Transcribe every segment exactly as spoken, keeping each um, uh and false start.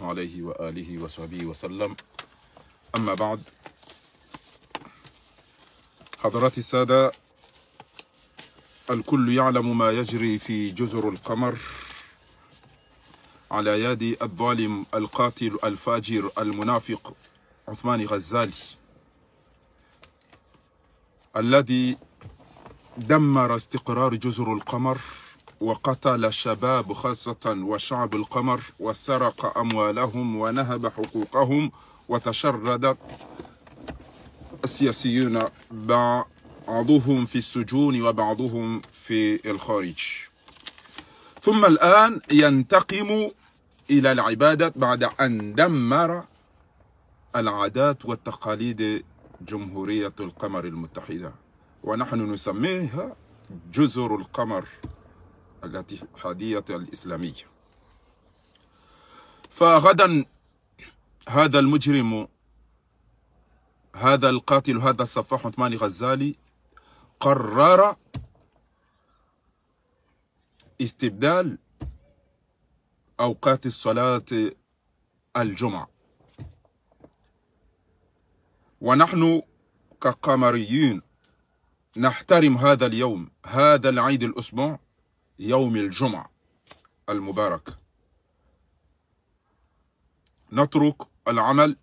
عليه وآله وصحبه وسلم. أما بعد، حضرات السادة، الكل يعلم ما يجري في جزر القمر على يد الظالم القاتل الفاجر المنافق عثمان غزالي، الذي دمر استقرار جزر القمر، وقتل الشباب خاصة وشعب القمر، وسرق أموالهم ونهب حقوقهم، وتشرد السياسيون، بعضهم في السجون وبعضهم في الخارج. ثم الآن ينتقم إلى العبادات بعد أن دمر العادات والتقاليد جمهورية القمر المتحدة، ونحن نسميها جزر القمر الاتحادية الإسلامية. فغدا هذا المجرم، هذا القاتل، هذا السفاح عثمان غزالي قرر استبدال أوقات الصلاة الجمعة. ونحن كقمريين نحترم هذا اليوم، هذا العيد الأسبوع، يوم الجمعة المبارك. نترك العمل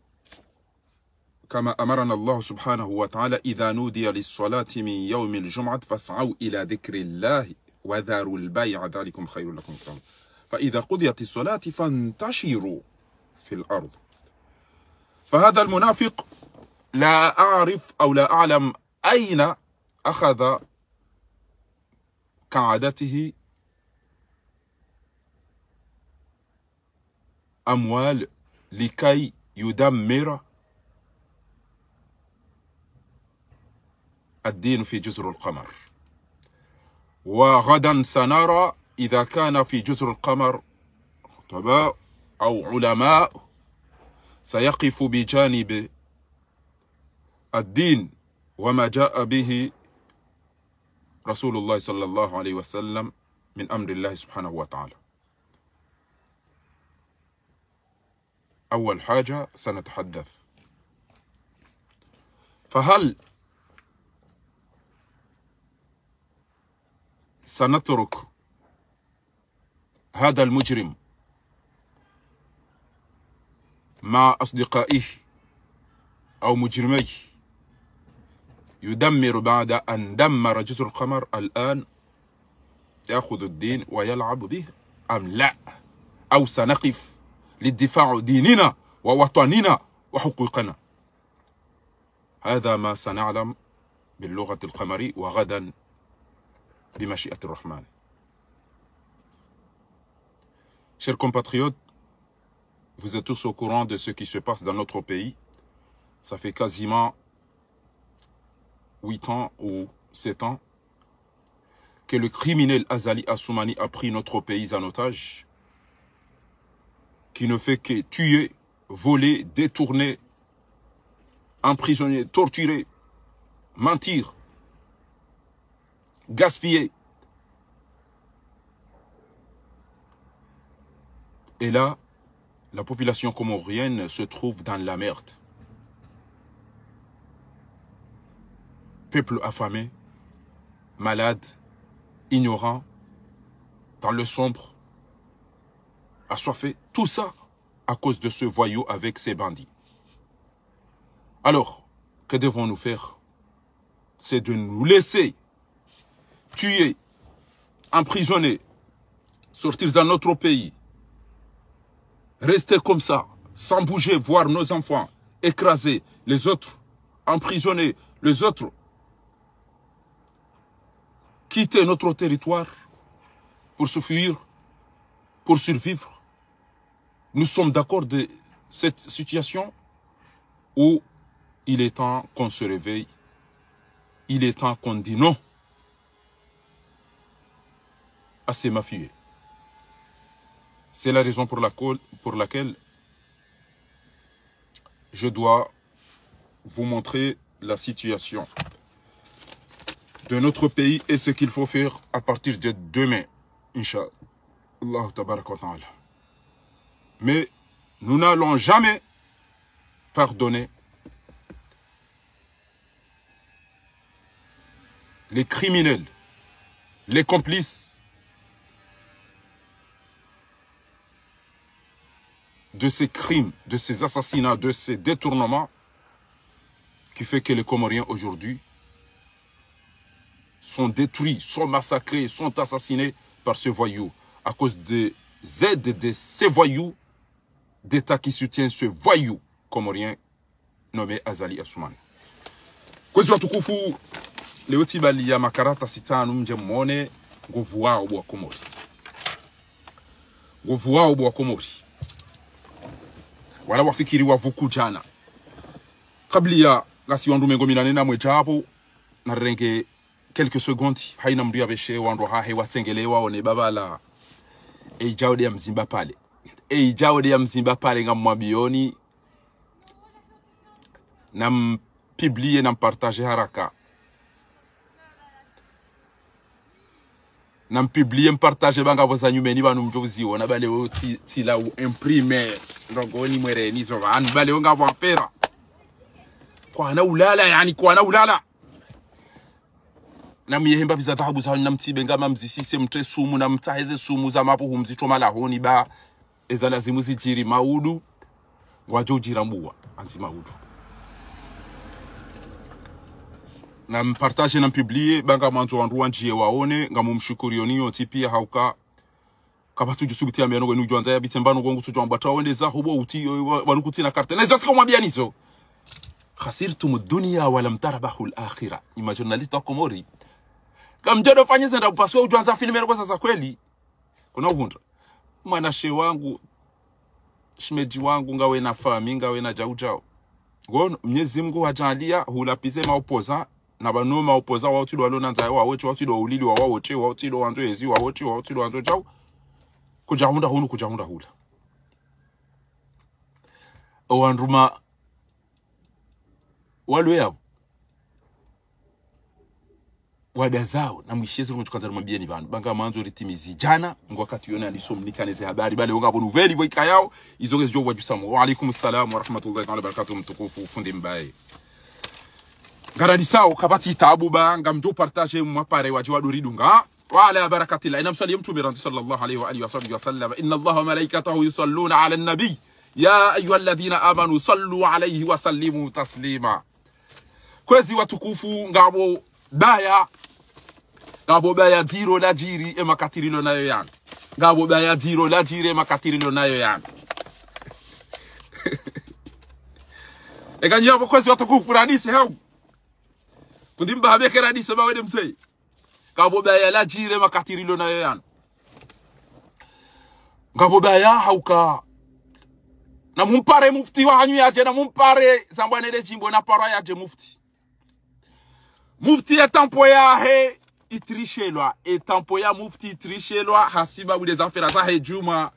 كما أمرنا الله سبحانه وتعالى: إذا نودي للصلاة من يوم الجمعة فاسعوا إلى ذكر الله وذروا البيع ذلكم خير لكم. فإذا قضيت الصلاة فانتشروا في الأرض. فهذا المنافق لا أعرف أو لا أعلم أين أخذ كعادته أموال لكي يدمر الدين في جزر القمر. وغدا سنرى إذا كان في جزر القمر خطباء أو علماء سيقف بجانب الدين وما جاء به رسول الله صلى الله عليه وسلم من أمر الله سبحانه وتعالى. أول حاجة سنتحدث، فهل سنترك هذا المجرم مع أصدقائه أو مجرميه يدمر بعد أن دمر جزر القمر، الآن يأخذ الدين ويلعب به أم لا؟ أو سنقف للدفاع عن ديننا ووطننا وحقوقنا؟ هذا ما سنعلم باللغة القمري وغدا بمشيئة الرحمن. Chers compatriotes, vous êtes tous au courant de ce qui se passe dans notre pays. Ça fait quasiment huit ans ou sept ans que le criminel Azali Assoumani a pris notre pays en otage, qui ne fait que tuer, voler, détourner, emprisonner, torturer, mentir, gaspiller. Et là, la population comorienne se trouve dans la merde. Peuple affamé, malade, ignorant, dans le sombre, assoiffé, tout ça à cause de ce voyou avec ses bandits. Alors, que devons-nous faire ? C'est de nous laisser tuer, emprisonner, sortir dans notre pays, rester comme ça, sans bouger, voir nos enfants écrasés, les autres emprisonnés, les autres quitter notre territoire pour s'enfuir, pour survivre. Nous sommes d'accord de cette situation où il est temps qu'on se réveille, il est temps qu'on dit non à ces mafieux. C'est la raison pour laquelle, pour laquelle je dois vous montrer la situation de notre pays et ce qu'il faut faire à partir de demain, Inch'Allah tabaraka wa ta'ala. Mais Nous n'allons jamais pardonner les criminels, les complices de ces crimes, de ces assassinats, de ces détournements qui fait que les Comoriens aujourd'hui sont détruits, sont massacrés, sont assassinés par ce voyou, à cause des aides de ces voyous d'État qui soutient ce voyou comorien nommé Azali Assoumani. Kwezi watukufu, leo tsibaliya makarata sita nu mdje mwone nguvu wao bo wa Komori. Nguvu wao bo wa Komori. Wala wafikiri wavuku djana. Kabla ya ngasi wandru mengo minane na mwedja apvo, narenge quelques secondes, haina mndru yapveshe wandru hahe watsengele waone babala. Eidjao de ya mzimba pale. Eidjao de ya mzimba pale ngamwambioni. Nampublie, nampartage haraka. Nampublie, mpartage ba ngapvo za nyumeni pvanu mdjo uziona, bale wo tsi, tsila u imprimer. Ndrongoni mwereni zo pvanu, bale wo ngapvo afera. Kwana ulala, yani, kwana ulala. Namyehemba pviza dhahabu zahanyu, namtsibe ngama mzisise, mtre sumu, namtsaheze sumu za mapvuhu, mzitro malahoni ba. Eza lazimu zidjiri maudu, ngwadjo udjira mbuwa, andzi maudu. Nampartage, nampublie, ba ngamwandzo wandru wandjiye waone, ngamumshukuriyo ni yontsi piya hauka. Kapvatsi udjo subuti yambiya nongo ni udjo andza yapvitse mbano ngongu tsudjo ambata wende zaho bo uti, wa-, wanu kutsina carte. Na izo tsika mwambiya nizo. خسرتم الدنيا ولم تربحوا الآخرة. Ima journaliste wa Komori. Kamdjado fanye zenda upaswe udjo andza filme nongo za za kweli. Kuna uhundra. Mwanashe wangu, shemedji wangu, ngawe na fami, ngawe na djau djau. Ngono, Mnyezi Mngu hadjaaliya, hulapvize maopoza, na pvanu maopoza, wao tsi ndo walo na ndzaya, wao tsi, wao tsi ndo ulili, wao tsi, wao tsi ndo wandzo ezi, wao tsi, wao tsi ndo wandzo djau. Kudjahundra hunu, kudjahundra hula. Owandru ma, walwe yapvo. Wada zao, namwishiye zinu mdjukandza nimwambiyeni pvanu. Ba ngamwandzo ritimizi djana, ngo wakati yona niso mnikane ze habari, bale wo ngapvo nouvelle pvo ikayao, izo ngezidjo wadjusamo. Wa alaikum salam wa rahmatullahi ta'ala wa barakatuh, mtukufu fundi Mbaye. Ngaradisao, kapvatsi tabu ba, ngamdjo partage mwapare wadji wadoridunga. وعلى بركة الله. Namswaliye mtrume randzi صلى الله عليه وآله وصحبه وسلم. إن الله وملائكته يصلون على النبي. يا أيها الذين آمنوا صلوا عليه وسلموا تسليما. Kwezi watukufu, ngapvo baya. Ngapvo baya dziro ladjiri e makati rilo nayo yanu. Ngapvo baya dziro ladjiri e makati rilo nayo yanu. Eka nyi yapvo kwezi watukufu radise hau. Fundi Mbaye ke radise ba wende mseye. Ngapvo baya ladjiri e makati rilo nayo yanu. Ngapvo baya hauka. Namumpare mufti wahanyu yadje, namumpare zambwa nele djimbo na parwa yadje mufti. Mufti e tempo yahe itrishelwa, e tempo ya mufti itrishelwa, hasibabu de zafera zahe djumwa,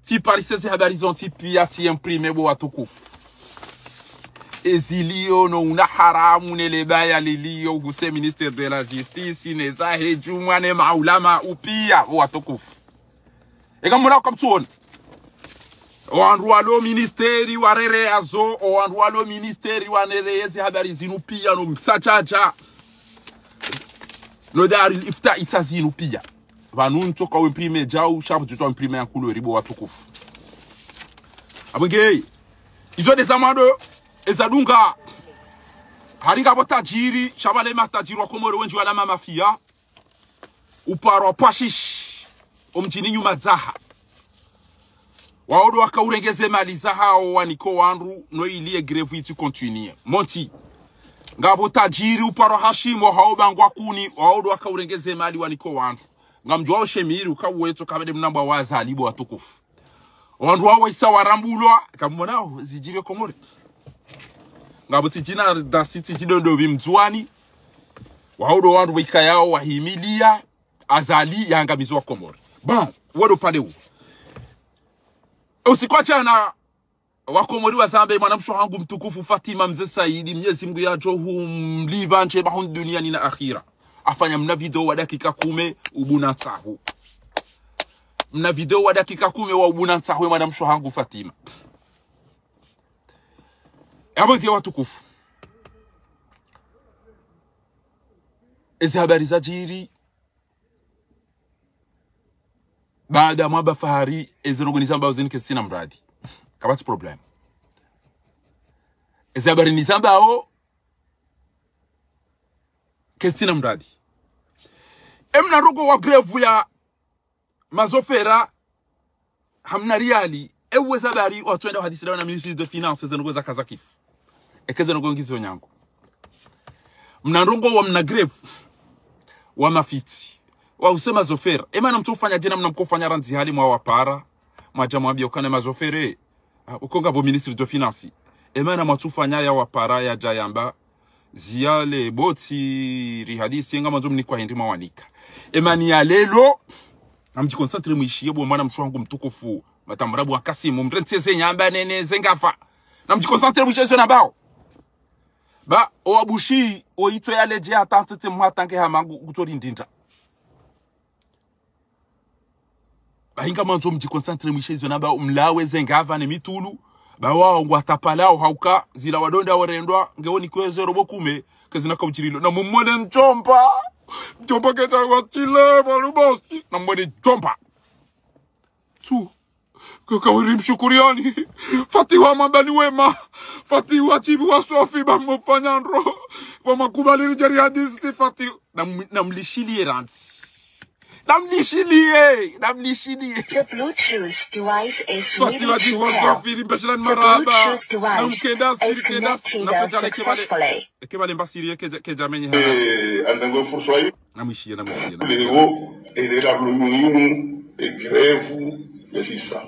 tsiparise ze habari zontsi piya, tsi imprimer bo watukufu. Eziliyo no una haramu ne lebaya liliyo, huse ministère de la justice, ne zahe djumwa, ne maulama upiya, bo watukufu. Eka muna ukamtsuona. Owandru walo ministère warere yazo, owandru walo ministère wanere yezi habari zinu piya no msachadja. No Darul Ifta itsa zinu piya. Pvanu ntsoka u imprimer djau, sha pvutsu imprimer ya couleur bo watukufu. Abwenge, izo de zamwando, ezadunga. Hari ngapvo tadjiri, sha pvale matadjiri wa Komori wendji wala mamafiya. Uparwa pvashishi, omdjini Nyumadzaha. Wao ndo wakaurengeze mali zahao wanike owandru, no ili e grève itsi continuer. Monti. Ngapvo tadjiri uparwa hashimo hao bangwa kuni, wao ndo wakaurengeze mali wanike owandru. Ngamdjuwao shemiri, ukawetso kapvwade mnambwa wa Azali bo watukufu. Owandru wao waisa warambulwa, kamonao, zidjiri Komori. Ngapvo tsidjina dasi tsidjidondopvi Mndzuwani. Wao ndo wandru waikayao wahimiliya Azali yangamize wa Komori. Bon, wado pale u. Usiku wa djana, wa Komori wazambe mwanamshe hangu mtukufu Fatima Mze Saidi, Mnyezi Mngu yadjo humlipva ndjema hunu duniani na akhira. Afanya mna video wa dakika kume, ubuna ntsahu. Mna video wa dakika kume wa ubuna ntsahu, mwanamshe hangu Fatima. Apvo nge watukufu, ezi habari zadjiri baada mwamba Fahari, ezi ndrongoo nizambao zinu kazitsina muradi. Kapvatsi problème. Ezi habari nizambao kazitsina muradi. Emna ndrongoo wa grève ya mazofera, hamna riali, ewe ezi habari watsuenda wahadisi daho na ministre de finances, ezi ndrongoo zaka zakifu. Eka ezi ndrongoo ngizo nyangu. Mna ndrongoo wa mna grève wa mafitsi, wa usema zofera. Emana mtsu ufanya dje namna mkofanya randzi hale mwawapara, mwadja mwambia ukana mazofera, ah, uko ngapvo ministre de finances. Emana mwatsu ufanya yawapara yadja yamba, ziyale botsi rihadisi, ngamwandzo mnikwa hindri mwawanika. Emana ya lelo, namdjiconcentré mwishiye bo mwana mshe wangu mtukufu, matamrabu wa Kasimu, mrentsi eze nyamba nene ze ngapvo. Namdjiconcentré mwishiye zo nambao. Ba, owabushi, oyitso yaledje hata ntsetse mwatange hama ngu, ngutso lindinda. Ba ngamwandzo mdjiconcentré mwishiye zo nambao, mlawe ze ngapvo ne mitulu. Ba wao ngwatapalao hauka, zila wadonda warendwa, ngeoni kweze robo kume, kazina kaudjirilo. Namumwone mdjomba. Mdjomba kedja watile, walubosi. Namumwone mdjomba. Tu. Kaka wiri mshukuriani. Fatihu wa mabani wema. Fatihu wa djibu wa swafi ba mufanya ndro. Ba makubali ridjeri hadisi Fatihu. Nam-, namlishiliye randzi. Namlishiliye. Namlishiliye. The Bluetooth device is Fatihu wa djibu wa swafi, rimbeshilani marahaba. Namkenda siri kenda. Natodjale kebale. Ekebale mbasiri ye kedja, kedja menye hana. Eh, andango fursa yi. Namwishiye, namwishiye, namwishiye. Leo, ele la lumu yinu, e grève, ya hisa.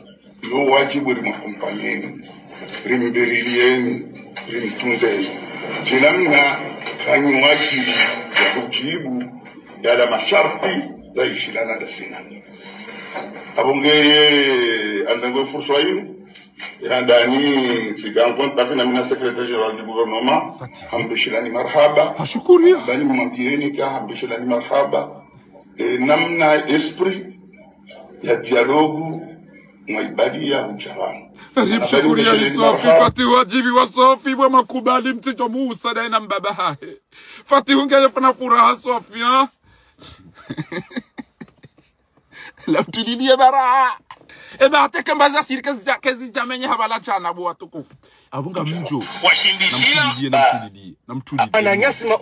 Yo wadjibu rimwakompanyeni, rimberilieni, rimtundeni. Djinamna, hanyu wadjibu, ya hudjibu, yala masharti, la ishilana dasina. Apvo ngeye, andango fursa yinu, ya ndani, tsika en contact na mina secrétaire général du gouvernement, hambeshilani marahaba. Hashukuriya. Bani mwambieni ka hambeshilani marahaba. E, namna esprit ya dialogue mwa ibadi ya mchawano. Rimshukuriani swafi, Fatihu wa djibu wa swafi, ba makubali mtsidjo musa daye na mbaba hahe. Fatihu ngele fana furaha swafi, ha? Namtuliliye bara. Eba hata kamba za siri kazidja, kazidja menye habala djana bo watukufu. Apvo ngamdjo. Washindishila. Namtuliliye, namtuliliye, namtuliliye. Ananyasi ma-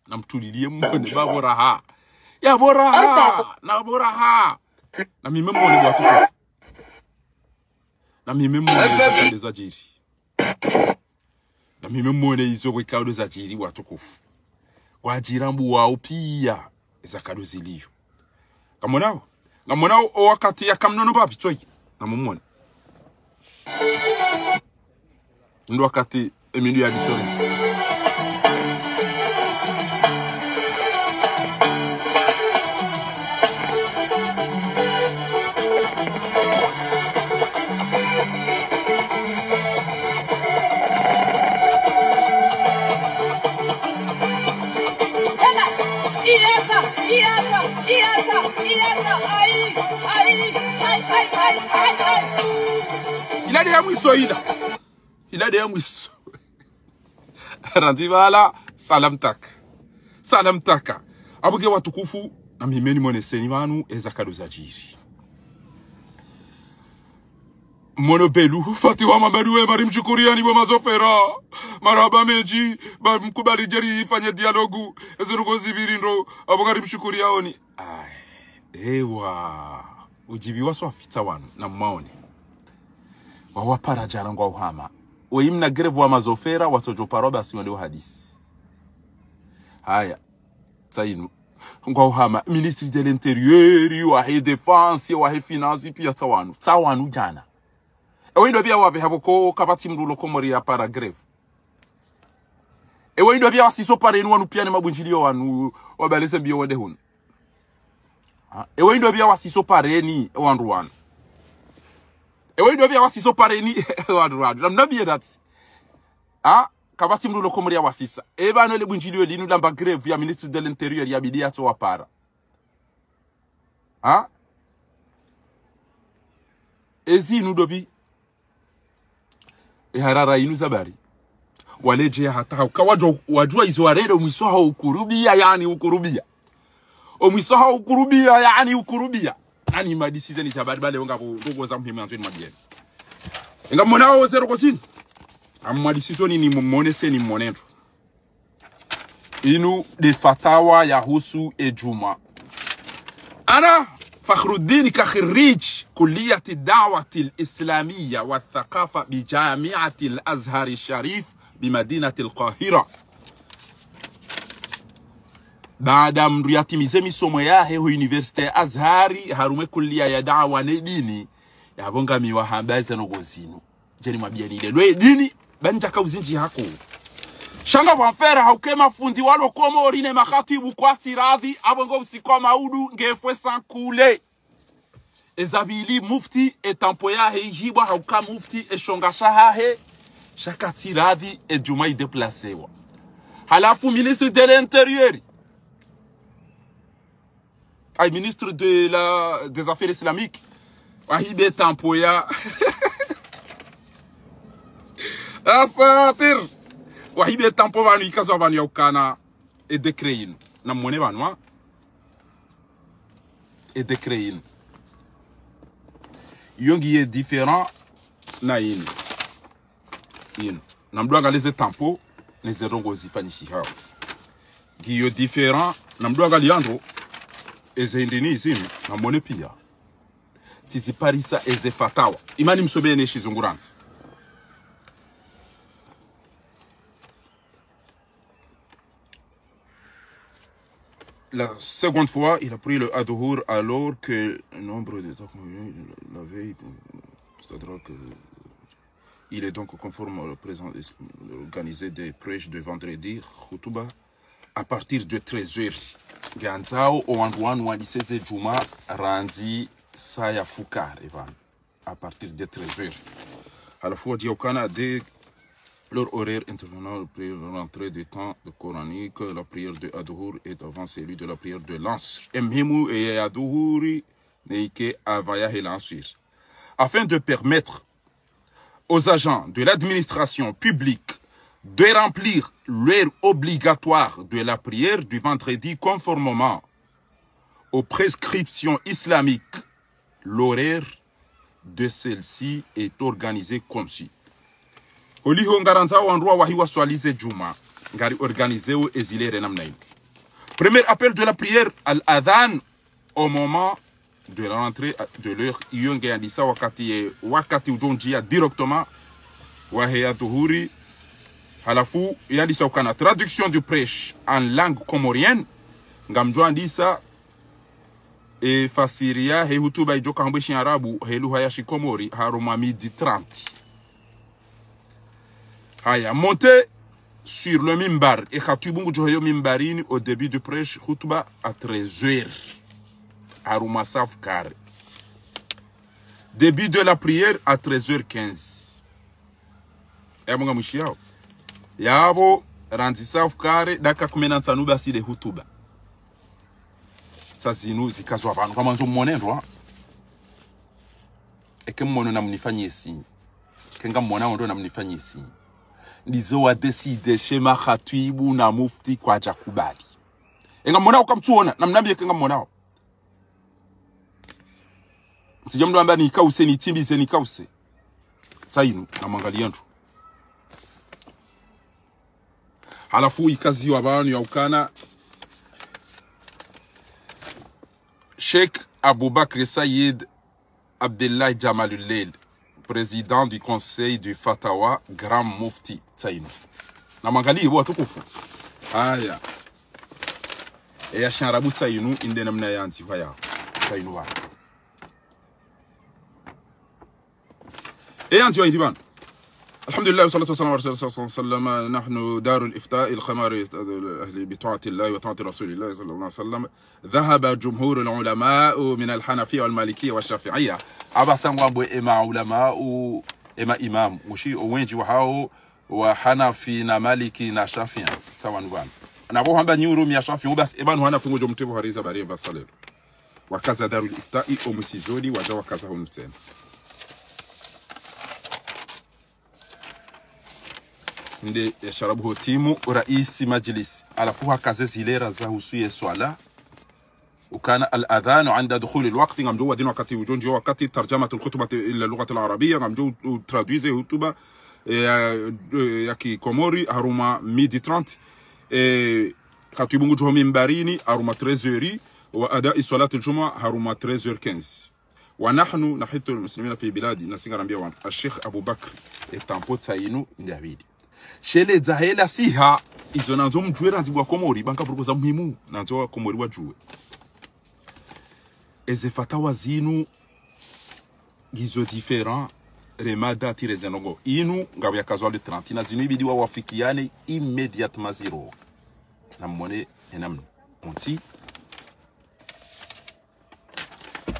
Namtuliliye mwone ba bo raha. Ya bo raha. Na bo raha. Na mimi mwone bo watukufu. Na mimi mwone izo kadjo zadjiri. Na mimi mwone izo kadjo zadjiri watukufu. Kwadjiri mbu wao piya eza kadjo ziliyo. Ngamwonao? Ngamwonao o wakati ya kamnono ba pvi tsoyi. Namumwone. Ndo wakati Emilio ya disore. Ila nde ya mwiso ila. Ila nde ya mwiso. Randzi pvala, salam taka. Salam taka. Apvo nge watukufu, na mimi nimwoneseni pvanu eza kadjo zadjiri. Mono belu, Fatihu wa mabani wema, rimshukuriani bo mazofera. Marahaba mendji, ba mkubali ridjeri rifanye dialogue, eze ndrongoo zipviri ndro, apvo ngarimshukuriyaoni. Ayi, ewa. Udjibu wa swafi tsawanu, namwaone. Wawapara djana ngwauhama. Weyi mna grève wa mazofera, watsodjo parwa basi wende wahadisi. Haya. Tsayinu. Ngwauhama. Ministre de l'Intérieur, wahe défense, wahe finance, piya tsawanu. Tsawanu djana. Ewe ndo piya wapve hapvo ko kapvatsi mndru ulo Komori ya para grève. Ewe ndo piya wasiso pareni wanu piya ne mabundjiliyo wanu wabaleze mbiyo wende hunu. Ha? Ewe ndo piya wasiso pareni wandru wanu. Ewe ndo piya wasiso pareni wandru wanu. Namna piya datsi. Ha? Kapvatsi mndru ulo Komori ya wasisa. Eba no le bundjiliyo linu lamba grève ya ministre de l'Intérieur ya bidi yatso wapara. Ha? Ezi inu ndo pvi. E harara inu zabari. Waledjeya hata hauka wadjua, wadjua izo warende omwiso hawo ukurubia, yaani ukurubia. Omwiso hawo ukurubia, yaani ukurubia. Ani madisize ni zabadi bale wonga bo, bo, bo za muhimu yandzo ni mabiyeni. Inga mona wo zero kosini. Am madisizo ni, ni mwone se ni mwone ndru. Inu nde fatawa yahusu edjumwa. أنا فخر الدين كخريج كلية الدعوة الإسلامية والثقافة بجامعة الأزهر الشريف بمدينة القاهرة. Baada mndru yatimize misomo yahe ho université ya Azhari, harumwa e kuliya ya daawa ne dini, yapvo ngami wahamba eze ndrongoo zinu. Djeni mwambiyeni ile lwe dini, ba ndjaka uzindji hako. Sha ngapvo mfera hauka e mafundi walo Komori ne makhatwibu kwatsi radhi, apvo ngo usiku wa maudu, ngefwe sankule. Eza pvili mufti, e tampo yahe ihibwa hauka mufti, e shonga shahahe, shakatsi radhi, e djumwa ideplasewa. Halafu ministre de l'intérieur, ay, ministre de la, des affaires islamiques, wahiba e tampo ya. Asatir. Wahiba e tampo pvanu, ikazwa pvanu ya ukana e décret inu. Na mwone pvanu, ha? E décret inu. Iyo ngiyo différent na inu. Inu. Na mndru angaliye ze tampo, ne ze ndrongoo zifanyishihao. Ngiyo différent, na mndru angaliya ndro, eze hindri ni zinu, na mwone piya. Tsiziparisa eze fatawa. Imani msomeye ne shizungu randzi. La seconde fois, il a prié le Adhuhur alors que nombre de la veille, c'est-à-dire que il est donc conforme au présent, organiser des prêches de vendredi, khutuba, à partir de treize heures. Ngandzao o wandru wanu wandise ze djumwa randzi saa ya fukare pvanu. À partir de treize heures. Halafu wadjiya ukana dès leur horaire intervenant, la prière de rentrée des temps de coranique, la prière de Adhuhur est avant celui de la prière de l'Asr. E muhimu e ya Adhuhuri neike avant yahe l'Asr. Afin de permettre aux agents de l'administration publique de remplir leur obligatoire de la prière du vendredi conformément aux prescriptions islamiques, l'horaire de celle-ci est organisé comme suit. Holiho ngarandzao wandru wawahi waswali ze djumwa, ngari organiseo ezilere namna inu. Premier appel de la prière, al-adhan, au moment de la rentrée de l'heure, iyo ngeyandisa wakati ye, wakati udjo ndjiya directement wahe ya dhuhuri. Halafu yandisa ukana traduction du prêche en langue comorienne, ngamdjo andisa e fasiri yahe hutuba idjoka hambwa shiarabu he lugha ya shikomori harumwa midi trente. Haya, monter sur le mimbar, e khatibu ngudjo heyo mimbarini au début du prêche, hutuba à treize heures. Harumwa saa fukare. Début de la prière à treize heures quinze. E amunga mwishiyao. Yapvo randzi saa fukare, dakika kume na ntsanu basi le hutuba. Sa zinu zikazwa pvanu. Kamwandzo mwone ndro, ha? Eke mwono namnifanyiye signe. Eke ngamwonao ndro namnifanyiye signe. Ndizo wa décider she makhatibu na mufti kwadja kubali. E ngamwonao kamtsuona, namnambiye eke ngamwonao. Ntsidja mndru amba nikause, nitsimbize nikause. Sa inu, namwangaliye ndro. Halafu ikaziwa pvanu ya ukana Sheikh Abubakr Sayyid Abdullah Jamalullail, président du conseil du Fatawa, grand mufti. Sa inu. Namwangaliye bo watukufu. Haya. E ya shiarabu sa inu, inde namna yandzihwa ya. Sa inu pvanu. E yandzihwa hindri pvanu. الحمد لله والصلاة والسلام على رسول الله صلى الله عليه وسلم. نحن دار الإفتاء الخمار أهل بطاعة الله وطاعة رسول الله صلى الله عليه وسلم. ذهب جمهور العلماء من الحنفية والمالكية والشافعية. Aba sa ngwambwa ema ulamau, ema imam. Mushi owendji wahao wa Hanafi na Maliki na Shafi'i. Sa wanu pvanu. Na bo hamba nyi urumia Shafi'i, ubasi eba nu Hanafi ngudjo mtebo hariza bari eva salelo. Wakaza Darul Ifta'i, o musizoni, wadja wakaza hunu tsena. nde ya sharabu hotimu raisi majlis. Halafu hakaze zilera za husu ye swala. Ukana al-adhanu inda dukhuli al-waqti, ngamdjo wadhini wakati udjo ndjio wakati, tarjamatul khutbati ila lughati al-arabiyya, ngamdjo u-, u-, traduire hutuba, eh, ya, eh, ya kikomori, harumwa midi trente. Eh, khatibu ngudjo ho mimbarini, harumwa treize heures, wa adai swalatil jumu'a, harumwa treize heures quinze. Wa nahnu nahithu al-muslimina fi biladi, nasi ngarambia wanu. Al-Sheikh Abu Bakr, e tampo tsainu nde abidi. Shele dza hela siha, izo nandzo mdjuwe randzi bwa Komori, banga buruko za muhimu, nandzo wa Komori wadjuwe. Eze fatawa zinu, ngizo différent, re mada tire ze ndrongo. Inu, ngapvo yakazwa le trente, na zinu ibidi wawafikiane immédiatement ziro. Na mwone, enamna. Onti,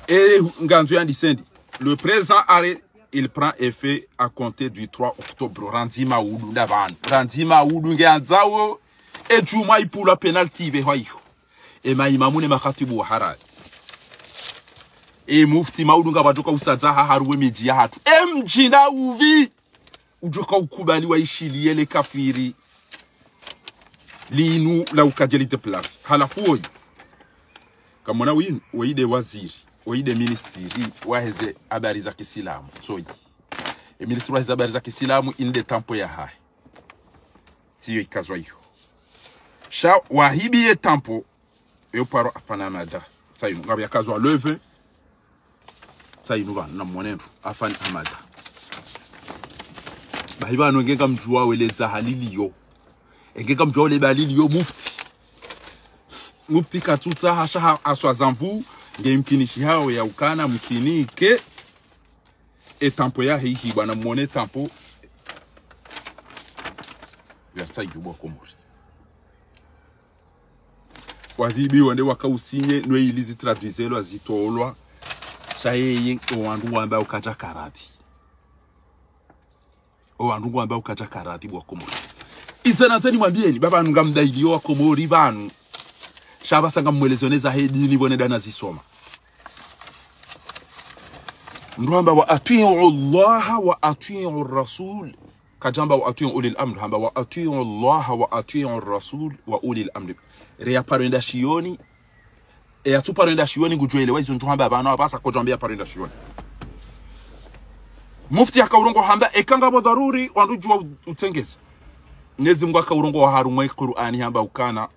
e ngandzo yandisa ndi. Le présent arrêt, il prend effet à compter du trois octobre. Randzi maudu nda pvanu. Randzi maudu nge andzao. E djumwa ipvulwa penalty ibe hwa iyo. E maimamu ne makhatibu wa haraya. E mufti maudu ngapvadjoka usadza ha harumwa e midji yahatru. E mdji nda upvi udjoka ukubali waishiliye le kafiri linu la ukadjeli de place. Halafu woyi. Kamwona winu, woyi nde waziri, woyi nde ministri, waheze habari za kisilamu. Soyi. E ministri waheze habari za kisilamu, inde tampo yahahe. Tsiyo ikazwa iyo. Sha wahibiye tampo, yo paro afanya mada. Tsayinu, ngapvo yakazwa le vingt. Tsayinu pvanu, na mwone ndru, afanya mada. Bahi pvanu nge ngamdjuwa wele dza halili yo. Nge ngamdjuwa wele balili yo mufti. Mufti katsutsaha sha ha aswa zamvu, nge mkinishi hawo ya ukana mkinike. E tampo yahe ihi bwana mwone tampo. Ya tsayu bwa Komori. Wadhibiwa nde waka usinye, no ili zitraduizelwa, zitolwa. Sha yeye, o wandru wamba ukadja karadhi. O wandru wamba ukadja karadhi bwa Komori. Iza nandzo nimwambieni, baba nunga mdailiyo wa Komori pvanu. Sha pvasa ngamwelezo neza he dini pvo ne dana zisoma. Mndru hamba وأطيعوا الله وأطيعوا الرسول. Kadjamba وأطيعوا أولي الأمر. Hamba وأطيعوا الله وأطيعوا الرسول وأولي الأمر. Re ya paro enda shioni. E ya tsu paro enda shioni ngudjo elewa izo ndjo hamba pvanu apvasa kodjo hamba ya paro enda shioni. Mufti haka urongoa hamba eka ngapvo dharuri wandru djuwa u-, utsengeza. Mnyezi Mungu haka urongoa harumwa e Qur'ani hamba ukana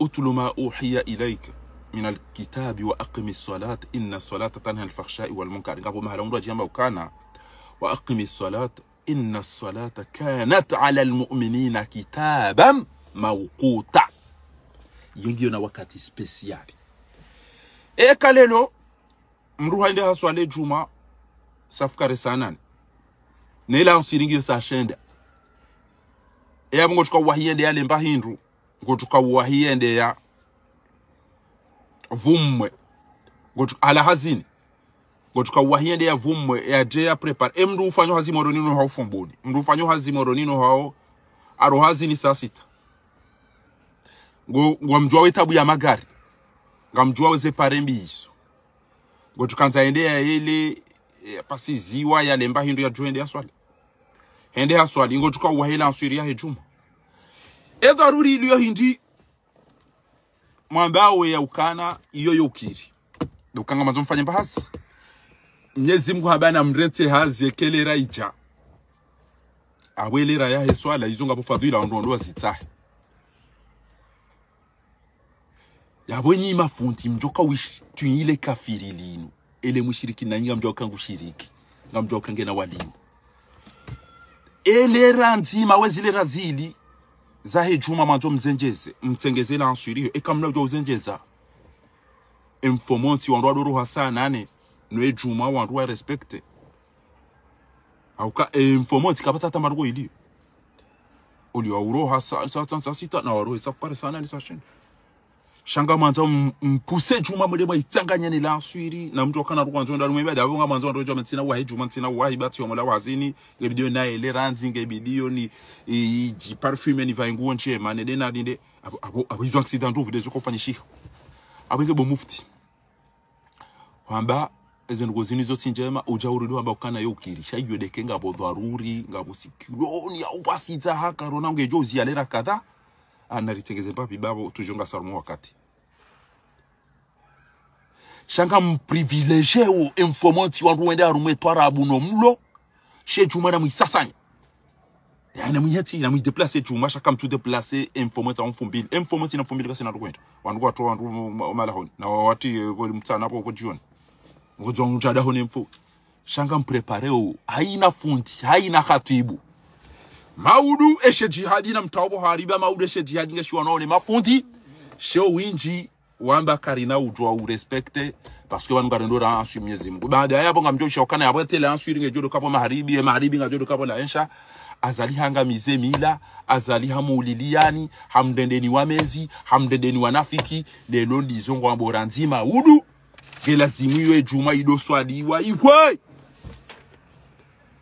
اتل ما أوحي إليك من الكتاب وأقم الصلاة إن الصلاة تنهى عن الفحشاء والمنكر. Ngapvo mahala mndru adjamba ukana وأقم الصلاة إن الصلاة كانت على المؤمنين كتابا موقوتا. Iyo ngiyo na wakati spécial. Eka lelo mndru haende haswali djumwa, safu kare saa nane. Ne la answiri ngiyo saa shenda. E yapvo ngodjoka uwahi yende yalemba hindru, ngodjoka uwahi yende ya pvumwe. Ngodjoka, ala hazini. Ngodjoka uwahi yende ya pvumwe, yadje ya prépare. E mndru ufanyao hazi Moroni no hao Fumbuni. Mndru ufanyao hazi Moroni no hao, aro hazini saa sita. Ngo, ngamdjuwa we tabu ya magari. Ngamdjuwa we ze pare mbi izo. Ngodjoka andza yende ya yele, ya pasiziwa, yalemba hindru yadjo hende haswali. Hende haswali, ngodjoka uwahi la answiri yahe djumwa. E dharuri iliyo hindri, mwamba we ya ukana, iyo yo ukiri. Ndo ukanga mandzo mfanye mba hazi. Mnyezi Mungu hamba na mrentse hazi eka lera idja. Apvo e lera yahe swala, izo ngapvo fadhila ondro ondro wazitsahe. Yapvo nyi mafundi mdjoka wishi twile kafiri linu. Ele mushiriki na nyi ngamdjoka ngushiriki. Ngamdjoka ngena walimu. Ele randzi mawe zile razili. Zahe djumwa mwandzo mzendjeze. Mtsengeze la answiri iyo. Eka mna udjuwa uzendjeza. E mfomontsi wandru wadoro ha saa nane. No e djumwa wandru wa respecte. Hauka, e mfomontsi kapvatsi hata marugo iliyo. Uliyo wa uroha saa, saa, saa, saa sita na warohe saa fukare saa nane saa shenda. Sha ngamwandzo m-, mpuse djumwa mwende mwaitsanganya ne la answiri, na mndru akana rugo andzo ndani mwe ibada, apvo ngamwandzo ndo djumwa ntsina uwahi djumwa ntsina uwahi bati yo mola wazini, nge bidi yo na ele randzi, nge bidi yo ni, i, i, dji parfume ni pvahe nguo ndjema, ne dena dinde, apvo, apvo, apvo izo accident ndopvu ndezo kofanyishiha. Apvo nge bo mufti. Hamba, Eze ndrongoo zinu zo tsi ndjema, udja urudi wamba ukana yo ukiri. Sha iyo ndeke ngapvo dharuri, ngapvo sikiloni, au basi za haka, rona ngedjo uziyalera kadha. Ana ritengeze mbapvi babo, tujonga saruma wakati. Sha ngamprivilégié o informanti wandru wende harumwa etwarabu no mlo. She Djuma namwisasanyi. Yaani namwihetsi, namwidéplacé Djuma, sha kamtsu déplacé informanti wa mfumbili. Informanti na mfumbili kasina rukwenda. Wandru kwatru wandru ma-, ma-, malahoni. Na wawati, eh, kwa mtsana hapo, kwa djioni. Ngodjo mdjada hone mfu. Sha ngamprépare o. Haina fundi, haina khatibu. Maudu eshe djihadi na mtaubo hariba, maudu eshe djihadi ngeshiwa naone mafundi. She windji wamba karina udjwa urespecté, parce que pvanu ngarendo ra answi Mwenyezi Mungu. Baada ya yapvo ngamdjo usha ukana yapvo tele answi iri ngedjo ndo kapvo magharibi, e magharibi ngadjo ndo kapvo la ensha, Azali hangamize mila, Azali hamuuliliyani, hamdendeni wa mezi, hamdendeni wanafiki, lelo ndizo ngwambo ra ndzima udu, nge lazimu iyo e Djuma ido swaliwa, ihwe!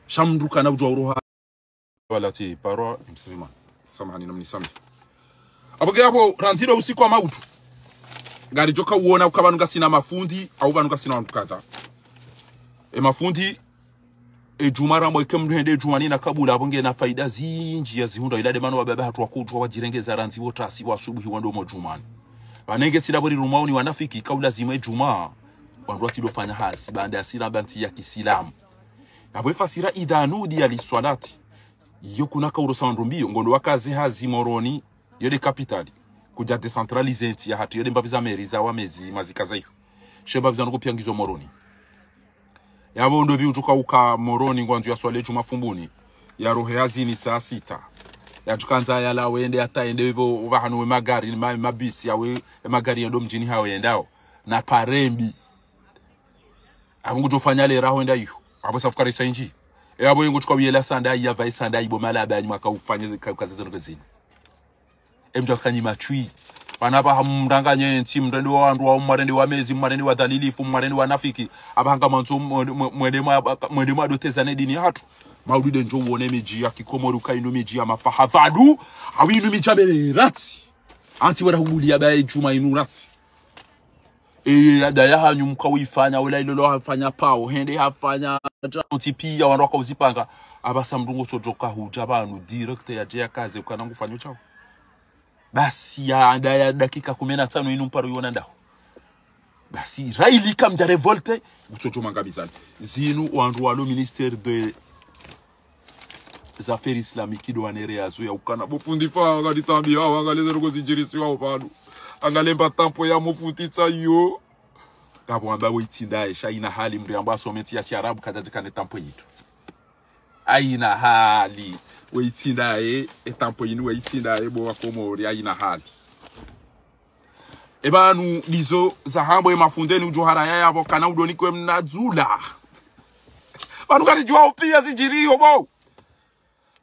Sha mndru kana udjwa uroha. Wala ti parwa, msirima. Samahani, namnisamihi. Apvo nge apvo, randzi ndo usiku wa maudu. Ngaridjoka uona uka pvanu ngasina mafundi, au pvanu ngasina wandru kadha. E mafundi, e Djuma rambo eke mndru hende Djumani na kabula, apvo ngena faida zindji yazihundra, ila nde mana wababa hatru wakudjwa wadjirengeza randzi wo tasi wa asubuhi wando mo Djumani. Pvanenge tsi ndapvo rirumwa uni wanafiki, kaula zimwe Djuma, wandru watsidofanya hazi, baanda asira bantsi ya kisilamu. Apvo efasira idha nudiya liswalati. Iyo kuna kaurosa wandru mbiyo, ngondo wakaze hazi Moroni, iyo nde kapitali. Kudja décentralisé ntsi yahatru, iyo nde mbapvi za meri za wa mezi mazikaza iyo. She mbapvi za nuku pia ngizo Moroni. Yapvo ndo pvi udjuka uka Moroni ngwandzo yaswali Djuma Fumbuni. Yarohe hazini saa sita. Yadjukandza yalawe yende hata yende pvo pvahanu we magari, ma-, mabisi yawe, e magari yendo mdjini hawe yendao. Na parembi. Apvo ngudjofanya lera ho enda iyo. Apvo safukari sa indji. E apvo yengo tsuka uyela sanda iya pvae sanda ibo mala aba nyuma ka ufanye ka-, kazi zanu kazini. E mdru akanyi matswi. Pvanu apvaha mranganye ntsi, mrende wa wandru wa mwarende wa mezi, mwarende wa dhalilifu, mwarende wa nafiki. Apvaha ngamwandzo mwe-, mwe-, mwende mwa-, mwende mwadoteza ne dini yahatru. Maudu nde ndjo uone midji ya kikomori uka inu midji ya mafaha pvanu. Au inu midji ya beratsi. Antsi wera hubuliya bae Djuma inu ratsi. E, ada ya hanyu mka uifanya, wela ilolo hafanya pao, hende hafanya, uti pia wandru waka uzipanga, apvasa mndru ngo sodjoka hudja pvanu, direct yadje yakaze, ukana ngufanyo shao. Basi ya, ada ya dakika kume na tsanu inu mparo yona ndaho. Basi, raili kamdja révolté, utsodjo manga mizani. Zinu wandru walo ministère de Affaires islamiques ndo wanere yazo ya ukana bo fundi fa, angali tambi hao, angali ze ndrongoo zidjirisiwao pvanu. Angali mba tampo ya mufutitsa iyo. Ngapvo amba we itsindaye, sha ina hali mri amba asome ntsi ya shiarabu kadjadjikane tampo yitu. Aina hali. We itsindaye, e tampo inu we itsindaye bo wa Komori, aina hali. E pvanu ndizo zahambo e mafundeni udjo haraya yapvo kana udoni kwe mnadzula. Pvanu ngaridjuwa upia zidjiriyo bo.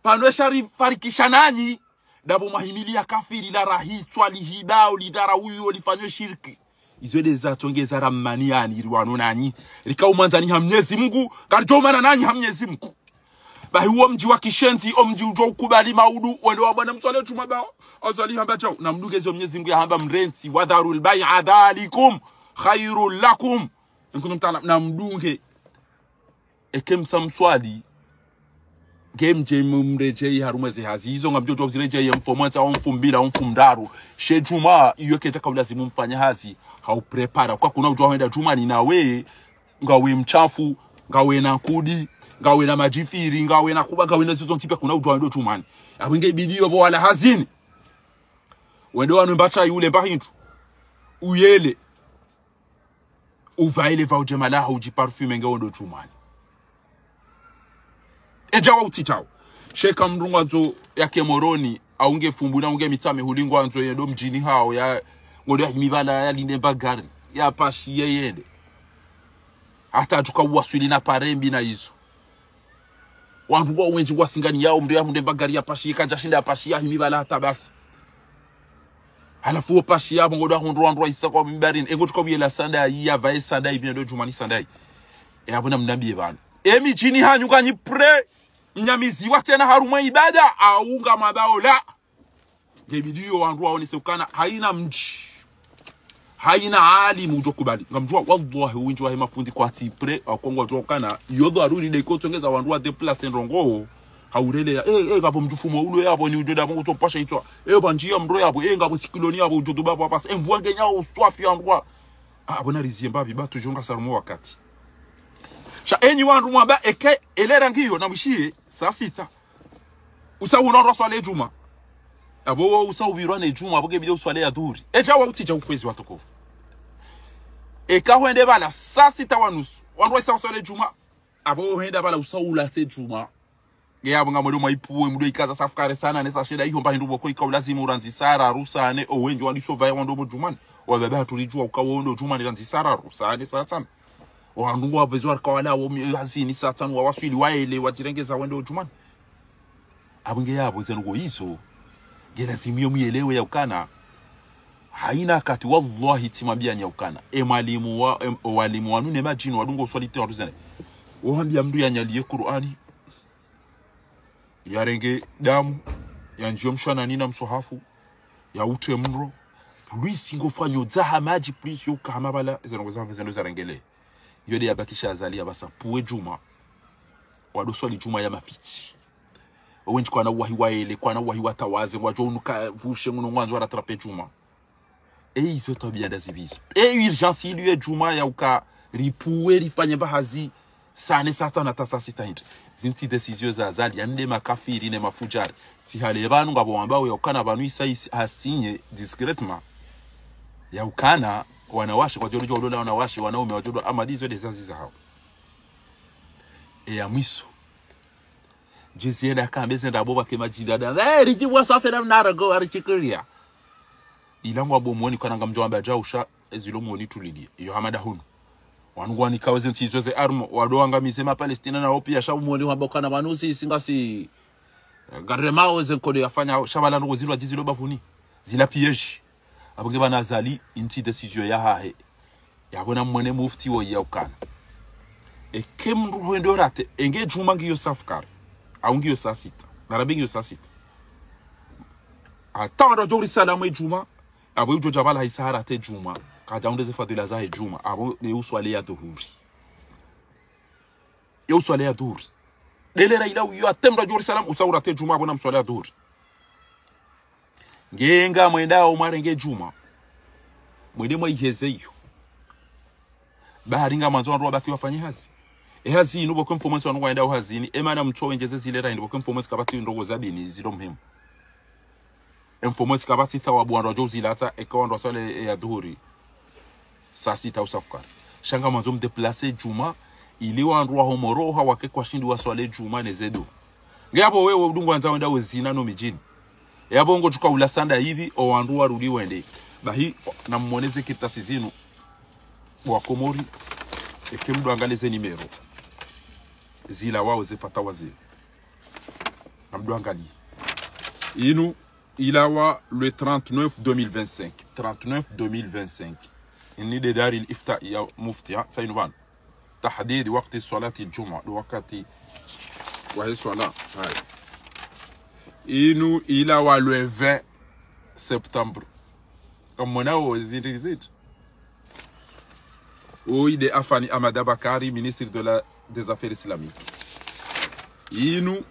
Pvanu esha rifarikisha nanyi. Ndapvo mwahimili ya kafiri la rahitswa lihibao lidharauyo lifanywe shirki. Izo nde zatsongeza ramani yani iri wano nanyi. Rika umwandzani ha Mwenyezi Mungu. Ngaridjo umana nanyi ha Mwenyezi Mungu. Bahi uwo mdji wa kishenzi, o mdji udjo ukubali maudu, wende wa bwana mswali Djuma bao, aswali hamba shao, na mdunge zo Mwenyezi Mungu yahamba mrentsi, وذروا البيع ذلكم خير لكم إن كنتم تعلمون, na mdunge, eke msa mswali, nge mdje mredjeyi harumwa ze hazi, izo ngamdjo djuwa uziredjeyi mfo mwandza, o mfo mbili, o mfo mdraru, she Djuma, iyo kedja kaulazimu mfanye hazi, hau prépara, kwa kuna udjuwa hwenda Djumani nawe, ngawe mshafu, ngawe na nkudi, ngawe na madjifiri, ngawe na kuba, ngawe na zizo ntsi pia kuna udjuwa wendo Djumani. Apvo nge ibidi yo pvo wala hazini. Wende wanwe mba shayi ule mba hindru. Uyele. Upvaile pvao djema laho udjiparfume nge wendo Djumani. Edja wa utsi shao. Sheka mndru ngwandzo yake Moroni, au nge Fumbuni, au nge Mitsamihuli ngwandzo yendo mdjini hawo ya, ngondo yahimi pvala yalinde mba gari, yapashiye yende. Hata adjuka uwaswili na parembi na izo. Wandru ngwao wendji ngwasinganiyao, mndru yahundre mba gari yapashiye, kadjashinda yapashiye, yahimi pvala hata basi. Halafu wo pashiye apvo ngondo yahundru wandru wahisa kwa mimbarini. Engo tsuka uyela sandayi, yapvae sandayi, pvendo Djumani sandayi. E apvo namnambiye pvanu. E midjini hanyu kanyi prêt, mnyamiziwa tsena harumwa ibada, au ngamwambao la. Nge ibidi yo wandru waonese ukana, haina mdji. Haina alimu udjo kubali. Ngamdjuwa, wallahi, wendji wahe mafundi kwatsi prêt, akongo wadjuwa ukana, iyo dharuri nde iko tsongeza wandru wa déplacer ndrongoo. Haureleya, eh, eh, ngapvo mdjufumo ulo yapvo ni udjo ndapvo ngutso mpasha itswa. Eh, pvandziya mdro yapvo, eh, ngapvo sikiloni yapvo, udjo duba pvo apvasa. Eh, mvua ngenyao uswafi wandru wa. Ah, bona rizie mbapvi, ba tu djonga sarumo wakati. Sha enyi wandru mwamba, eke, elera ngiyo, na mwishiye, saa sita. Usa uno ndo swale djuma. Apvo wo usa upvirwa ne djuma, apvo ke bidi uswale ya dhuhuri. Edja wa utsidja ukwezi watukufu. Eka hwende pvala, saa sita wa nusu. Wandru waisa uswale djuma. Apvo hwenda pvala usa ulatse djuma. Nge apvo ngamwendo mwaipvuwe, mdo ikaza safukare sana, ne saa shenda, iyo mba hindru pvoko ika ulazimu urandzi saa raru saa nne, owendji wandisa pvaya wandro pvo djumani. Wababa haturidjuwa uka wondo djumani randzi saa raru saa nne saa tsano. Wandru ngwapvezo warika wala wo mi-, hazini saa tsano wawaswili waele, wadjirengeza wende djumani. Apvo nge yapvo zenu ko izo, nge lazimu yo muyelewe ya ukana. Haina wakati wallahi tsimwambiyani ya ukana. E mwalimu wa, e, o walimu wanu ne madjini wadungo uswali te wandru zene. Wambiya mndru yanyaliye Kur'ani. Yarenge damu. Yandjiyo mshwanani na mswahafu. Yautre mndro. Plus ngofanyo dzaha madji, plus yo ukahama pvala. Zeno ngoza, zeno zarengele. Yo nde yabakisha Azali ya pvasa pvuwe djuma. Wado swali djuma ya mafitsi. Owendji kwana uwahi waele, kwana uwahi watawaze, ngwadjo unuka pvushe nguno ngwandzo waratrape djuma. E izo twabiya nda zipvi izo. E urgence ili ye djuma ya uka ripvuwe rifanye mba hazi saa nne saa tsano hata saa sita hindri. Zinu tsi décision za Azali, yani nde makafiri ne mafudjari. Tsi hale pvanu ngapvo wambao ya ukana pvanu isa isi-, hasinye discrètement. Ya ukana wanawashe, kwadjo djuwa ulola wanawashe, wanaume wadjo djuwa amadi izo nde zazi zahawo. E ya mwiso. Djizi yenda kambe zenda boba ke madjinda da. Eh, ridjibwa safi na mnara go, arichikiriya. Ila ngwapvo mwoni kana ngamdjo wamba djau sha, ezilo mwoni tulili. Iyo hamada hunu. Wanu ngwanikao ze ntsi izo ze armo, wado wangamize ma Palestina na opvi ya sha mwoni wamba ukana pvanu si, si ngasi, eh, ngaremao ze nkodo yafanya, sha pvala ndrongoo zilo djizi lo bapvuni. Zila piège. Apvo nge pvanu Azali, intsi décision yahahe. Yapvo na mwene mufti wo ya ukana. Eke mndru hwendo rate, enge djuma ngiyo safukare. Au ngiyo saa sita. Narabe ngiyo saa sita. Hata wandru wadjo uri salamu e djuma. Apvo udjo dja pvala haisa harate djuma. Kadja unde ze fadhila zahe djuma. Apvo nde uswale ya dhuhuri. Ye uswale ya dhuhuri. Nde lera ila uyo hata mndru wadjo uri salamu, usa urate djuma, apvo na mswale ya dhuhuri. Nge ngamwendao mwarenge djuma. Mwende mwaiheze iyo. Bahari ngamwandzo wandru wabaki wafanye hazi. E hazi inu pvoko mfumwesi wanu ngwendao hazini. E mana mtso wendjeze zile raha inu pvoko mfumwesi kapvatsi ndrongoo za dini zilo muhimu. E mfumwesi kapvatsi thawabu wandru wadjo uzilatsa, eka wandru waswale e ya dhuhuri. Saa sita usafukare. Sha ngamwandzo mdéplacer djuma, ili wandru wa Homoro ha wake kwashindi waswale djuma ne zedu. Nge apvo wewe udungu wandza wenda wezina no midjini. E apvo ngo djuka ula sanda hivi, o wandru warudi wende. Bahi, na mwone ze kartasi zinu. Wa Komori, eke mdo angaliye ze numéro. Zila wao ze fatawa zile. Na mdo angaliye. Inu, ilawa le trente-neuf deux mille vingt-cinq. Trente-neuf deux mille vingt-cinq. Ini nde Daril Ifta ya mufti, ha? Sa inu pvanu. Tahdid waqti swalati djuma. Ndo wakati wahe swala. Haya. Inu ilawa le vingt septembre. Kamwona wo zindri zindri. Oyi nde Afani Amada Bakari, ministre de la, des Affaires islamiques. Inu.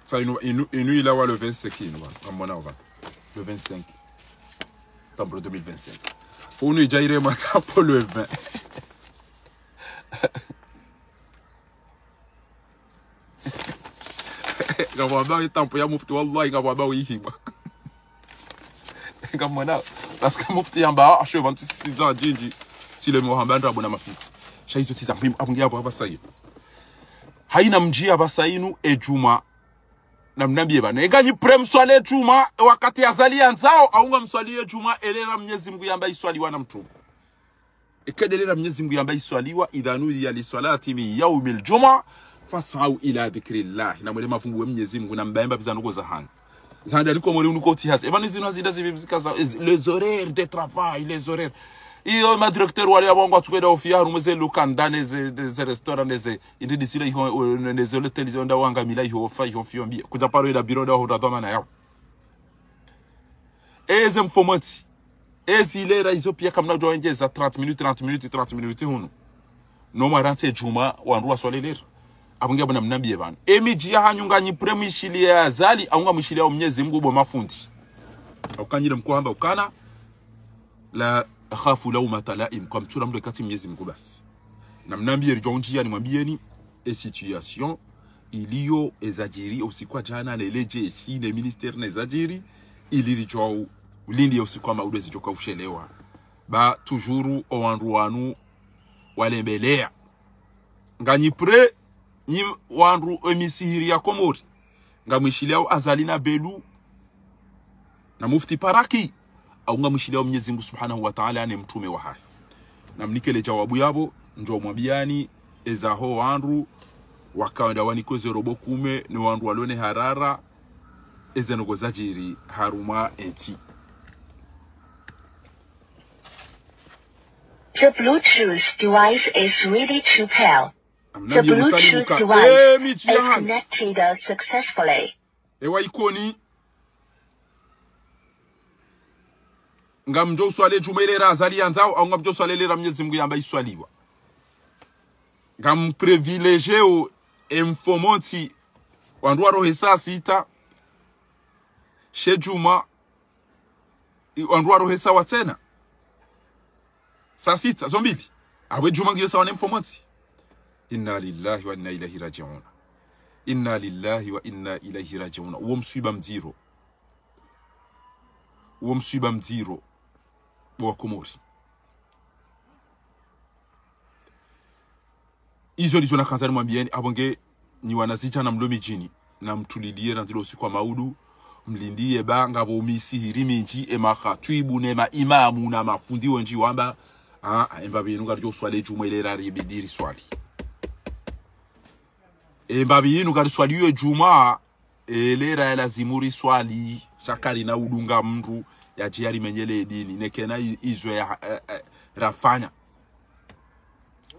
Sa inu, inu, inu ilawa le vingt-cinq inu, pvanu. Kamwona pvanu. Le vingt-cinq septembre deux mille vingt-cinq. Unu idja irema tapo le vingt. Ngapvo wamba itampu ya mufti, wallahi, ngapvo wamba ihibwa. Ngamwona, parce que mufti yamba, ah, sho, pvanu tsi, tsi, tsi za djindji, tsi le mo hamba ndrabo na mafitsi. Sha izo tsi za muhimu, apvo nge apvo apvasa iyo. Haina mdji apvasa inu, e djuma. Na mnambiye pvanu. Eka nyi prêt mswale djuma, e wakati Azali yandzao, au ngamswaliye djuma, e lera Mnyezi Mungu yamba iswaliwa na mtrume. Eka nde lera Mnyezi Mungu yamba iswaliwa, إذا نودي للصلاة من يوم الجمعة فاسعوا إلى ذكر الله. Na mwende mavumbuwe Mnyezi Mungu, na mbaye mbapvi za ndrongoo za hanyu. Za handa liko mwere unuko tsi hazi. E pvanu zinu hazi nda zipvi zika za, les horaires de travail, les horaires. Iyo ma directeur wale abo ngwatsukwenda ofiya harumwa ze lukanda ne ze, ne ze restaurant ne ze, indi disila iho, ne ze hôtel zo nda wangamila iho fa iho fiyo mbiya. Kudja paro ila biro nda ho nda dhwamana yawo. Eze mfomotsi. Ezi lera izo piya kamna udjo wendjeza trente minutes, trente minutes, trente minutes hunu. No mwarantsi djumwa wandru waswali lera. Abunge abuna mnambiye pvanu. Emidji yahanyu nganyi prêt mwishiliye Azali, au ngamwishiliya o Mnyezi Mngu bo mafundi. Au kanyile mkohamba ukana, la akhafu lawmata laim, kwamtsula mndru ekatsi Mnyezi Mngu basi. Na mnambiye ridjo undjiya nimwambiyeni, e situation iliyo ezadjiri, usiku wa djana, ne ledjeshi, ne ministère, ne zadjiri, ili ridjo ulindi ya usiku wa maudu ezidjoka ushelewa. Ba toujours o wandru wanu walembeleya. Nganyi prêt, nyi wandru emisihiri ya Komori. Ngamwishiliyao Azali na Belu, na Mufti Paraki, au ngamwishiliyao Mnyezi Mngu Subhanahu wa Ta'ala ne mtrume wahahe. Na mnikele djawabu yabo, ndjo mwambiyani, ezaho wandru, wakawenda wanikwe ze robo kume, ne wandru walone harara, eze ndrongoo zadjiri harumwa entsi. The Bluetooth device is ready to pair. The Bluetooth device is connected successfully. Ewa Ikoni. Ngamdjo uswali djumwa ilera Azali yandzao, au ngamdjo uswali ilera Mnyezi Mngu yamba iswaliwa. Ngamprivilégiéo emfomontsi wandru warohe saa sita. She djumwa, i-, wandru warohe sawa tsena. Saa sita, zo mbili. Awe djumwa ngiyo sawa ne mfomontsi. Inna lillahi wa inna ilayhi raji'un. Inna lillahi wa inna ilayhi raji'un. Uwo mswiba mdziro. Uwo mswiba mdziro. Bo wa Komori. Izo ndizo nakandza nimwambiyeni, abonge nyi wanazidjana mlo midjini, na mtuliliye na ndilo usiku wa maudu, mlindiye ba ngapvo misihiri mindji, e makhatwibu, ne maimamu, na mafundi wendji wamba, ah, embapvi yinu ngaridjo uswali djumwa ilera ribidi riswali. Embapvi yinu ngariswaliyo djumwa, elera ya lazimu riswali, sha karina udunga mndru, yadje yarimenyele edini, nekena i-, izo ya, eh, eh, rafanya.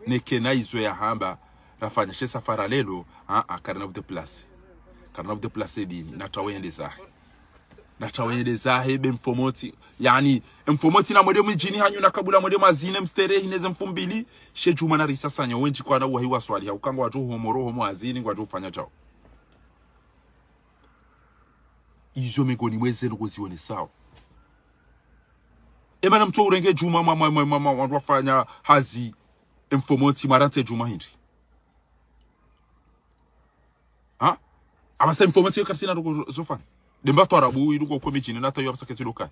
Nekena izo yahamba, rafanya she safara lelo, ah, ah, karina udéplacé. Karina udéplacé dini, natra wende zahe. Natra wende zahe, be mfomontsi. Yaani, mfomontsi na mwende mdjini hanyu na kabula mwende mwazine msterehi neze mfumbili, she djumwa na risasanya, wendji kwana uwahi waswali, hauka ngwadjo homoro homo hazini, ngwadjo ufanya djao. Izo mengoni mweze ndrongoo zionesao. Emana mtso urenge djumwa mwa, mwa, mwa, mwa, mwa, wandru wafanya hazi, emfomontsi mwarantsi djumwa hindri. Ha? Apvasa emfomontsi yo karisina ndrongoo zofanya. Demba twarabu, irungo kwe midjini, nata yo apvasa ketsi lokaya.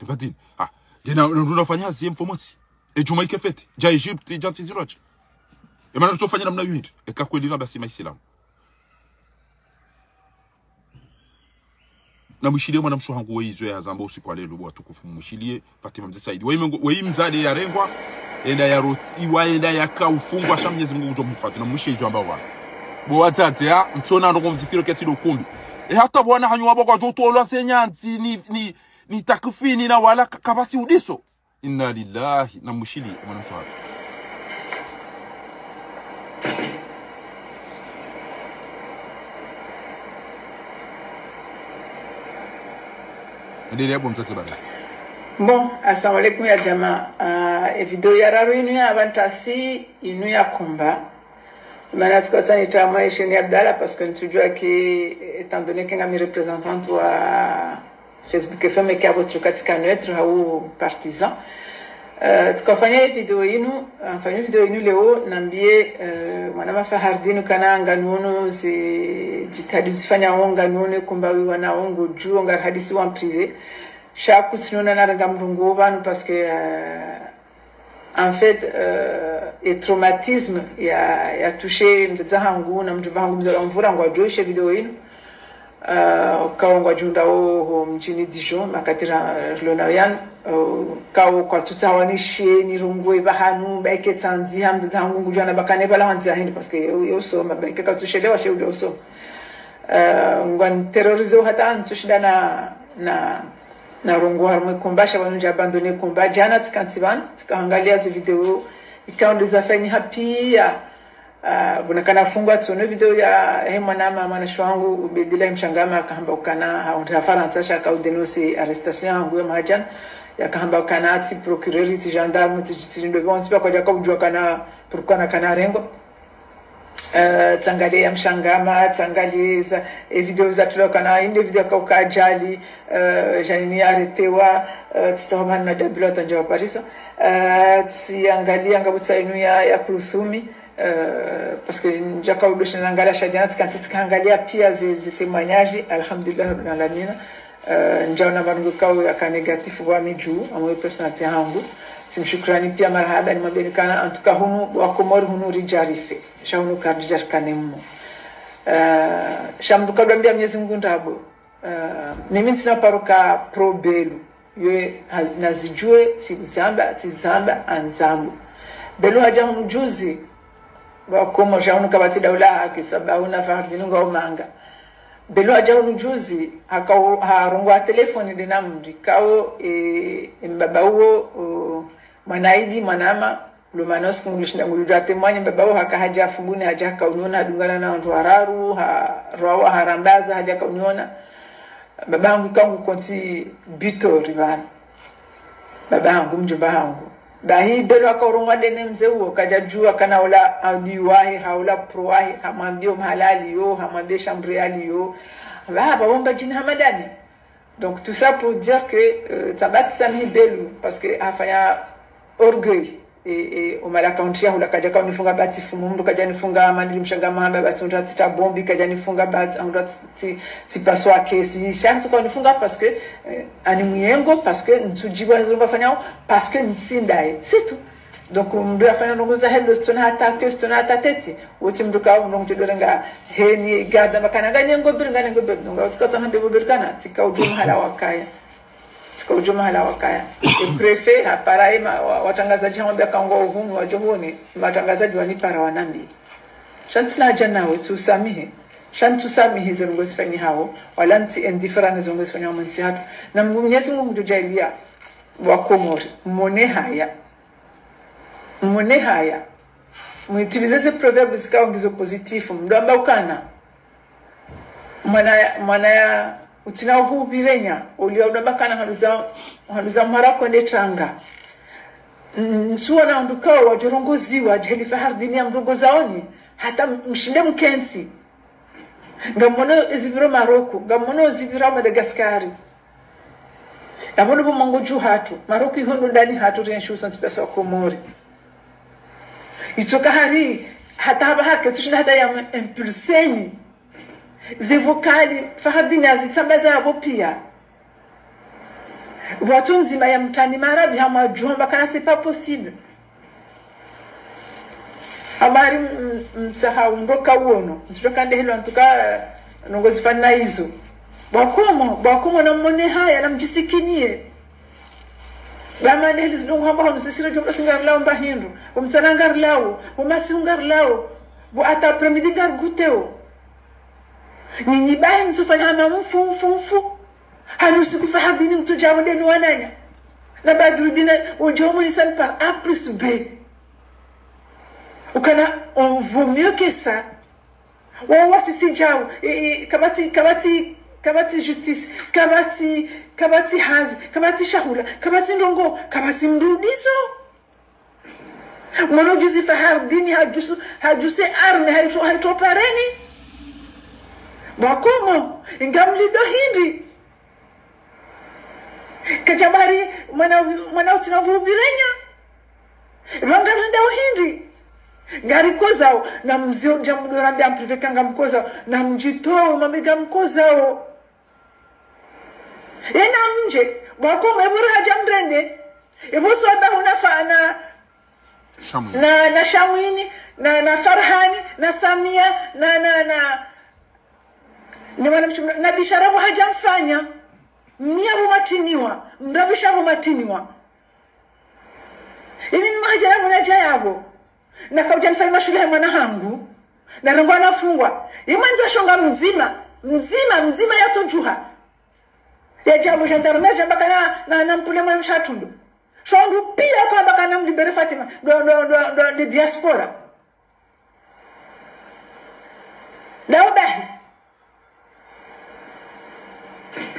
Demba dini. Ha? Ngena, ndruna ufanya hazi emfomontsi. Edjumwa ike fête. Dja Egypte, dja ntsi zindrwadje. Emana tutsofanya namna yo hindri. Eka kweli na basi maisilamu. Na mwishiliye mwana mshe hangu we izo yazamba usiku wa lelo, bo watukufu, mwishiliye Fatima Mze Saidi. Weyi mengo, weyi mdzadze yarengwa, enda yarotsi, iwa enda yaka ufungwa, sha Mnyezi Mngu ngudjo mhifadhwi, na mwishiliye izo yamba wana. Bo wadzadze ya, mtsona ndrongoo mzifikiro ketsi ndo kumbi. E hata bo wana hanyu wabo kwadjo utolwa ze nyandzi, ni, ni, ni takfini na wala ka-, kapvatsi udiso. Inna lillahi, na mwishiliye mwana mshe hatru. Endelea bo mdzadze bana. Bon, assalamu alaikum ya djamaa. Ah, e video ya raru inu ya pvantasi, inu ya komba. Mana tsika tsani ta mwa esheni Abdallah, parce que ntsudjua ke, étant donné ke ngami représentante wa Facebook F M, ke apvo tsuka tsika neutre hau partisan. Euh, tsika fanya ye video inu, nfanya video inu leo, nambiye, euh, mwana ma Fahardine kana nganuono ze djitihadi uzifanyao, nganuono kumba wi wana wo ngudjuo, ngarihadisi wa en privé. Sha kutsinona narenga mrungu pvanu parce que, euh, en fait, euh, e traumatisme ya, ya touché mdzadze hangu na mdjomba hangu mdzadze wa mvura ngwadjo ishe video inu. Euh, kawo ngwadjo unda wo, wo mdjini Dijon, makati ra, rilo na uyanu. Euh, kawo kwatsutsaha wanishe, nirongwe pvahanu, ba ike tsandzi, ha mdzadze hangu ngudjo ana bakane pvala handzi ya hindri, parce que yo, yo usoma, ba ike katsushelewa she udjo usoma. Euh, ngwani terrorisé hata ntsushinda na, na, Narongoa harumwa e combat, sha pvanu ndja abandonné e combat. Djana tsika ntsi pvanu, tsika hangalia ze video, ikao ndo zafanyiha pia. Ah, pvona kana fungwa tsono video ya, eh, mwanama, mwanashe wangu, Ubedila Mshangama, akahamba ukana, ha, ha Farantsa, sha aka udénoncer arrestation yangu ya mwaha djana, yakahamba ukana tsi procureur, tsi gendarme, tsi, tsi, tsi ndo pvontsi, pia kwadjaka udjua kana, pourquoi nakana rengwa. Eh, tsangalie ya Mshangama, tsangalie za, e video zatolwa kana, inde video kauka ajali, eh, Janini arrêtéwa, eh, tsitsaho pvanu na Dabila watandja wa Parisa. Eh, tsiangalia ngapvo tsi inu ya, ya Kuluthumi, eh, parce que ndjaka udosha nangalia sha djana tsika ntsi tsika hangalia pia ze, ze témoignages, alhamdulillah rabbil alamina. Eh, ndjaona pvanu nge kao yaka négatif pvwa mi dju, amwe personnalité hangu. Tsimshukurani pia marahaba, nimwambieni kana, en tout cas hunu, wa Komori hunu ridjarife. Sha hunu karidjarikane mmo. Eh, sha mndru kadjwambia Mwenyezi Mungu ndrabo. Eh, mimi ntsina paro ka pro Belu. Yo, ha, nazidjue, tsizamba, tsizamba, anzambo. Belu hadja hunu juzi, wa Komori, sha hunu kapvatsi daula haki, sababu na Fahardini ngwao manga. Belu hadja hunu juzi, haka, harongoa telefoni de na mndru, kao, e, e mbaba uwo, o, Mwanaidi, mwanama, lo mana usiku ngulu shinda ngulu djua témoigner, mbaba uwo haka hadja Fumbuni, hadja haka uniona, hadungana na wandru wararu, ha, rwawa, harambaza, hadja haka uniona. Mbaba hangu ikao ngu konti butori pvanu. Mbaba hangu, mdjomba hangu. Bahi Belu haka urongoa de ne mze uwo, kadjadjua kana ola adui wahe, ha ola pro wahe, hamwambio mahala aliyo, hamwambie chambre aliyo. Mbaba, womba djini Hamadani. Donc, tout ça pour dire que, euh, tsamba tsisamihi Belu, parce que hafanya orgueil. E, e, o mala kaunti ya hula kadjaka unifunga ba tsifumu mndru, kadjanifunga Manili Mshangama hamba ba tsihundra tsitra bombi, kadjanifunga ba tsihundra tsi, tsi, tsipasua kesi. Sha tsuka unifunga parce que, eh, ani myengo, parce que ntsudjibu ani zilonga fanyao, parce que ntsindaye. C'est tout. Donc, mndru yafanya ndrongo zahe lo, sitsona hata ke, sitsona hata tete. Wotsi mndru kao mndru ngudjo dorenga heni, igarda, makana, nganengo Belu, nganengo Belu. Donc, wotsi kao tsana hamba bo Belu kana, tsika udjua mahala wakaya. Tsika udjua mahala wakaya. E préfet, hapara ema, wa, watrangazadji hamwambia kangwa uhunu, wadjo huone, watrangazadji wanipara wanambi. Sha ntsina hadja nawe, tsusamihi. Sha ntsusamihi ze ndrongo zifanyihao, wala ntsi indifférent ne ze ndrongo zifanyihao mwe ntsi hatru. Na Mngu Mwenyezi Mungu ngudjo djaaliya, wa Komori, mwone haya. Mwone haya. Mwitilize ze proverbes zikao ngizo positif. Mndru amba ukana. Mwana, mwana ya, utsina uhu upvirenya, uliwa udamba kana haluza, haluza mhara kwende tranga. N-, ntsuona wandru kao wadjorongoziwa, djeli Fahardini ya mrongozaoni, hata m-, mshinde mkentsi. Ngamwono ezipviro Maroko, ngamwono ezipviro Madagaskari. Yapvo ndo pvo mwango dju hatru, Maroko iho ndo ndani hatru rienshi usa ntsi pia si wa Komori. Itsoka hari, hata hapva hake, tsushinda hata ya m-, impulseni. Ze vocal, Fahardini azitsambaza yapvo pia. Pvwatsu ndzima ya mtani marabi hamwadjuha mbakana, c'est pas possible. Amari m-, m-, mtsaha undoka uono. Ntsudoka ndehelo antuka, eh, ndrongo zifana izo. Bwakomo, bwakomo na mwone haya, na mdjisikinie. Bama ndeheli zidrongo hamba honu sisiro djomba singarilao mba hindru. Bo mtsana ngarilao, bo masihu ngarilao, bo hata après-midi ngariguteo. Nyinyi bahi mtsufanya hama mfu, mfu, mfu. Hanu usiku Fahardini mtsudja mwende no wananya. Na Badrudina, udjo mwenisani par A plus B. Ukana, on vaut mieux que ça. Wao wasisi djao, e, e, kapvatsi, kapvatsi, kapvatsi justice, kapvatsi, kapvatsi hazi, kapvatsi shahula, kapvatsi ndrongo, kapvatsi mrudiso. Mwono juzi Fahardini hadjusu, hadjuse arme, haitro, haitro pareni. Bwakomo, inga mlido hindri. Kadjambari, mwana, mwana utsina vupvirenya. Pvangarenda uhindri. Ngarikozao, na mzio ndja mdorambia mprive kanga mkozao, na mdjitowe, mamega mkozao. Yena mdje, bwakomo, ebora hadja mrende. Ebo swada huna fa-, na, Shamwini. Na, na Shamwini, na, na Farhani, na Samia, na, na, na, ni mwana mtru-, na Bishara pvo hadja mfanya. Mia pvo matiniwa, mrabisha pvo matiniwa. Imi mma hadja yapvo nadja yapvo. Na kaudja nifanya mashule he mwana hangu. Na rangu anafungwa. Imwendza shonga mdzima, mdzima, mdzima yatsodjuha. Yadja bo gendarme, yadja mbakana na, na mpule mwa mshatrundo. Sho ndo piya kwa mbakana mlibere Fatima, ndo, ndo, ndo, ndo, ndo diaspora. Ndawo bahi.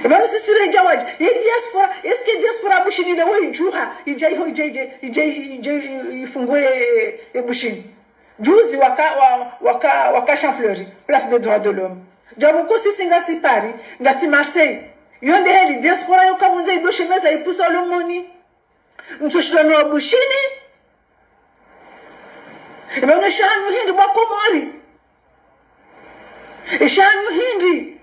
Eba msisire djawadji. Ye diaspora, est-ce que diaspora Bushini le wo idjuha? Idja iho, idja, idja, idja, idja, ifungue e, e Bushini. Juzi waka, wa, waka, waka Champ Fleuri, Place des Droits de l'Homme. Djabu ko sisi ngasi Paris, ngasi Marseille. Yo nde heli diaspora yo kapvondze ido shemeza ipusa lo moni. Mtsoshilwa no Bushini. Eba no shanyu hindri bo Wakomori. E shanyu hindri.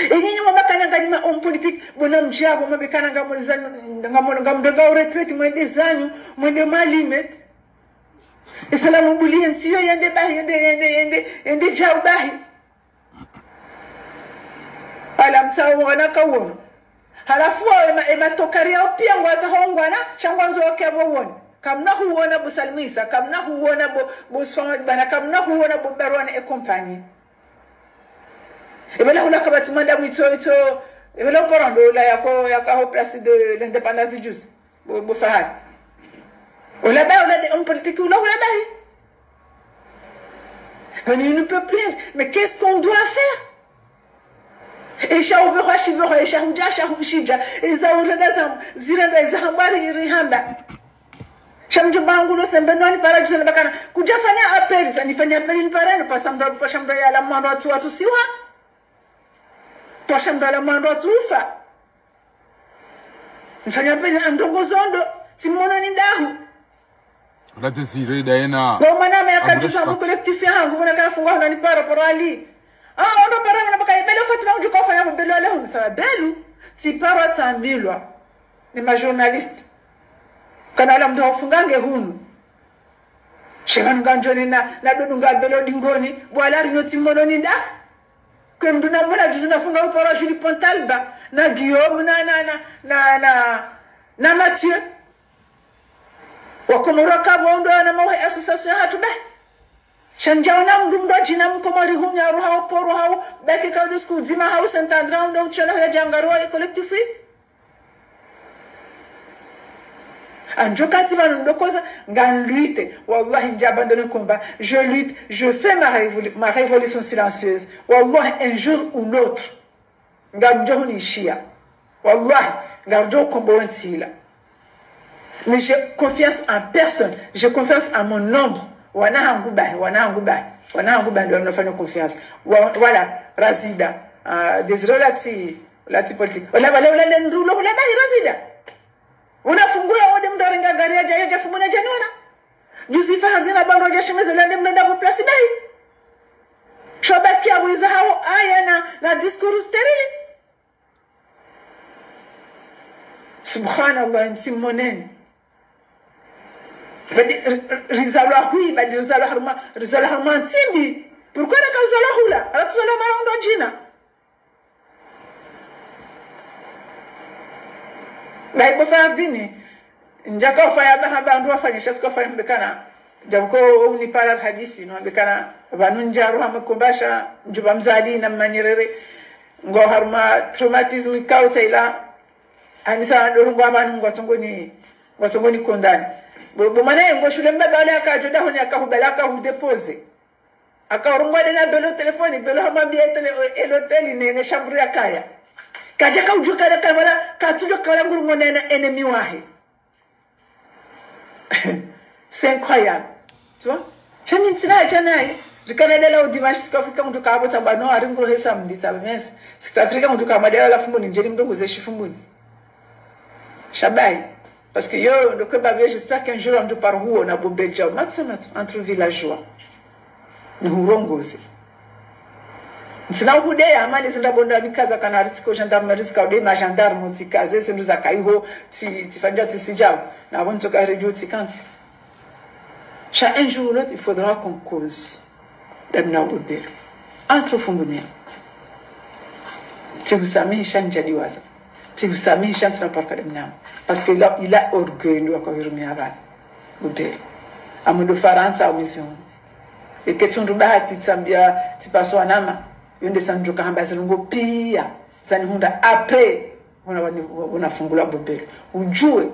E nyinyi mwabakana nganyima homme politique, bo namdjiya bo mwabekana ngamoliza, ngamo, ngamdonga o retraite, mwende zanyu, mwende mwalime. E salamu buliye ntsi yo yende bahi, yende, yende, yende, yende djau bahi. Ala mtsawo ngwana kawono. Halafu wawo ema, ema tokari yawo piya ngwatsaho ngwana, sha ngwandzo wake abo wone. Kamna huwona bo Salim Issa, kamna huwona bo, bo Ousmane Djibana, kamna huwona bo Barwane et compagnie. Ebe la hula kapvatsi mwanda mwitso, itso, ebe la uporo ndo ula yako, yaka ho Place de l'Indépendance juzi. Bo, bo Fahad. Ula bahi, ula de, homme politique, ula, ula bahi. On ne peut plus. Mais qu'est-ce qu'on doit faire? Esha ubeho, ashibeho, esha hudja, asha hushidja. Eza urenda za, zirenda, eza hambari, iri hamba. Sha mdjomba hangu lo sembe no ni para juzi nambakana. Kudjafanya appel, sa nifanya appel ni para no, pvasa mdru, pvasa mdru yala mwandro watsu, watsusiwa. Pvasa mdru yala mwandro watsufa. Nifanya appel na ndrongo zondo, tsi mmono ni ndahu. Nga Désiré Diana. Bo mwana ame yaka juzi mu collectif yahangu, mwana kana fungwa hona ni para, para ali. Ah, ono para mwana baka ibele Fatima udjuka ufanya bo Belu ale hunu sawa Belu. Tsi para tsambilwa. Ni ma journaliste. Kana ala mdru ufunga nge hunu. Shema nunga ndjoni na, na dodo nga Belu dingoni. Bo ala rinyo tsi mmono ni nda. Kwe mdru na mwana juzi nafunga upara Julie Pontalba. Na Guillaume, na, na, na, na, na, na Mathieu. Wakomori waka bo ndo na mawe association hatru be. Sha ndjaona mdru mdru djina Mkomori hunu ya ruha uporo hau, beke ka usiku dzima hau Saint André, ndo utshona ya djanga roho e collectif. Andjo kati pvanu ndo koza, nga lutte. Wallahi, ndja abandonné combat. Je lutte, je fais ma révolu-, ma révolution silencieuse. Wallahi, un jour ou l'autre. Ngamdjo hunishiya. Wallahi, ngamdjo kombowa ntsi la. Mais j'ai confiance en personne. J'ai confiance à mon ombre. Wana hangu bahi, wana hangu bahi. Wana hangu bahi, ndo wanafanya confiance. Wa-, wala, Razida. Ah, Désiré ula tsi, ula tsi politique. Wala, wala, ula le mdru, ula, ula bahi Razida. Una fungu ya wode mdru arenga gari ya djayo, dja fungu na djanona. Juzi Fahardine abandro dja shemeza, ula le mdru nda bo place bahi. Shwabaki abuliza hao aya na, na discours stérile. Subhanallah, ntsi mmoneni. Badi, ri-, ri-, rizalwa hwi, badi rizalwa harumwa, rizalwa harumwa ntsi mbi. Pourquoi naka uzalwa hula? Ala tuzalwa marondo djina. Bahi bo Fahardine. Ndjaka ufanya ba hamba ndru wafanya, sha tsika ufanya mbekana. Djabu ko unipara hadisi, no mbekana, pvanu ndja ruha mkomba sha, ndjuba mzali na manyerere. Ngo harumwa traumatisme kauta ila, anisa ndo ngwa pvanu ngwatsongoni, ngwatsongoni condamné. Bo, bo mwana ye ngo shule mbaba wale akadjo dahoni akahubala akahudéposé. Akaurungwa de na Belu téléphone, Belu hamwambiya tele, e, l'hôtel ne, ne chambre yakaya. Kadja kaudjuka na kabala, katsudjo kabala ngurungo na, na ennemi wahe. C'est incroyable. Tu vois? Sha mi ntsina hadja naye. Rikana dela o dimanche, tsika Afrika mdru kabota mba no, ari nguro hesa mditsa mesa. Tsika Afrika mdru kamadela la Fumbuni, ndjeni mdru nguze shi Fumbuni. Sha bahi. Parce que yo, ndo kwe babi, j'espère qu'un jour, on te parle, on a beau bel job. Matso, matso, entre villageois. Ni hurongoze. Ntsina uhudeya, amani zinda bonda nikaza kana ritsi ko gendarme, ritsi ka ude ma gendarme, tsika, ze zindru za kaiho, tsi, tsi fandja, tsi sijao. Na bon tsoka redio, tsi kanti. Sha un jour ou l'autre, il faudra qu'on cause. Damna bo Belu. Entre Fumbuni. Tsihusamihi sha ndjadiwaza. Tsihusamihi sha ntsina parka damna. Parce que il a, il a orgueil ndo akahurumia abana. Bo Belu. Amudo Farantsa au mission. Eke tsundu bahati tsambia tsipaso anama. Yonde sandjo kahamba zilungo piya. Zanihundra après, wona wani-, wona fungula bo Belu. Udjuwe,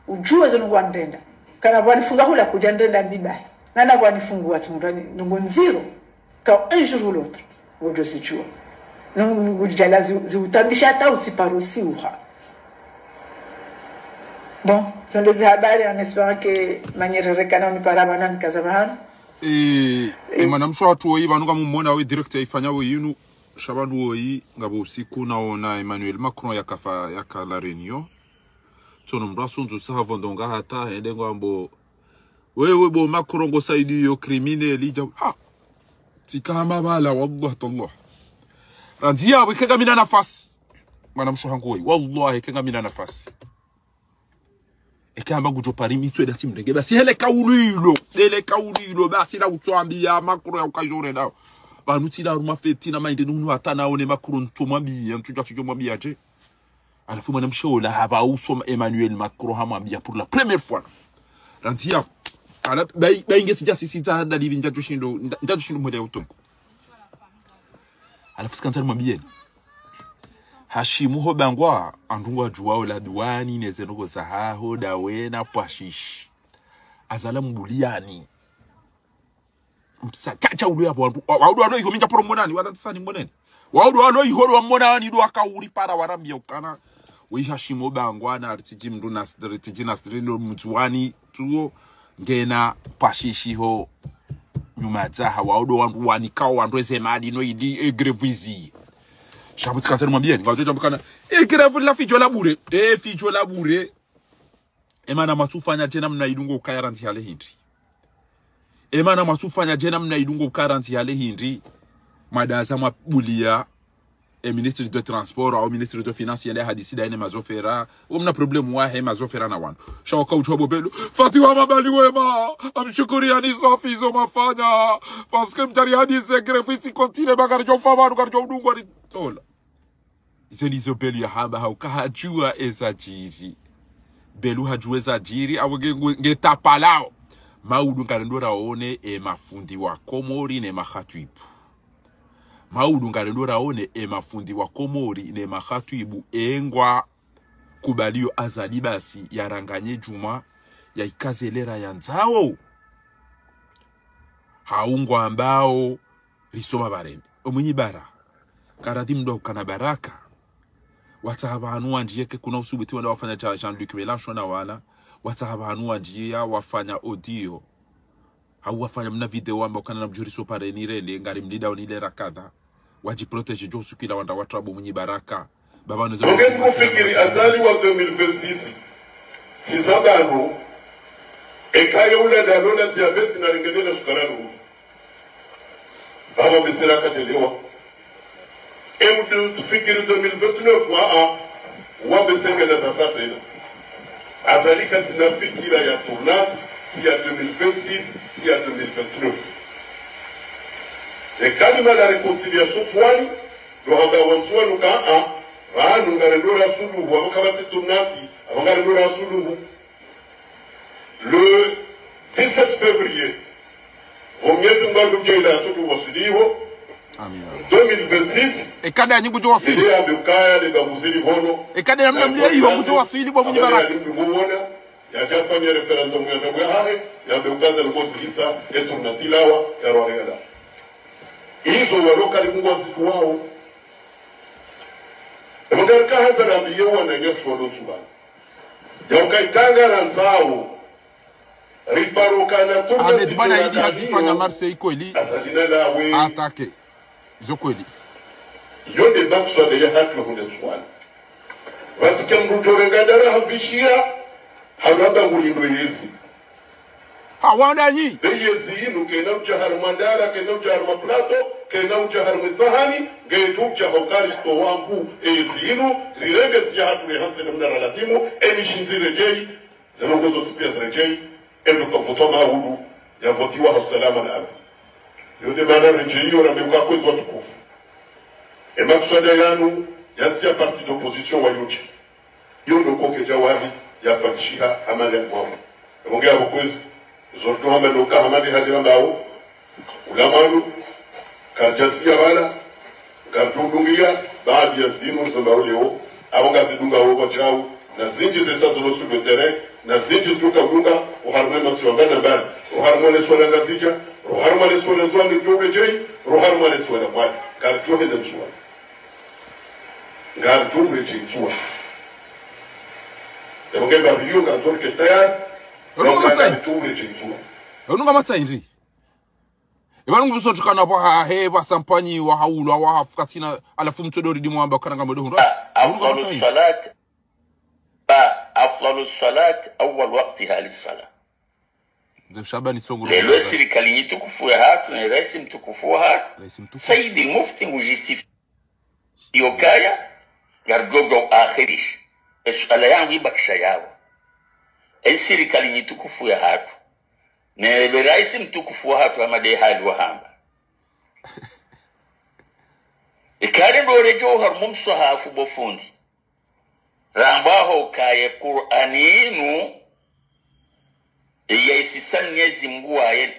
udjuwe zinu wanirenda. Kana wanifunga hula kudja nirenda mbi bahi. Nana wanifungu wati mundani, ndrongo ndziro. Ka un jour ou l'autre, wodjo zidjuwa. Nungu djala zi, ziutabisha hata utsi paro siuha. Bon, zo nde ze habari, en espérant que manyerere kana unipara pvanu nikaza pvahanu. Eh, eh, mwanamshe watru woyi, pvanu kamumona we direct yaifanya woyi inu, sha pvanu woyi, ngapvo usiku naona Emmanuel Macron yakafa, yaka La Réunion. Tsono mndru asunzu saha pvo ndonga hata, hende ngwambo, wewe bo Macron ngosaidiyo criminel, idja, ha! Tsika hama pvala, wallah, tallah. Randzi yapvo, eka ngamina nafasi. Mwanamshe hangu woyi, wallah, eka ngamina nafasi. Eka hamba ngudjo pari mitswe datsi mrenge, basi hele kauli ilo, hele kauli ilo, basi na utswambiya Macron ya ukajo urendao. Pvanu tsila harumwa feti na maende nunu hata naone Macron ntsomwambiya, ntsudja tsudjo mwambiya dje. Halafu mwanamshe ola hapva uso Emmanuel Macron hamwambiya pour la première fois. Randzi yapvo. Ala, bayi, bayi nge tsidja sisi tsa dalili ndjadjo shindo, nda-, ndjadjo shindo mwele ya utongo. Halafu tsikandza nimwambiyeni. Hashimu ho bangwa, wandru ngwadjuwao la duwani, ne ze ndrongo zahaho, dawe na pwashishi. Azala mbuliyani. Msa, tsa, tsa, ulo yapvo wandru, wa, waudu walo iho mindja poro monani, wala tsani moneni. Waudu walo iho lo monani, ndo waka uripara warambiya ukana. Weyi Hashimu ho bangwa, na ritsidji mndru na, ritsidji na, ndo mdzuwani, tuwo, ngena pwashishi ho nyuma dzaha, waudu wandru wanikao, wandru eze mali, no ili, e grève izi. Sha pvo tsikandza nimwambiyeni, ngwadjo djamba ukana, e grève la fidjo la bure, e fidjo la bure. Emana mwatsufanya dje namna idungo ukaya randzi hale hindri. Emana mwatsufanya dje namna idungo ukaya randzi hale hindri. Madaza mwabuliya, e ministre de transport, au ministre de finance, yende hadisi daye ne mazofera. Womna problème wahe mazofera na wanu. Sha waka udjuwa bo Belu. Fatiwa mabali wema. Amshukuri yani safi zo mafanya. Parce que mdjari hadisi grève itsi continue ba ngaridjo ufa wanu ngaridjo udungwa ni tola. Izo ndizo Belu yahamba hauka hadjuwa ezadjiri. Belu hadjuwa ezadjiri, apvo nge, nge, nge tapalao. Maudu ngarendo raone e mafundi wa Komori ne makhatwibu. Maudu ngarendo raone e mafundi wa Komori ne makhatwibu engwa kubaliyo Azali basi yaranganye djumwa ya ikaze lera yandzao. Haungwa ambao risoma barende. Omwinyi bara. Karadhi mndru ukana baraka. Watsaha pvanu wandjiye ke kuna usubuti wanda wafanya cha Jean-Luc Mélenchon na wana. Watsaha pvanu wandjiya wafanya audio. Hau wafanya mna video wamba ukana na mdjuri so pareni rende, ngari mlida onile rakadha. Wadji protéger djo usukila wanda watrabu mwinyi baraka. Baba neze. Mungeni kufikiri Azali wa deux mille vingt-six. Sisa pvanu. Eka ye ula dalo na diabète na rengene na sukari. Baba besera katelewa. Emu tu fikiri deux mille vingt-neuf wa a. Wa besenge na sasa tsena. Azali katsina fikira ya tournante, tsi ya deux mille vingt-six, tsi ya deux mille vingt-neuf. E kalima la réconciliation Ndzuwani, ndo hamba wa Ndzuwani ka a, pvanu ngarendo rasuluhu, apvo kapvatsi tournante, apvo ngarendo rasuluhu. Le dix-sept février, Mwenyezi Mungu ngudjo ila sotu waswiliho. Amina. Deux mille vingt-six. Eka nde nyi ngudjo waswili. Nde yambe ukaya nde nguzili hono. Eka nde namna mliya iho ngudjo waswili bo mwinyi baraka. Yambe mndru muona. Yadja fanya référendum ya ndrabo yahahe. Yambe ukaza ngozilisa. Etu na tilawa. Ya rwariala. Izo waloka ni Mungu wazituwao. Ebo ngarika haza nambiye wananyasi walo Ndzuwani. Ya uka ikanga randzao. Riparukana tu. Ahmed Bana Idi hazifanya Marseille kweli. Azali na lawe. Attaqué. Zo kweli. Yo nde makswada yahatru hule Ndzuwani. Pvatsi ke mndru djo renga dara hapvishiya, hanu hamba ngulindo yezi. Ha, wanda nyi? Be yezi inu, kena udja harumwa dara, kena udja harumwa plateau, kena udja harumwa sahani, nge tu udja hokari sto wangu, e yezi inu, zirenge tsiya hatru le hanse namna ralatimu, e mishindzi redjeyi, zeno ngozo tsipia zredjeyi, e ndo kavotwa maudu, yavotiwa ha usalama na amani. Yo nde mana redjeyi yo rambe uka kwezi watukufu. E makswada yanu, yatsiya parti d'opposition wayodje. Yo ndo koke djawahi yafanyishiha amani ya mwambo. Emonge ya bukwezi, zorto hamba ndo ka amani hadira mbawo. Ulamanu, karjasiya bala, karjudungiya, Baadhi ya zinu zambao leo, apvo ngazidungao wadjau, na zindji zesa zilo sur le terrain, na zindji zitsoka udunga, oharumwa ye masiwa ngana mbali, oharumwa le swala Ngazidja, oharumwa le swala Ndzuani, djo redjei, oharumwa le swala Mwali, ngaridjo henda Ndzuani. Ngaridjo redjei Ndzuani. Yapvo nge mbapvi iyo ngazo rike tayari, Unu ngamatsayi. Ngaridjo redjei Ndzuani. Unu ngamatsayi ndri. Eba nungu zotsukana pvwa hahe, pvwa sampanyi, wahaulwa, wahafukatsina, halafu mtso ndo ridi mwamba ukana ngamwedo hundra. Ba, afdalu salat, ba, afdalu salat, awwal waqtiha lis-salah. Mze Shabani Tsongo. Lelo sirikali nyi tukufu ya hatru, ne raisi mtukufu wa hatru. Raisi mtukufu. Sayyid al-Mufti ngu justifie. Iyo kaya, ngarigogo akhirisha. Esuala yangu ibakisha yapvo. Esirikali nyi tukufu ya hatru. Ne be raisi mtukufu wa hatru Ahmad Ahali wahamba. Ikale ndo redjo harumwa mswahafu bo fundi. Ramba ho kaye Qur'ani inu, iya isisa Mnyezi Mngu waye.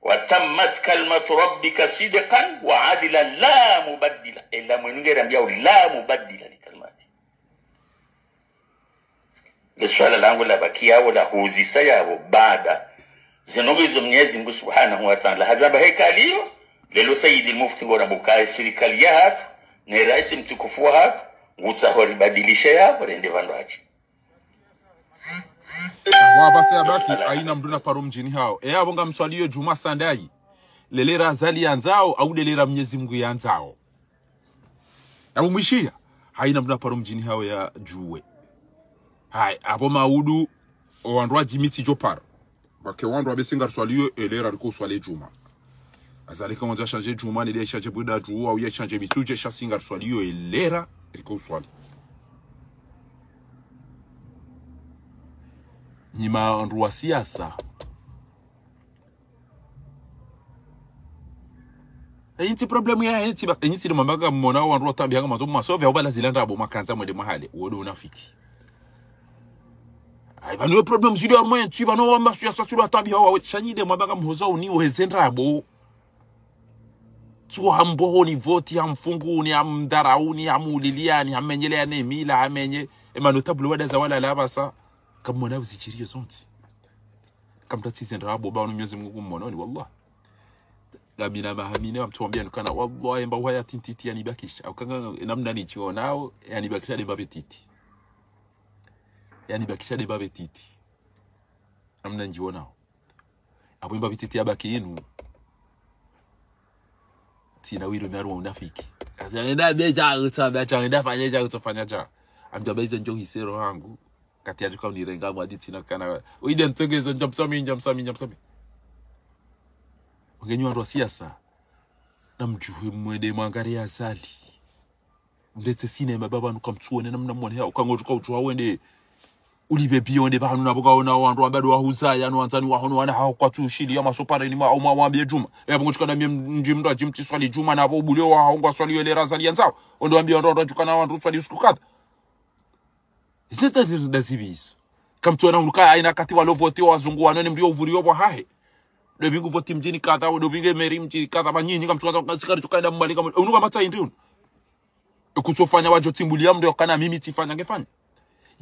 وتمت كلمة ربك صدقا وعدلا لا مبدل. Ela mwenu nge rambiyao لا مبدل لكلماته. Le swala langu labaki yapvo la huzisa yapvo baada. Zinu ngizo Mnyezi Mngu Subhanahu wa Ta'ala hazamba hekaliyo, lelo Sayyid al-Mufti ngona bukaye sirikali ya hatru, ne raisi mtukufu wa hatru, ngutsaho ribadilishe yapvo, rende pvandru hatsi. Wa basi yabaki, haina mndru na paro mdjini hawo. E, apvo ngamswaliyo djumwa sandayi. Lelera Azali yandzao, au lelera Mnyezi Mngu yandzao. Apvo mwishiya, haina mndru na paro mdjini hawo yadjuwe. Hayi, apvo maudu, owandru wadjimi tsidjo paro. Pvwake wandru wambe si ngariswaliyo, elera riko uswali djumwa. Azali ka ngwandzo yashanje djumwa, neli yashanje bwida dju, au yashanje mitsudje, sha si ngariswaliyo, elera riko uswali. Nyi ma wandru wa siasa. Eyi ntsi problème ya, eyi ntsi ba, eyi ntsi ndo mamba ngamwona wandru watambiya ngamwandzo mwasove, au bala zila ndrabo makandza mwende mwahale, wodo unafiki. Ayi, pvanu yo problème zili harumwa entsi, pvanu wa masiasa zili watambiya wawe, sha nyi nde mwamba ngamhoza uni uheze ndrabo. Tsuwa hambo honi voti, hamfungu uni, hamdharau uni, hamulilia ni, hamenyelea ne mila, hamenye, e ma notable wada za walala pvasa. Kamwona uzidjiriyo zontsi. Kamtatsize ndrabo, pvanu Mnyezi Mngu kumwononi, wallah. Ngamina mahamine, wamtsuwambiya nukana, wallah, emba uhaya tintiti yanibakisha. Au kanga namna nitsionao, yanibakisha nde mbapvi titi. Yanibakisha nde mbapvi titi. Namna ndjionao. Apvo emba pvi titi yabaki inu. Tsina wiro miaru wa unafiki. Kasi yenda beja, utsa beja, yenda fanya ja, utsa fanya ja. Amdja baiza ndjo hisero hangu. Kati yadjuka unirenga mwadi tsina kana. Uide mtsongezo, ndjamsami, ndjamsami, ndjamsami. Wangenyi wandru wa siasa. Namdjuhe mwende mwangariye Azali. Mletse sinema baba nuka mtsuone namna mwone hao. Uka ngodjuka udjuwa wende. Ulibe biyo wende pvanu na pvo kaona wandru wambado wahuzaya no wandzani waho no wana haho kwatsu ushili ya masopareni mwa, mwa, mwambiye djumwa. Yapvo ngodjuka na mie mndji mndru adji mtsi swali djumwa na pvo ubule waho ngwaswaliyo elera Azali yandzao. Wende wambiye wandru, wandru wadjuka na wandru swali usiku kadha. Izo tsa ziri nda zibi izo. Kamtsuona unuka haina kati walo voti wazungu wano ne mndru yo uvuriyo pvwahahe. Ndo pvingu voti mdjini kadha, ndo pvinge meri mdjini kadha, pvanyinyi kamtsuona, tsi karidjo kaenda mwali kamwe. Unuka matsayi ndri unu. Ekutsofanya wadjo tsimbuliya mndru yokana mimi tsifanya ngefanya.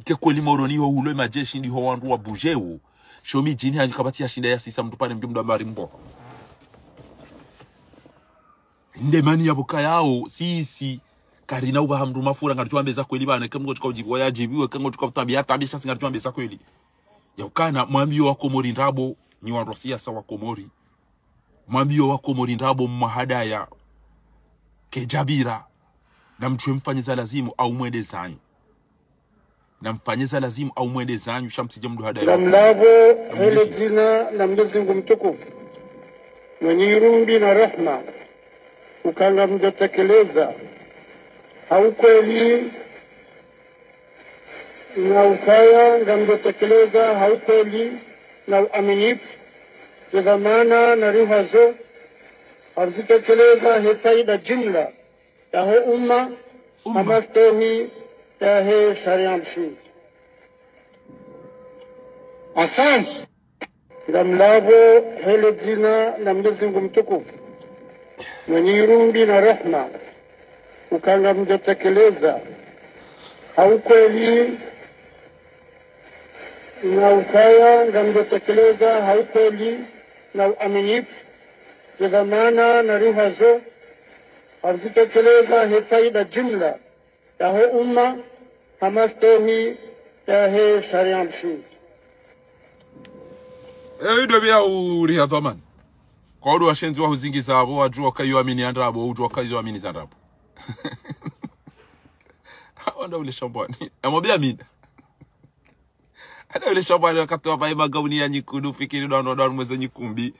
Ike kweli Moroni ho hulo emajeshi ndiho wandru wa bujeu. Sho midjini hanyu kapvatsi yashinda yasisa mndru pvane mndru mndru ambari mboho. Nde mani yapvo kayao, sisi, karina upvaha mndru mafura, ngaridjo wambe za kweli pvana, eka mngodjuka udjibiwa yadjibiwe, eka mngodjuka utambiya tambiya, sha si ngaridjo wambe za kweli. Yaukana, mwambiyo wa Komori ndrabo, nyi wandru wa siasa wa Komori. Mwambiyo wa Komori ndrabo mwahadaya, kedjapvira, namdjuhe mfanye za lazimu, au mwende zanyu. Namfanye za lazimu au mwende zanyu, sha mtsidje mndru hadaya. Ngamlapvo hele dzina la Mnyezi Mngu mtukufu, mwenye irumbi na rehma, uka ngamdjo tekeleza ha ukweli, na ukaya ngamdjo tekeleza ha ukweli na uaminifu, ze dhwamana narihazo, ha uzitekeleza he faida jimla yaho umma, umma, ha mastehi yahe sharia mshingi. Asante. Ngamlapvo hele dzina la Mnyezi Mngu mtukufu, Mwenyezi Mungu na rehema, uka ngamdjotekeleza ha ukweli, na ukaya ngamdjotekeleza ha ukweli na uaminifu, ze dhwamana narihazo, ha uzitekeleza he faida jimla yaho umma, ha mastehi yahe sharia mshingi. Eh, ido pia uriha dhwamana. Kwa udu washenzi wahuzingiza apvo, wadjuwa uka iyo amini ya ndrabo, udjuwa uka iyo amini za ndrabo. Wandru ule shambwani. Amwambia amina. Wandru ule shambwani wakati wapvahe magauni ya nyekundu, fikiri ndo wandru, ndo wandru mweze nyekumbi.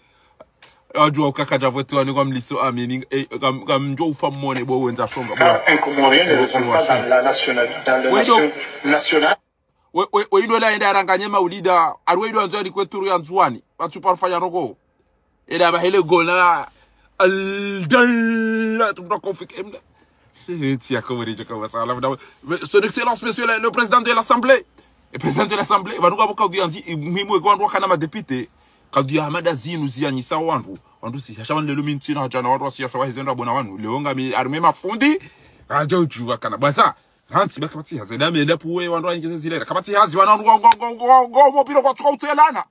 Wadjuwa uka kadja votiwa ni kwa mliso amini, eh, kam-, kamdjo ufa mwone bo wendza shonga, bo. Car un Comorien ne retourne pas dans la nationale, dans la nation nationale. We, we, we ido la enda yaranganye maulida, ari we ido andzo yalikwe turu ya Ndzuwani, pvatsu parufanya roko. Enda pvahe le gona, al-, dal-, tumra kofik, emna. Ntsi ya Komori djo kama sala, mna. Mais, Son Excellence, Monsieur le, le Président de l'Assemblée. Le Président de l'Assemblée, pvanu ka boka udhi andzi, i-, muhimu eka wandru wakana madéputé. Kadhi ya hamada zinu ziyanyisa wandru. Wandru si, hasha wanu lelo mi ntsina hadja na wandru wa siasa waheze ndra bona wanu. Leo ngami arme mafundi, hadja udjuwa kana. Bwaza, hantsi ba kapvatsi hazi, nami enda puwe wandru wa injeze zilera. Kapvatsi hazi, wana wandru ngo, ngo, ngo, ngo, ngo, mobiro kwatsuka utselana.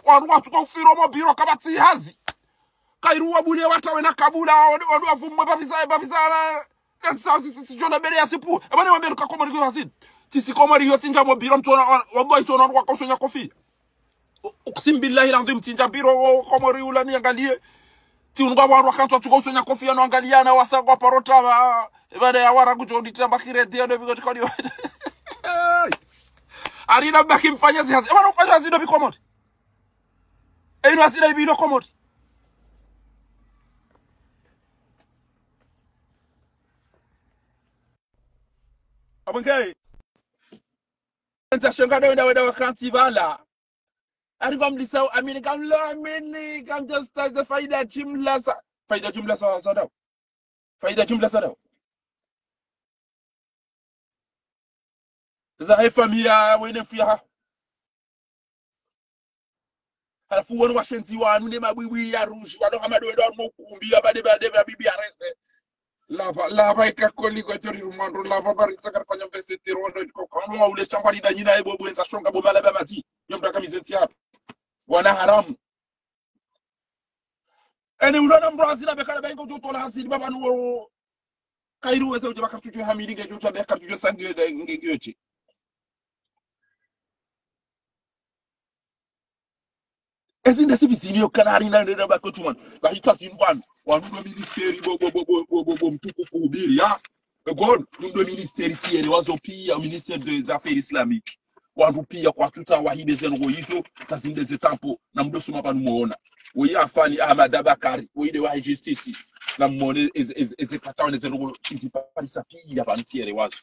Wandru kwatsuka ufiro mobiro, kapvatsi hazi. Kairu wa bule wata wena kabula, wandru, wandru wavumwe, babiza, babiza, na, na, sa, si, si, si, jona bele ya sipu. Eba ne wambia nuka Komori kwa hazini. Tsi si Komori yo tsi ndja mobiro, mtsona, wa, wa, wa, itsona, wandru waka usonya kofi. U-, uksimu billahi ladhim, tsi ndja biro, wa, wa, Komori ula niangalie. Tsi unga wandru waka ntsu, tsuka usonya kofi, yanu angalia, na wasa kwa parota, wa, eba ne ya wara kudjo nditra bakire, dia, ne, biko, tsikoni. Arina baki mfanya zi hazi. Eba ne ufanya zi ndo bi Komori. Einu asila ibilo Komori. Abangay. Nza shonga do wenda wenda wakantsi pvala. Ari kwa mlisao amini kamlo amini kamdjo staze faida jimla sa. Faida jimla sa, sa dao. Faida jimla sa dao. Zahe famiya wene fiya ha. Halafu wanu washenzi wanu ne mabwibwi ya rouge, wanu hama ndo wendo wanu mokumbi, ya bade bade ba bibi ya rese. Lava, lava ika koli kwa tori rumando, lava bari sakar fanya mbese tero wando jiko kano wa ule shamba lida nyina ebo bwenza shonga bo mala ba mati. Nyom taka mizenti hapa. Wana haramu. Eni ulona mdru hazina bekala bengo jotola hazini baba nuwo. Kairu weze uje baka tujwe hamili nge joja beka tujwe sangi nge, nge, nge, nge. Ezi nde sibi zini yo kana hari na nde bako chuman. Ba hita zinu wanu. Wanu ndo ministeri bo, bo, bo, mtukufu ubiri, ya. Egon, ndo ministeri tiere wazo pia, ministère des affaires islamiques. Wandru pia kwatsuta wahibe ze ndrongo izo, sa zinde ze tampo, na mdo suma pvanu mwona. Woyi afani Ahmad Abakari, woyi nde wahe justice, na mwone eze, eze, eze fatawa ne ze ndrongo izi parisa pia pvanu tiere wazo.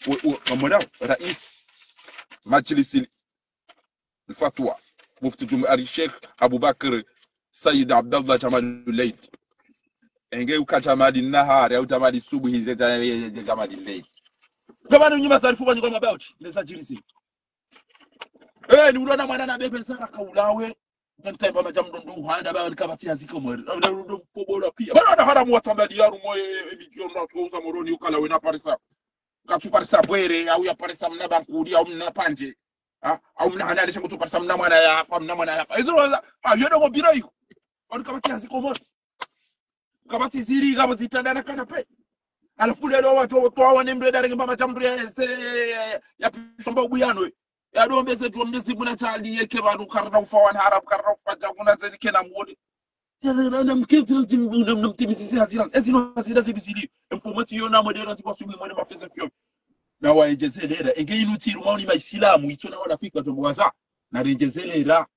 Wo, wo, na mwona, rais, majlisi Fatwa, Mufti Jum-, Al-Sheikh Abubakar Sayyid Abdallah Jamalullail. Enge uka Jamali Nahari, au Jamali Subuhi, je, je, je, Jamali Lail. Kama ni nyuma za alifu bani kwa mabauchi, neza jirisi. Eh, ni ulona mwana na bebe zara kaulawe. Ntaimba majamdo ndo uhanda, ba, ni kapvatsi hazi Komori. Na, na, ndo mkobola pia. Bana, na haramu wa tambali ya rumo, eh, eh, milioni na tuwa uza Moroni, ukala wena parisa. Katsu parisa bwere, au ya parisa mna bankuli, au mna panje. Ha? Au mna hanali shangu tsu parisa mna mwana yafa, mna mwana yafa. Izo waza, ha, yodo mobiro iko. Wanu kapvatsi hazi Komori. Kapvatsi ziri, kapvatsi tanda na kanape. Halafu lelo wandru, wandru wane mdru edare ngemba majamdo ya, se, ya, ya, ya pishomba ubuyano. Ya dombe ze tuwa mdezi muna chali yeke pvanu karna ufa wana haramu, karna ufa dja kuna zeni kena mwone. Namkentsi na mtimizisi hazira. Ezi no hazira zibizili. Mfumati yo na mwede na zikwa subi mwene mafese fiyo. Na waenjezelera. Enge inu tiru maoni ma Islamu. Itso na wanafiki wa jombo waza. Na renjezelera.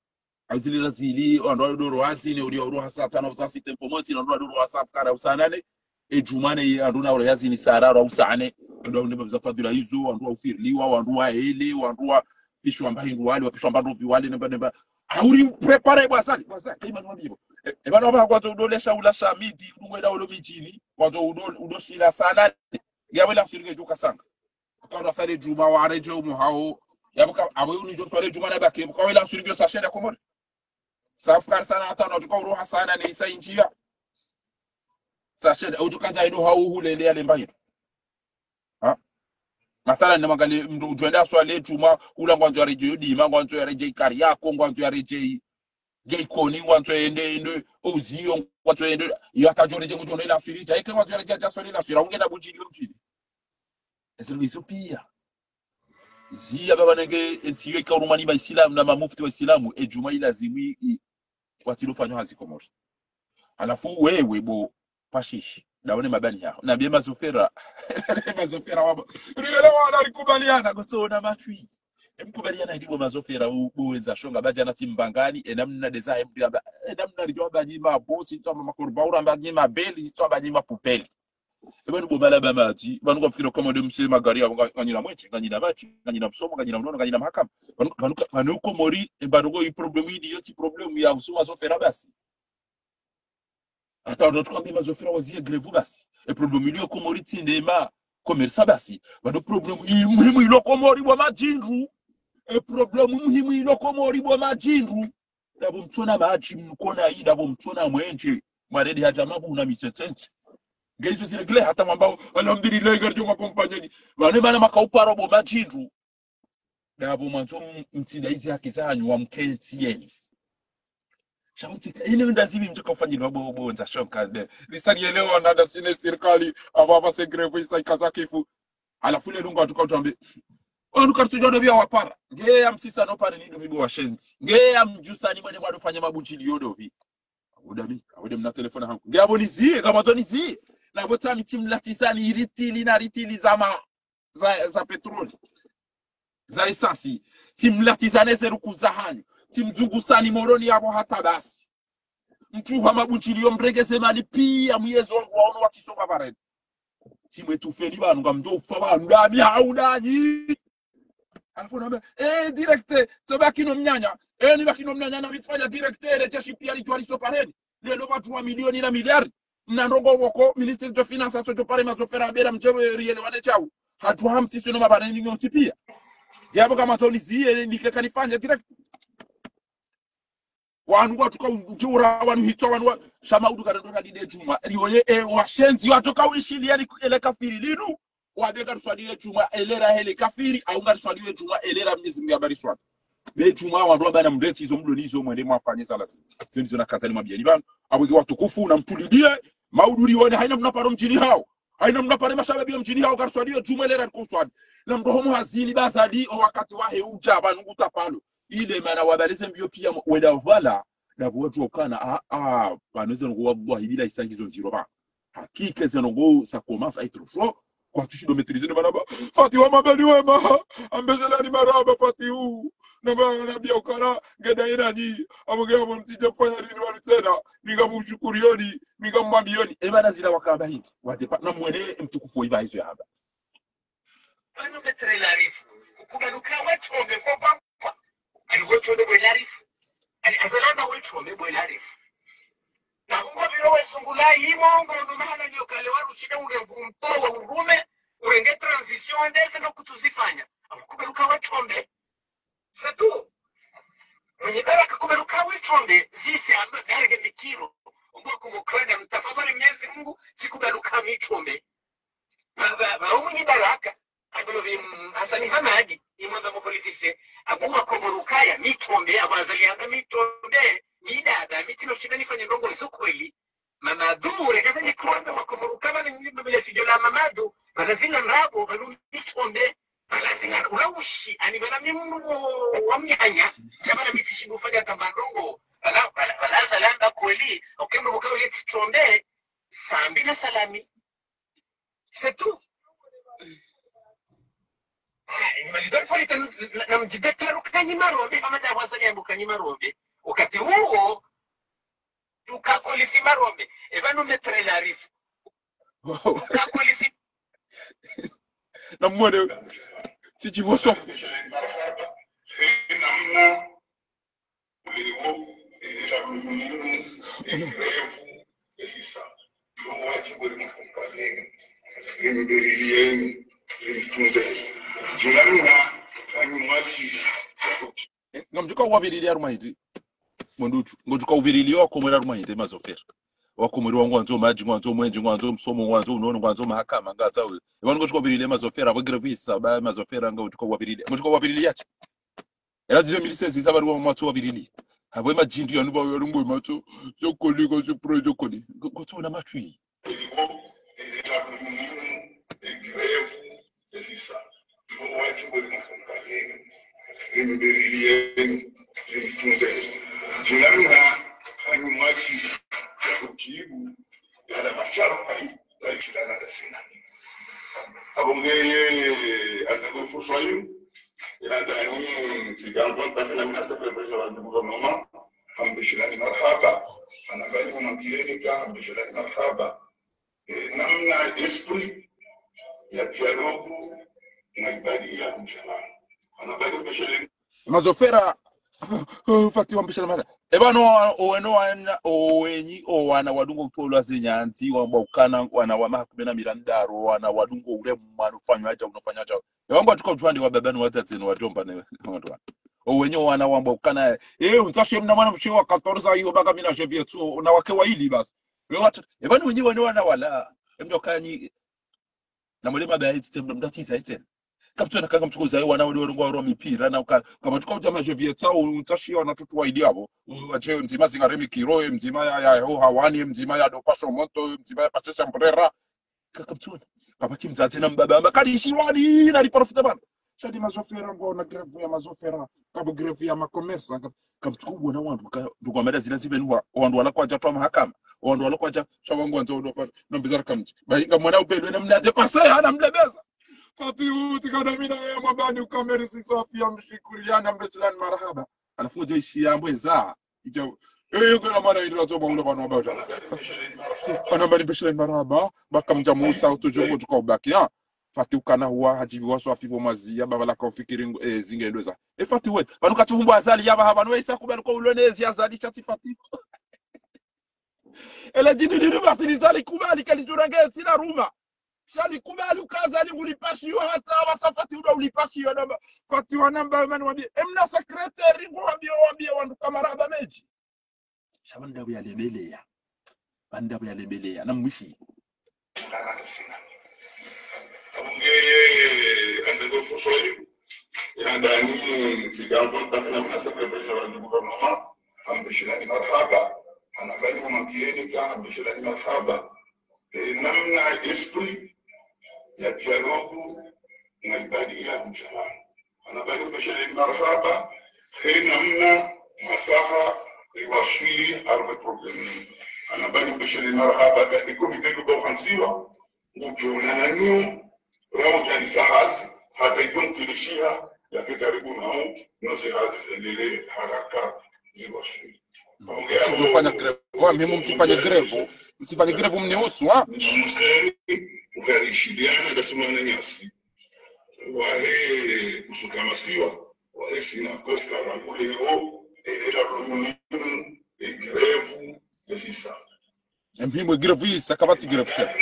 Azilera zili, wandru wa doro hazini, uli wa doro hasata na usasite mfumati, na wandru wa doro hasafukara usanane. E jumane, wandru na ura hazini sara, ura usane. Wandru wa unde mabza fadhila izo, wandru wa ufiriliwa, wandru wa ele, wandru wa pishwa mba hindru wale, wa pishwa mba ndovi wale, nemba, nemba. Auri prepare bwazali, bwazali, kaima nwa bibo. E, e bana waba kwazo udolesha ula shamidi, udungwe da ulo mijini, kwazo udo, udo shila sana. Ngiya wela sirike joka sanga. Kwa ndo sare juma wa reje umo hao. Ya buka, awe uni jo sare juma na bake, buka wela sirike sa shenda Komori. Safukari sana hata na tuka uroha sana ne isa injia. Sachet, udjo kandza indo hau hulele ya lemba hindru. Ha? Mathalan, na mangali mndru udjo enda aswali djumwa, hula ngwandzo ya redjei Dima, ngwandzo ya redjei Kariako, ngwandzo ya redjei Geikoni, ngwandzo ende, ende, Uzio, ngwandzo ende, yo hata djo redjei ngudjo ende la swiri, dja eke ngwandzo ya redjei dja swali la swiri, unge na budjili yo mdjini. Ezilo izo pia. Ziya baba nenge, entsi yo ika urumwa ni ma Islamu na ma mufti wa Islamu, e djumwa ilazimu i, i, watsi lo fanywa hazi Komori. Halafu wewe bo, pashishi, ndaone mabani yaho. Nambie mazofera. Mazofera wabo. Riyelewana rikubaliana, kutsoona matwi. Emkubaliana ndi bo mazofera, u, bo wendza shonga, ba djana tsi mbangani, e namna deza, e mdi amba, e namna lidjo amba nyi mabosi, ntso amba makorbaura, amba nyi mabeli, ntso amba nyi mapupeli. E pvanu bo bala ba madji, pvanu kwa fikira kama nde mse magari ya nga-, nganyina mwendje, nganyina madji, nganyina msomo, nganyina unono, nganyina mahakama. Pvanu, pvanu ka-, pvanu Komori, e pvanu ko i problème ili, yo tsi problème ya usuma zofera basi. Hata wandru tukambi mazofera wazie grève basi. E problème ili yo Komori tsi nde ma commerçant basi. Pvanu problème i muhimu ilo Komori bo madjindru. E problème muhimu ilo Komori bo madjindru. Ndapvo mtsona madji mkona i, ndapvo mtsona mwendje. Mwaredi hata mabu na mitsetsentse. Nge izo ziregle hata mwambao, alhamdulillah, ngaridjo makompanyeni. Pvanu mana makauparo bo madjindru. Ndapvo mwandzo m-, mtsinda izi haki zanyu wa mkentsi yeni. Sha mtsika, ine ndazibi mtsoka ufanyilwa bo, bo wendza shonga nde. Lisali yelewana nda sine sirikali, aba aba se grève isa ikaza kifu. Halafu le nunga tuka utambe. Wanu karitsudjo ndo pvia wapara. Nge ya msisa no pare ni ndo pvi bo washenzi. Nge ya mdjusa ni mwende mwado fanya mabudjili yo ndo pvi. Abuda mi, abuda mna telefona hangu. Nge abo nizie, kama to nizie. Na bo tsa mi tsi mlatisani ritili na ritili za ma, za, za petroli. Za isasi. Tsi mlatizane ze ruku za hanyu. Tsi mzungusani Moroni yabo hata basi. Mtsuha mabudjili yo mrengeze mali pia muyezi wangu waono watsiso babareni. Tsi mwe tufeli pvanu, ngamdjo ufa pvanu, ndami hau ndanyi. Halafu namba, eh, direct, tso baki no mnyanya. Eh, ni baki no mnyanya, na mitsifanya direct, ele jeshi pia litwaliso pareni. Lelo wandru wa milioni na miliari. Mna ndrongo woko, ministre de finance, aso djo pare mazofera, abela mdjero, riyelewane chau. Hatru hamsisi no mabareni nyontsi pia. Yabo kama tso nizie, nike kanifanya direct. Wanu watuka udjura, wanu hitwa, wanu wa, sha maudu karendo na dide djumwa. Rione, e, washenzi, watuka uishiliya ni ku-, ele kafiri linu. Wade ngariswaliye djumwa, ele ra hele kafiri, au ngariswaliye djumwa, ele ra Mwenyezi Mungu yabari swali. Be djumwa, wandru wabana mreti izo mdoni izo mwende mwafanye sala si. Zeni zona kazali mabiyani pvanu. Abwege watukufu, na mtulilie, maudu rione, haina mna paro mdjini hao. Haina mna pare mashababi yo mdjini hao, ngariswaliye djumwa, ele ra rikuswali. Na mroho muhazini, bazali, o wakati wahe udja, pvanu ngutapalo. Ile mana wabaleze mbio pia mo-, wenda pvala, ndapvo wandru wakana, a, a, pvanu ze ndrongo wallahi bila isangizo ndziro pva. Hakika ze ndrongo, ça commence à être chaud. Kwatsu shindo maîtriser ne mana ba. Fatihu wa mabeli wema, ambezelani marahaba Fatihu. Na ba, na bia ukana, ngeda ina nyi, amuge amo mtsidja kufanya nini wanu tsena, mi ngamshukuriyoni, mi ngamwambiyoni. E mana zila wakamba hindri, wadepa, na mwene mtukufu wa iba izo yamba. Pvanu Maître Larifu, ukubaluka wetshombe kwa, kwa, kwa. Ani wetshombe bwe Larifu. Ani azalamba wetshombe bwe Larifu. Na ungo biro wesungula yimo, ngo ndo mahala niyo kale warushida urenge mtowa urume, urenge transition, ndeze no kutsuzifanya. Ukubaluka wetshombe. C'est tout. Mwenye baraka kubaluka wetshombe, zise amba darege mikiro. Umbo kumukana, mtafadhali Mwenyezi Mungu, tsikubaluka mitshombe. Ba, ba, ba, umwenye baraka. Agolo bi, mm, Hasani Hamadi, imwamba mo politicien. Abu wa Komoro kaya, mitshombe, abu Azali amba mitshombe. Midada, mi tsino shinda nifanye ndrongo izo kweli. Mamadou, rekaza mikro amba wa Komoro kama ni, ni, ni, le fidjo la Mamadou, bala zina ndrabo, balu mitshombe. Bala zina, ula ushi, ani bala mi mndru wa mnyanya, sha bala mi tsishinda ufanya tamba ndrongo, bala, bala, bala Azali amba kweli, okembo buka ule tsi tshombe, sambi na salami. C'est tout. Ah, ni malidori polite na, na mdjidéclare ukanyi marombe, kama nda wasa nyambu kanyi marombe. Wakati uwo, ukakolisi marombe. E pvanu Maître Larifu. Ukakolisi. Na mwene, tsidjiboso. Eh, ngamdjuka uwavirilia harumwa hindri. Mwenduchu, ngodjuka uvirilia wa Komori harumwa hindri, mazofera. Wakomori ngwandzo madji, ngwandzo mwenje, ngwandzo msomo, ngwandzo unono, ngwandzo mahakama, ngatsawe. Epvanu ngotsuka wapvirilie Mazofera, pvo grève isa, ba Mazofera ngotsuka wapvirilie. Ngotsuka wapvirilie yatsi. Ela deux mille seize isa pvali wamatso wapvirilie. Apvo emadjindru yanu pvo yalungu ematso, zo koli, ko zo pro, zo koli. Ngo-, ngotsuona matwi. Apvo ngeye, anda kwe fursa inu, ila ndani, tsigango ntaka na mina secrétaire général du gouvernement, hambeshilani marahaba, anabali mwa mabiyeni ka, hambeshilani marahaba. Eh, namna esprit ya dialogue na ibadi ya mshalani. Anabali mbeshilani. Mazofera, Fati wambeshilani marahaba. Epvanu, oweno wana, owenyi, owana wadungo utolwa zenyandzi, wamba ukana, wana wa maha kume na miraru, wana wadungo ule mwana ufanywa aja, unofanywa aja. Epvanu ngwatsuka udjuwa ndi wababa ni watsatse ni wadjomba ne, wandru wana. Owenyi owana wamba ukana, eh, untsashi mna mwana mshe wa quatorze iyo baka mina jevi yetsu, na wake waili basi. Epvanu wenyi wana wala, emdjo kanyi, na mwele mabaya etsi tsi mna mdatiza etsena. Kapvtsona kanga mtsuko zayi wana wale warongoa oro mipira na uka, kapvatsuka udja majevi yetsa, untsashi wana tutu waili apvo. Uwache mdzima zingare mikiro, mdzima ya, ya, ho hawani, mdzima ya dopasho moto, mdzima ya pashe shambrera. Ka-, kapvtsona. Kapvatsi mdzadze na mbaba, amba kali ishiwani, na liparofita pvanu. Sha ndi Mazofera ngwaona grève ya Mazofera, kapvo grève ya makomersa, ka-, kapvatsuka uona wandru, ka-, ndugu amada zila zipvenuwa, wandru wala kwadja twa mahakama, wandru wala kwadja, sha wangu wandzo ndo pa, na mbizara kamdji. Ba inga mwana upelwe na mna dépasser, hana mlebeza. Fati uti kana mina ya mabani ukameri si swafi ya mshikuri ya na mbeshilani marahaba. Alafu ngodja ishi ya mbweza. Ija, eh, yuko na mwana indra tsoba ulo pvanu wabasha. Anabali mbeshilani marahaba, baka mdja musa, utojuru mdjuka ubaki, ha? Fati ukana huwa, hadjibiwa swafi pvo maziya, baba laka ufikiri ngo-, eh, zinge ndweza. E Fati we, pvanu katsuhumbu Azali yaba ha pvanu we isa kubali ko ulonezi Azali sha tsi Fati. Ele djindru linu basi ni Azali kubali kalidjura nge tsina ruma. Sha likubali uka Azali ngulipashiyo hata wasa Fati uda ulipashiyo namba. Fati wanamba mani wambie. Emna secrétaire ngu wambie wambie wandru ka marahaba mendji. Sha pvanu ndapvo yalebeleya. Pvanu ndapvo yalebeleya. Na mwishi. Apvo ngeye, anda kwe fursa inu, ila ndani, tsigango ntaka na mina secrétaire général du gouvernement, hambeshilani marahaba, anabali mwa mabiyeni ka, hambeshilani marahaba. Eh, namna esprit ya dialogue na ibadi ya mshalani. Anabali mbeshilani marahaba, he namna masaha riwaswili harumwa problème. Anabali mbeshilani marahaba, ka e comité luba uhantsiwa, ngudjo onana nao, raudjanisa hazi, hata idjo mkilishiha, yake karibu nao, no ze hazi zendelee haraka ziwaswili. Msifanye grève. Wa muhimu msifanye grève. Msifanye grève mnihusu, ha? Mseni, ukarishiliana, ndasi mwana nyasi. Wahe kusukamasiwa, wahe sina koska rangule o, e, e la rumunu, e grève, e hisa. E muhimu e grève isa, kapvatsi grève tena.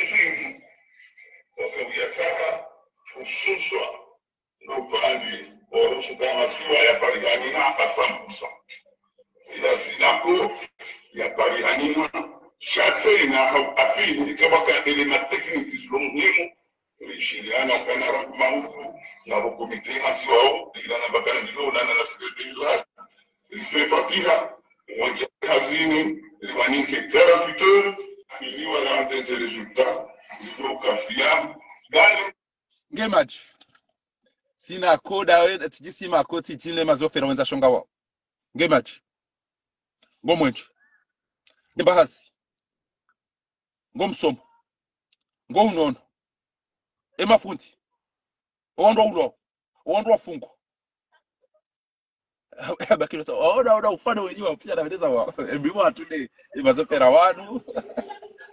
Waka uyataka, hususwa, ndo pvandzi, orusukamasiwa ya parihanina à cent pour cent. Ya sinako, ya parihanina, sha tsena hau afini, ikabaka élément technique zilo muhimu, rishiliana ukana rangu mahuku, na ro comité hantsiwao, lilana bakana ndilo, lana la secrétaire général, life fatiha, wandje hazini, liwaninke quarante-huit heures, ili wala ndeze résultat, zilo kafiya, bali Nge madji. Sina koda we, tsidji sima ko, tsidji ne Mazofera wendza shonga wao. Nge madji. Ngo mwenje. Nge bahasi. Ngo msomo. Ngo unono. E mafundi. Owandru wa ulo. Owandru wa fungo. Bakilo sa, ona, ona, ufane wenyewe wa pia na weneza wa. Embi wa tude, e Mazofera wanu.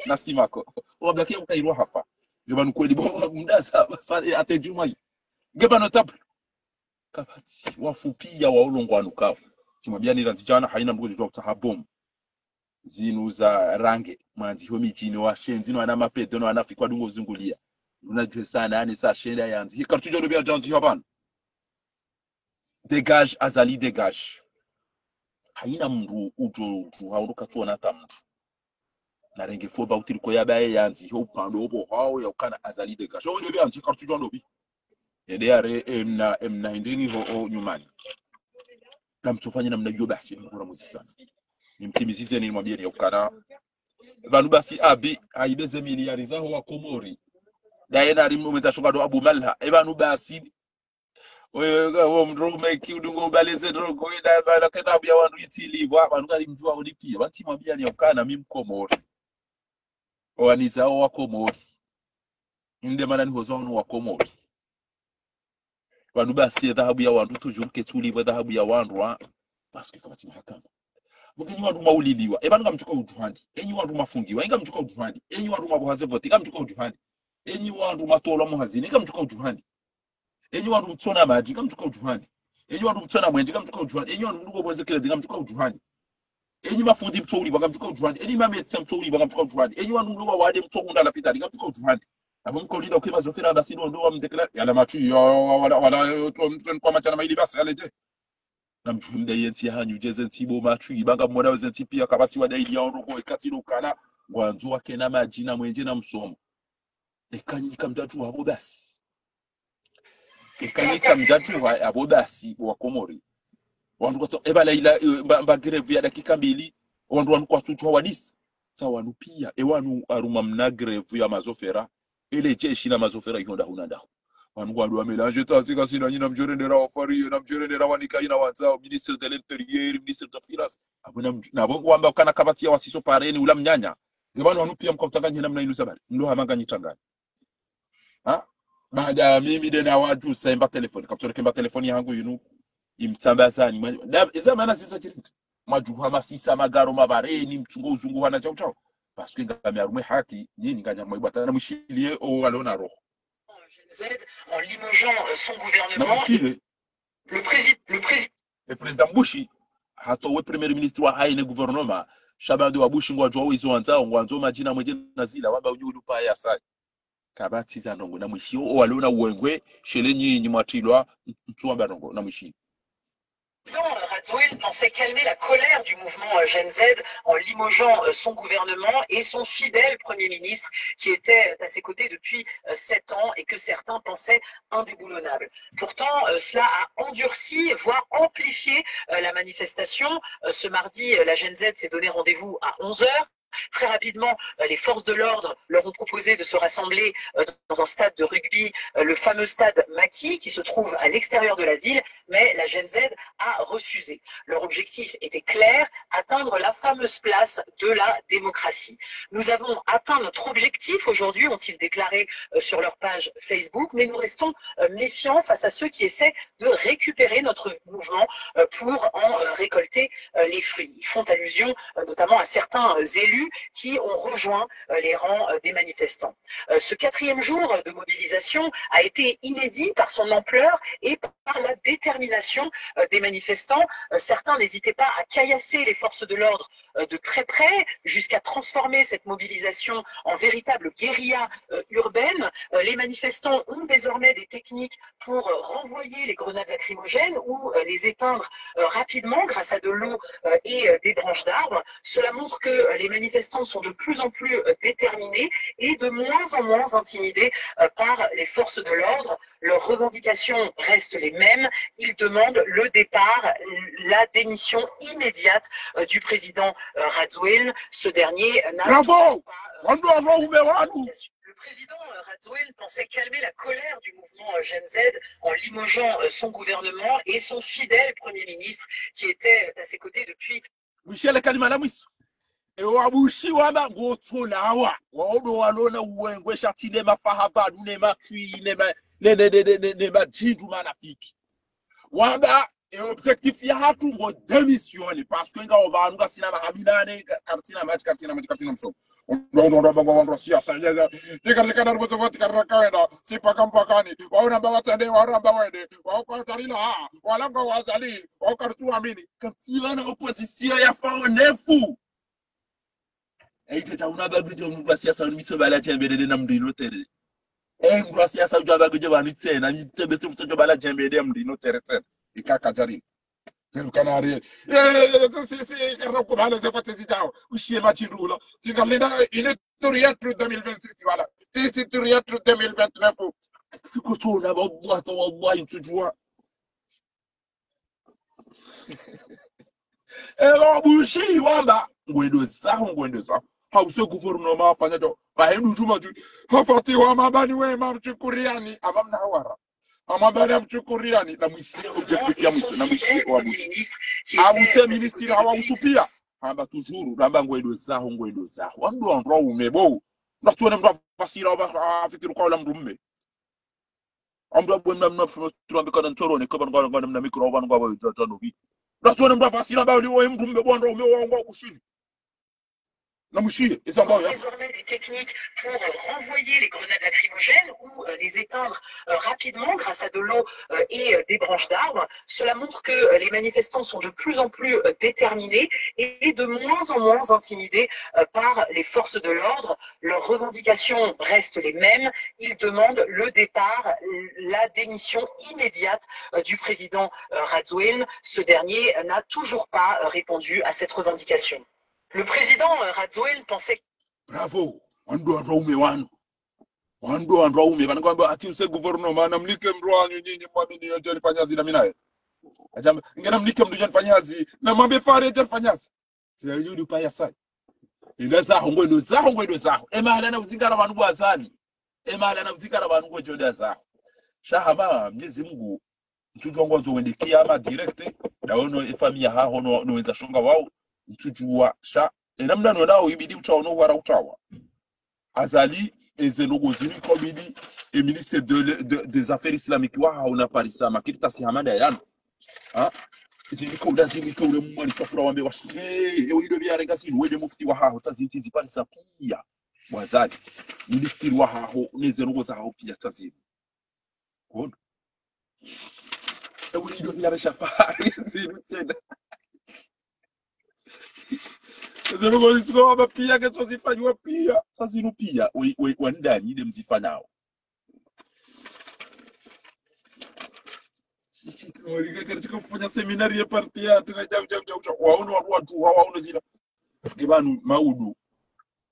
Na sima ko. Wabaki ya ukairwa hafa. Nge pvanu kweli bo, mdasa, sa, e, ate djuma yi. Nge pvanu notable. Kapvatsi, wafupiya wa ulongo wanu kao. Tsimwambia ni randzi djana, haina mdru djudjuwa kutsaha bomu. Zinu za range, mwandzi ho midjini washenzi, no wana mapede, no wana fikwa dungo zungulia. Nuna djuhe sana, ane sa shenda yandzi. Kartsudjo no bia djandzi ha pvanu. Dégage, Azali, dégage. Haina mdru udjo, udjo, hauru katsuona ata mdru. Narenge fo ba utiri ko ya baye yandzi ho upande opvo hao ya ukana Azali dégagé. Ho ndopvi yandzi karitsudjuwa ndopvi. Ende yare, emna, emna hindrini ho, ho nyumani. Namtsofanye namna iyo basi, mkura muzisana. Nimtimizizeni nimwambiyeni ya ukana. Pvanu basi Abi, ayibe ze miliyari zaho wa Komori. Daye nari mwendza shonga ndo Abu Malha. E pvanu basi. Oyo, oyo, mndru meki udungo ubaleze ndrongo, enda, bala, ke dhahabu ya wandru itsilipvwa, pvanu kari mndru wa ulipia. Pvanu tsimwambiyani ya ukana mi Mkomori. Owaniza o wa Komori. Inde mana nihoza wanu wa Komori. Pvanu basi ye dhahabu ya wandru toujours ketsulipvwa dhahabu ya wandru, ha. Parce que kapvatsi mahakama. Mukini wandru mauliliwa. E pvanu ngamtsuka udjuhandi. Enyi wandru mafungiwa. Ngamtsuka udjuhandi. Enyi wandru mabuhaze vote. Ngamtsuka udjuhandi. Enyi wandru matolwa muhazini. Ngamtsuka udjuhandi. Enyi wandru mtsona madji, ngamtsuka udjuhandi. Enyi wandru mtsona mwenje, ngamtsuka udjuhandi. Enyi wandru mndru ko bweze crédit, ngamtsuka udjuhandi. Enyi mafundi mtsoulipvwa, ngamtsuka udjuhandi. Enyi mamédecin mtsoulipvwa, ngamtsuka udjuhandi. Enyi wandru mndru wa wade mtsohundra lapitali, ngamtsuka udjuhandi. Abo mkolinda uke mazofera basi ndo ndo wa mdéclaré. Yala matwi, yo, wala, wala, yo, to, mtwen kwa machana maili basi, allez. Namdjuhe mda yentsi ya hanyu, djeze ntsi bo matwi, banga mwona weze ntsi pia kapvatsi wa daili ya ondro ko, ekatsi lo kana, ngwandzo wakena madji na mwenje na msomo. Eka nyinyi kamdjadjuha abo basi. Eka nyinyi kamdjadjuha abo basi wa Komori. Wandru kwatsu, eba la ila, eh, mba, mba grève ya dakika mbili, wandru wanu kwatsudjuha wadisi. Sa wanu pia, e wanu harumwa mna grève ya mazofera, ele jeshi na mazofera ihonda huna ndaho. Wanu kwandru wa mélange tasi kasina nyina mdjorendera wa fariye, na mdjorendera wanika ina wandzao, ministre de l'intérieur, ministre de la finance. Abo na mdj-, na abo kwamba kana kapvatsi ya wasiso pareni ula mnyanya. Nge pvanu wanu pia mkautsanganya namna inu sabari. Mlo hamanga nyitsanganya. Ha? Baada ya mimi nde na wadjusa emba telefoni. Kaptore kemba telefoni yangu yinu. Imtsamba zani. Mwa-, da, eza mana ziza chiriti. Mwadjuha masisa magaro mabareni, mtsungo uzungu hana chau chau. Parce que ngami harumwa haki, nyinyi nganya mwa ibwata na mwishiliye o walona roho. Gen Z en limogeant, euh, son gouvernement. Na mwishiliye. Le prési-, le prési- Le président Bushi, hatowe premier ministre wa haine gouvernement, sha ba ndo wa Bushi ngwadjuwa izo wandzao, ngwandzo madjina mwenje na zila, wamba unyu ulupa ya sai. Kapvatsi za ndrongo na mwishiyo, o walona uwengwe, shele nyinyi mwatrilwa, ntsu wamba ndrongo na mwishiyo. Président Rajoelina pensait calmer la colère du mouvement, euh, Gen Z en limogeant, euh, son gouvernement et son fidèle Premier ministre qui était, euh, à ses côtés depuis, euh, sept ans et que certains pensaient indéboulonnable. Pourtant, euh, cela a endurci, voire amplifié, euh, la manifestation. Euh, ce mardi, euh, la Gen Z s'est donné rendez-vous à onze heures. Très rapidement, euh, les forces de l'ordre leur ont proposé de se rassembler, euh, dans un stade de rugby, euh, le fameux stade Maquis, qui se trouve à l'extérieur de la ville, mais la Gen Z a refusé. Leur objectif était clair, atteindre la fameuse place de la démocratie. Nous avons atteint notre objectif aujourd'hui, ont-ils déclaré, euh, sur leur page Facebook, mais nous restons, euh, méfiants face à ceux qui essaient de récupérer notre mouvement, euh, pour en, euh, récolter, euh, les fruits. Ils font allusion, euh, notamment à certains, euh, élus qui ont rejoint, euh, les rangs, euh, des manifestants. Euh, ce quatrième jour de mobilisation a été inédit par son ampleur et par la détermination, euh, des manifestants. Euh, certains n'hésitaient pas à caillasser les forces de l'ordre, euh, de très près, jusqu'à transformer cette mobilisation en véritable guérilla, euh, urbaine. Euh, les manifestants ont désormais des techniques pour, euh, renvoyer les grenades lacrymogènes ou, euh, les éteindre, euh, rapidement grâce à de l'eau, euh, et, euh, des branches d'arbres. Cela montre que, euh, les manifestants sont de plus en plus, euh, déterminés et de moins en moins intimidés, euh, par les forces de l'ordre. Leurs revendications restent les mêmes. Ils demandent le départ, la démission immédiate, euh, du président, euh, Rajoelina. Ce dernier n'a Bravo ! Pas, euh, Wandru wa waume wanu. Le président, euh, Rajoelina pensait calmer la colère du mouvement, euh, Gen Z en limogeant, euh, son gouvernement et son fidèle Premier ministre qui était, euh, à ses côtés depuis Mwishiye le kalima la mwiso. Ewa Bushi wamba ngotsolawa. Wao ndo walona uwengwe sha tsi ne mafaha pvanu ne matwi ne ma-, ne, ne, ne madjindru manafiki. Wamba, e objectif ya hatru ngo démissionner, parce que ngawo pvanu kasina maha minane, ka-, karitsina madji, karitsina madji, karitsina msomo. Ndo, ndo, ndo, ndo, ndo, ndo, siasa, ya, ya. Tika, tika, ndo, ndo, ndo, tika, tika, ndo, si paka mpakani. Wao namba watsende, wao namba wende. Wao kwa tarila, ha. Wala nga wazali, wao karitsu amini. Kapvatsi pvana opposition ya fao nefu. Eite ta una bagwidje mndru wa siasa unu miso bala djembelele na mndru ino tere. E mndru wa siasa udja bagwidje pvanu tsena, mi tebe tse mndru udja bala djembelele mndru ino tere tsena. Ika kadjari. C'est le canari. Eh, si, si, karna kubala ze fati zidjao. Ushiye mashindula. Tsinga lenda, il est tout rien tout deux mille vingt-six, voilà. Si, si, tout rien tout deux mille vingt-neuf. Sikutsona, wallah, wallah, ntsudjuwa. Elo bushi wamba, ngwendo zaho, ngwendo zaho. Hause gouvernement afanya djo. Bahendu djuma dju. Hafati wa mabani we mamshukuriani, amamna hawara. Amabani amshukuriani, na mwishiye objectif ya mwiso, na mwishiye wa mwiso. Hause ministre hawa usupia. Hamba toujours, hamba ngwendo zaho, ngwendo zaho. Wandru wandru waume bo. Mdru atsione mdru afasira, afikiri uka ola mdru mme. Amdru abwe mna, mna, mna, turambe kana ntsorone, kwa pvanu ngwa, ngwa, mna mikro, pvanu ngwa, pvanu ngwa, pvanu ngwa, pvanu ngwa. Mdru atsione mdru afasira, ba uli we mdru mme, bo wandru waume, wa ngwa kushini. Na mwishiye, eza mbawo ya. Désormais des techniques pour, euh, renvoyer les grenades lacrymogènes ou, euh, les éteindre, euh, rapidement grâce à de l'eau, euh, et, euh, des branches d'arbres. Cela montre que, euh, les manifestants sont de plus en plus, euh, déterminés et de moins en moins intimidés, euh, par les forces de l'ordre. Leurs revendications restent les mêmes. Ils demandent le départ, la démission immédiate, euh, du président, euh, Rajoelina. Ce dernier, euh, n'a toujours pas, euh, répondu à cette revendication. Le président, euh, Rajoelina pensait... Bravo. Wandru wandru waume wanu. Wandru wandru waume. Pvanu ngwamba ati use gouvernement, na mnike mdru wanyu nyinyi mwamini yo djeli fanya zina minaye. Ajamba, ngena mnike mdru djeli fanya zi. Na mwambe fare djeli fanya zi. Sina yudi paya sai. Enda zaho, ngwendo zaho, ngwendo zaho. Emahala na uzingara pvanu bwa Azali. Emahala na uzingara pvanu ngwendo zaho. Sha hama, Mnyezi Mungu, ntsudjuwa ngwandzo wende kiyama direct, ndawono efamiya haho no, no wendza shonga wawo, ntsudjuwa sha. Ena mna no nawo ibidi utsawo no wara utsawa. Azali, eze ndrongo zinu ikobidi, e ministre de, de, des affaires islamiques wahaho na Parisa, makiritasi hama nda yanu. Ha? Iti iko ulazimu ike ule mwali safura wambe washi. Eh, ewe ido biya renga zinu, wende mufti wahaho, tsa zintsi zi Parisa piya. Bwa Azali. Ministre wahaho, neze ndrongo zahaho piya tsa zinu. Kono. Ewe ido biya resha fahari, zinu tsena. Zinu kono zituko wamba piya, ketso zifanyiwa piya. Sa zinu piya, we, we, wandani ide mzifanyawo. Wali kakari chika fanya séminaire ya parti ya, tena jau, jau, jau, jau. Waono wandru wandru, wa, waono zila. Nge pvanu, maudu.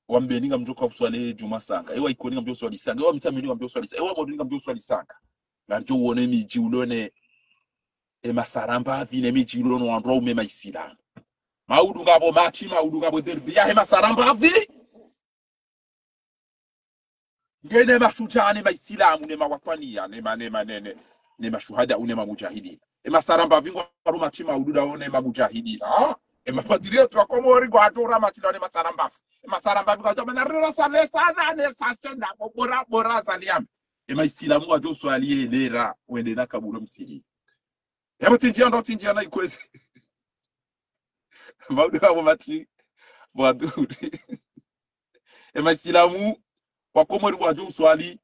Wambeni ngamdjo ka uswali djuma sanga. Ewa Ikoni ngamdjo uswali sanga. Ewa Mitsamihuli ngamdjo uswali sanga. Ewa Mwaduni ngamdjo uswali sanga. Ngaridjo wone midji ulone. E masarambapvi ne midji ulono wandru waume maisilamu. Maudu ngapvo matshi, maudu ngapvo derby. Yahe masarambapvi. Ngene mashujaa ne maisilamu ne mawatwaniya ne ma, ne ma, ne, ne, ne mashuhada une mamujahidina. E masarambapvi ngwaro matshi maudu ndawo ne mamujahidina. Ha? E mapatriote wa Komori ngwadjo ura matshi ndawo ne masarambapvi. E masarambapvi ngwadjo mana riro sale sana ne sashenda bora, bora Azali yambe. E maisilamu ngwadjo uswali ye lera, wende na kabula msiri. Yabo tindjia ndo tindjia na ikwezi. Maudu ngapvo matshi, mwaduri. E maisilamu wa Komori ngwadjo uswali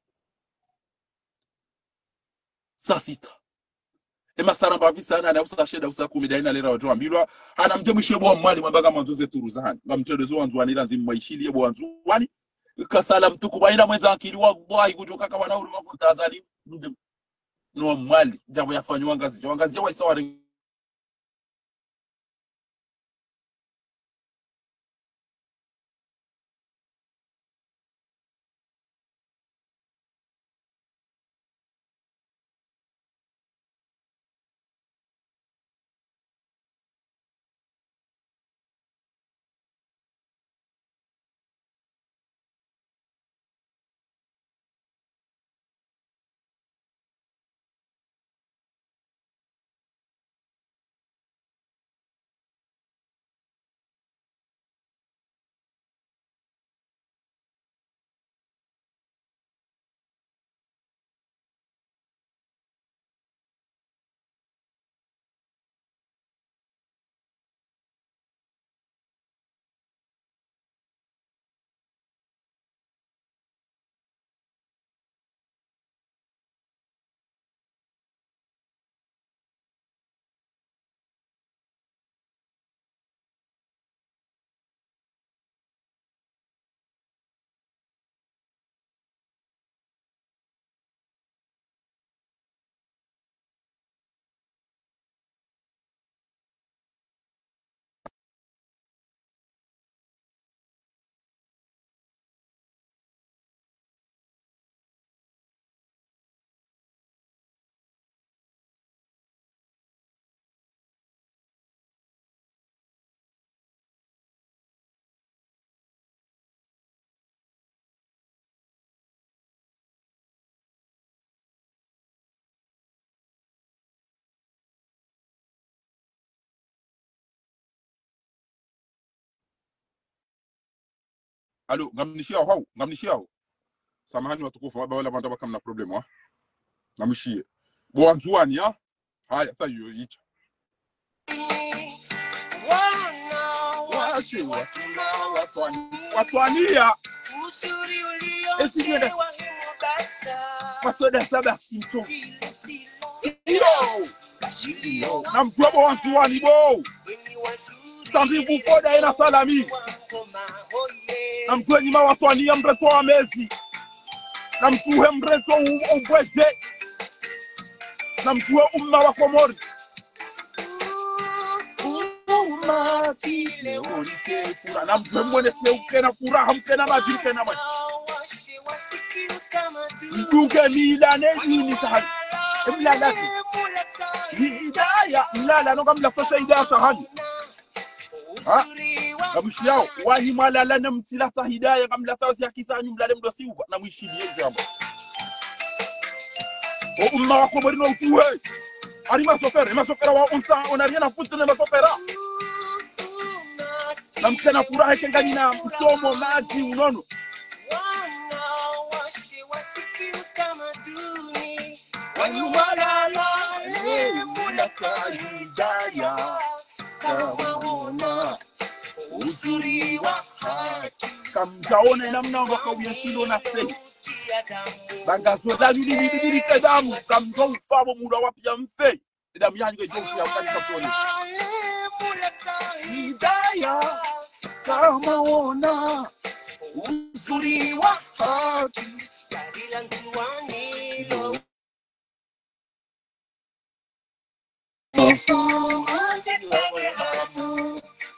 saa sita. E masarambapvi sana, na usa shenda, usa kumi, daina lera wadjo ambilwa. Hana mdje mwishe bo Mwali, mwamba ngamwandzo ze turu zahani. Ngamtende zo Wandzuwani, landzi mwaishiliye bo Wandzuwani. Kasala mtuku, bayina mwendza akili, wallahi, kudjo kaka wana uri wavuta Azali. No Mwali, djapvo yafanyo Wangazidja. Wangazidja waisa wari Alo, ngamnishiyao, hau, ngamnishiyao. Samahani watukufu, waba wala wandru waka mna problème, ha? Ngamshiye. Bo Wandzuwani, ha? Haya, sa iyo, icha. Wana washe watuna watwani. Watwaniya. Esi yenda. Wasoda saba sinto. Iyo. Iyo. Namdjuwe bo Wandzuwani bo. Sandi bufoda ena salami. Namdjuwe nyima watwaniya mreso wa mezi. Namdjuwe mreso u-, ubweze. Namdjuwe umma wa Komori. Umma kile orike fura. Namdjuwe mwene se ukena fura, hamkena madji, mkena madji. Mdunge mila ne dini sahani. Emlalazi. Hidaya, mlala, no kamla sosha hidaya sahani. Ha? Ngamshiyao, wanyi mwalala ne msila sa hidaya, ngamla sa osi hakisa hanyu mlale mdo siuba, na mwishiliye zamba. O umma wa Komori no utuwe. Ari masofera, masofera wa unsa, on a rien à foutre ne masofera. Namkena furaha eka nganyi na msomo, madji, unono. Wana washe wasiki utamaduni. Wanyu mwalala, eh, muna kahidaya. Kawaona uzuri wa haki. Kamdjaona namna waka uyashilo na se. Bangazo lanyu ni bibiri ke damu. Kamdjo ufa bo mura wa piya mfe. Damu yanyu ke djo ufa ya ukani kapsone. Hidaya, kamaona uzuri wa haki. Gari la Ndzuwani lo.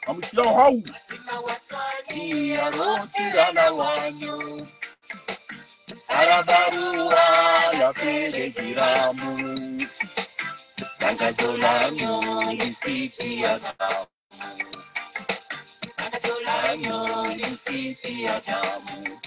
Ngamshiyao hau. Ni ya roti la la wanyo. Ara barua la telegiramu. Tangazo lanyu lisitiya damu. Tangazo lanyu lisitiya damu.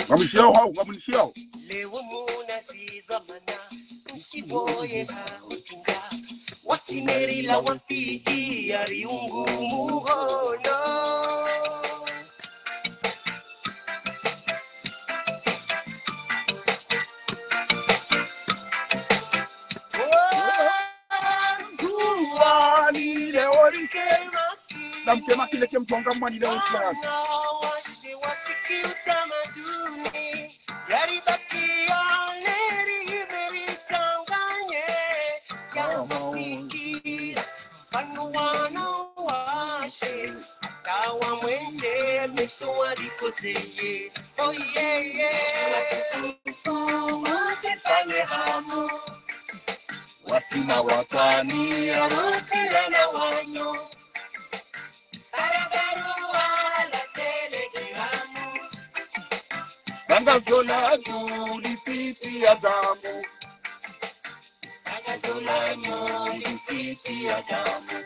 Ngamshiyao hau, ngamshiyao. Leo muna zidhwamana, msiboye ha utinga. Wasineri la wapigi ya riungu muhono. Ndzuwani leo rikema. Namkema kile ke mdjonga mwani leo tsiyan. Wana washe wasiki utamaduni. Yaribakia neri meri tanganye. Yamafikira. Pvanu wana washe. Kawa mwendje meso wa likoteye. Oh yeah, yeah. Mase pvanye hamu. Wasina watwani ya roti la la wanyo. Ara barua la telegiramu. Tangazo lanyu lisitiya damu. Tangazo lanyu lisitiya damu.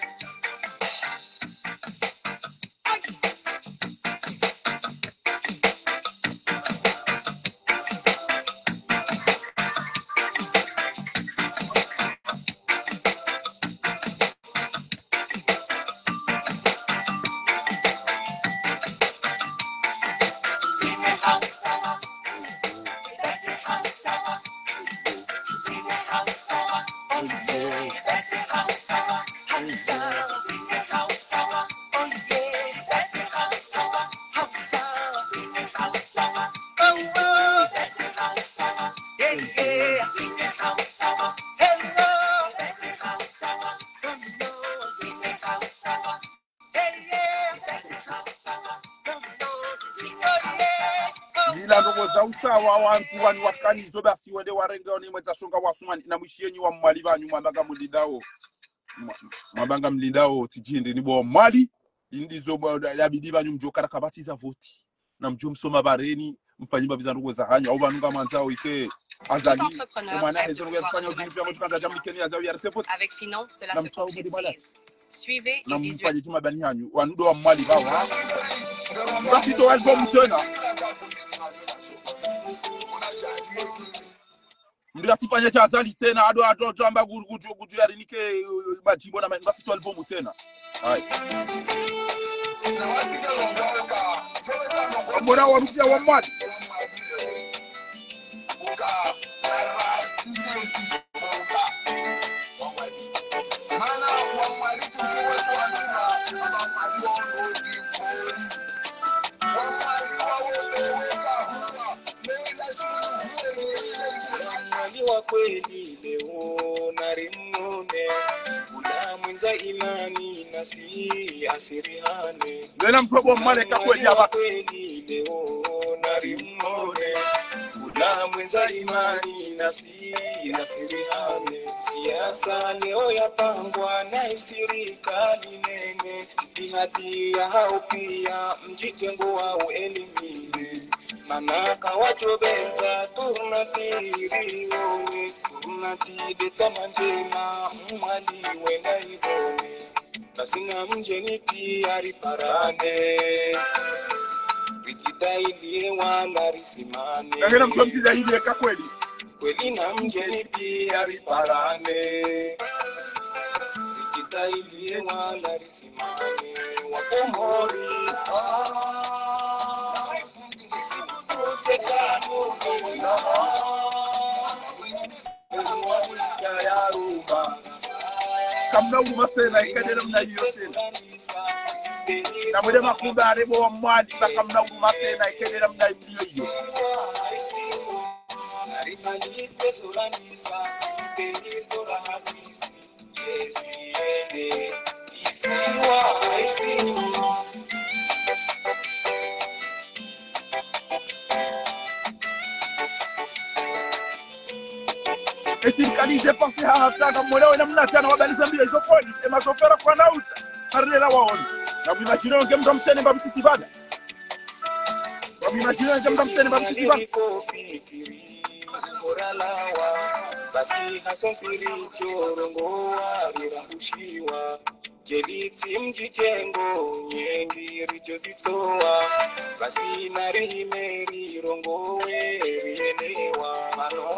Zila ndrongo za usawa wandru wani wakanizo basi wende warenge oni mwedza shonga wasumani na mwishiyenyi wa Mwali pvanyu mwabanga mlindao. Mwa-, mwabanga mlindao tijindi ni bo Mwali. Indizo bo-, ya-, yabidi pvanyu mdjo kara kabatiza voti. Na mdjo msoma bareni. Mfanye mbapvi za ndrongoo zahanyu, au pvanu ngamwandzo ike Azali, tout entrepreneur e mwana rêve de hezo ndrongoo ya pouvoir zifanya, uzi mpiya mtu kandza jamnikeni Azali ya resepoti. Avec Finance, cela se concrétise. Suivez et visualisez. Namfanye shima bani hanyu, wanu ndo wa Mwali pvao, ha? Mrafito wa album tsena. Mrafito fanya sha Azali tsena, ado, ado, ado, amba gu-, gu-, gu-, gu-, yarinike, uh, uh, madjimbo na ma-, mrafito album tsena. Ayi. Mbona wa mpiya wa Mwali? Mwali wa kweli leo nari mwone, kula mwendza imani nasi asirihane. Ngena mtsobo male ka kweli. Mwali wa kweli leo nari mwone, kula mwendza imani nasi asirihane. Siasa leo yapangwa na isirikali nene, jitihadi ya hau piya mdjitengo wa uelimine. Mana kawadjo pvendza tournante rione, tournante de tama ndjema, Mwali wenda ipvone. Basi namdjeni piya riparane, ridjitahidi wala risimame. Ngena mtsobo mtsi zaidi ya ka kweli. Kweli namdjeni piya riparane, ridjitahidi wala risimame. Wakomori. Kamna huruma tsena, ikadera mna iyo tsena. Na mwende makumba arebo wa Mwali, ba kamna huruma tsena, ikadera mna iyo iyo. Esirikali idje pasi ha hatanga mwela wena mnatana wabaliza mbiya izo kweli, e mashofera kwana uta, harile la waone. Na mwimagine nge mdru mtsene mba mtiti bada. Mwimagine nge mdru mtsene mba mtiti bada. Basi hasontsi ridjo rongowa rirambushiwa. Djeli tsi mdjitengo nyengi ridjo zitsowa. Basi nari hime rirongowe rielewa. Mano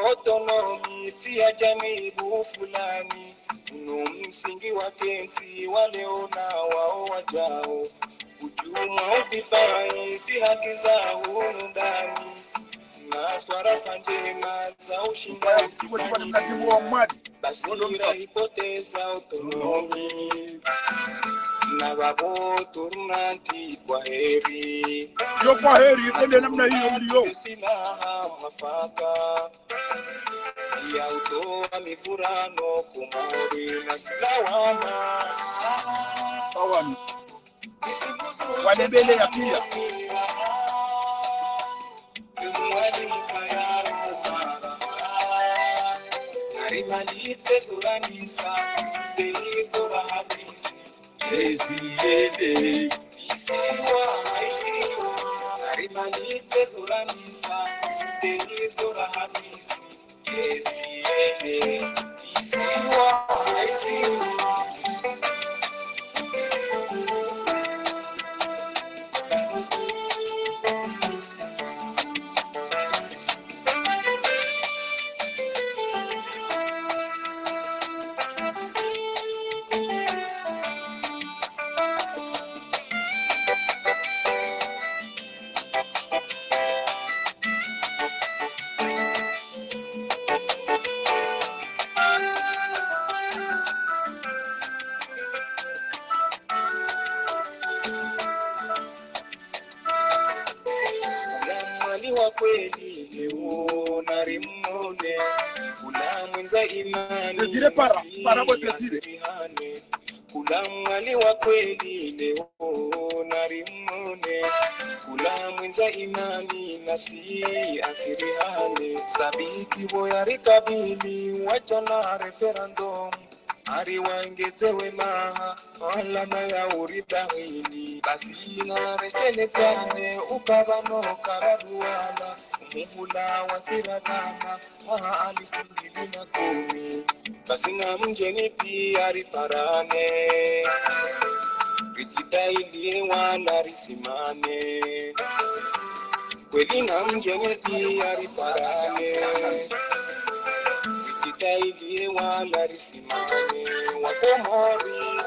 autonomie tsi ya janibu fulani. Unu msingi wa kentsi wa leo na wao wadjao. Udjumwa udifai zi haki za hunu ndani. Na swarafa ndjema za ushinda udifani. Basi ra ipoteza autonomie. Na babo tournante kwaheri. Yo kwaheri, kwende namna iyo mliyo. Sina mwafaka ya utowa mivurano Komori na silawama. Sawani. Wanebele ya piya. Kula Mwali wa kweli leo nari mwone, kula mwendza imani Désiré, para, para, bo Désiré. Asirihane. Kula Mwali wa kweli leo nari mwone, kula mwendza imani nasi asirihane. Sabiki bo ya rikabili wadja na référendum. Ari waengedze wema, wala maya uri bahili. Basi na resheletsane, ukaba no karaduwala. Muhula wa sira kama, mwaha alifu mbili na kumi. Basi na mdjeni pia riparane. Ridjitahidi wala risimame. Kweli na mdjeni pia riparane. Ridjitahidi wala risimame. Wakomori.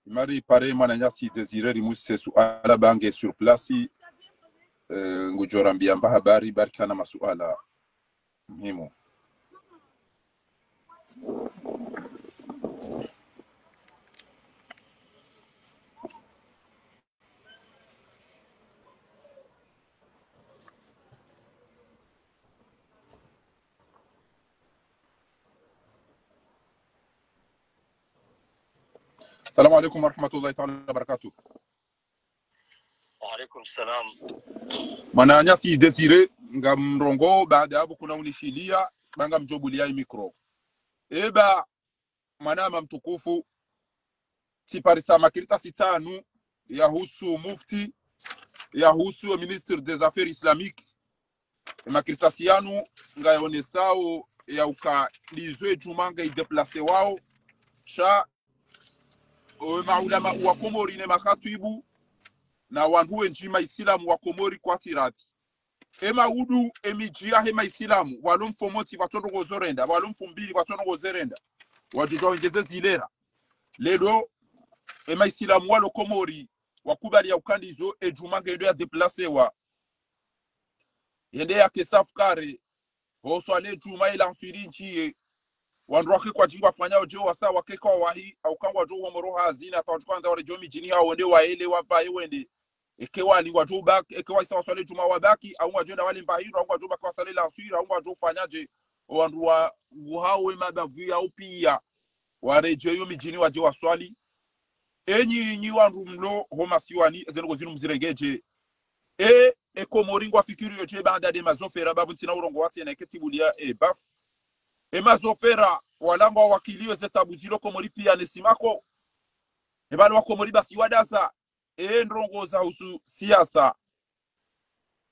Imari pare mwananyasi Désiré rimwise suala bange sur place. Eh, ngudjo rambia mba habari barikana masuala muhimu. Salamu alaikum warahmatullahi taala wabarakatuh. Wa alaikum salam. Mwananyasi Désiré, ngamrongoo, baada yapvo kuna unishiliya, ba ngamdjo buliya i micro. Eba, mwanama mtukufu, tsiparisa makaratasi tsanu yahusu mufti, yahusu ministre des Affaires Islamiques. Emakaratasi yanu ngayaonesao yauka ndizo edjuma ngaidéplacéwao. Sha owe maulama wa Komori ne makhatwibu na wandru wendji maisilamu wa Komori kwatsi radhi. Emaudu, emidji yahe maisilamu, walo mfo motsi pvatso ndrongoo zorenda, walo mfo mbili pvatso ndrongoo zerenda. Wadjudjuwa wengeze zilera. Leo, emaisilamu walo Komori, wakubali yauka ndizo, edjuma ngendo yadéplacéwa. Yende yake safu kare, hoswali edjuma ila nswiri ntshiye. Wandru wake kwadjingwa fanya odje wasa wake kwawahi, hauka ngwadjo uhomoro hazina, hata wadjo kandza waredjee omidjini hawo wende waele wapvaye wende. Eke wali ngwadjo ubaki, eke waisa waswali edjuma wabaki, au ngwadjo enda wale mbahindru, au ngwadjo ubaki waswali ila nswiri, au ngwadjo ufanyadje, owandru wa, uhawe mabavu yao piya, waredjee yo midjini wadje waswali. Enyi, nyi wandru mlo ho masiwani, ezendrongoo zinu mzirengeje. E, e Komori ngwafikiriyo dje baanda de mazofera, babu ntsina urongowa tsena eke tsibuliya, e, bafu. E mazofera, wala ngwawakiliyo ze tabu zilo Komori piya ne Simako. E balo wa Komori basi wadaza, e ndrongoo zahusu siasa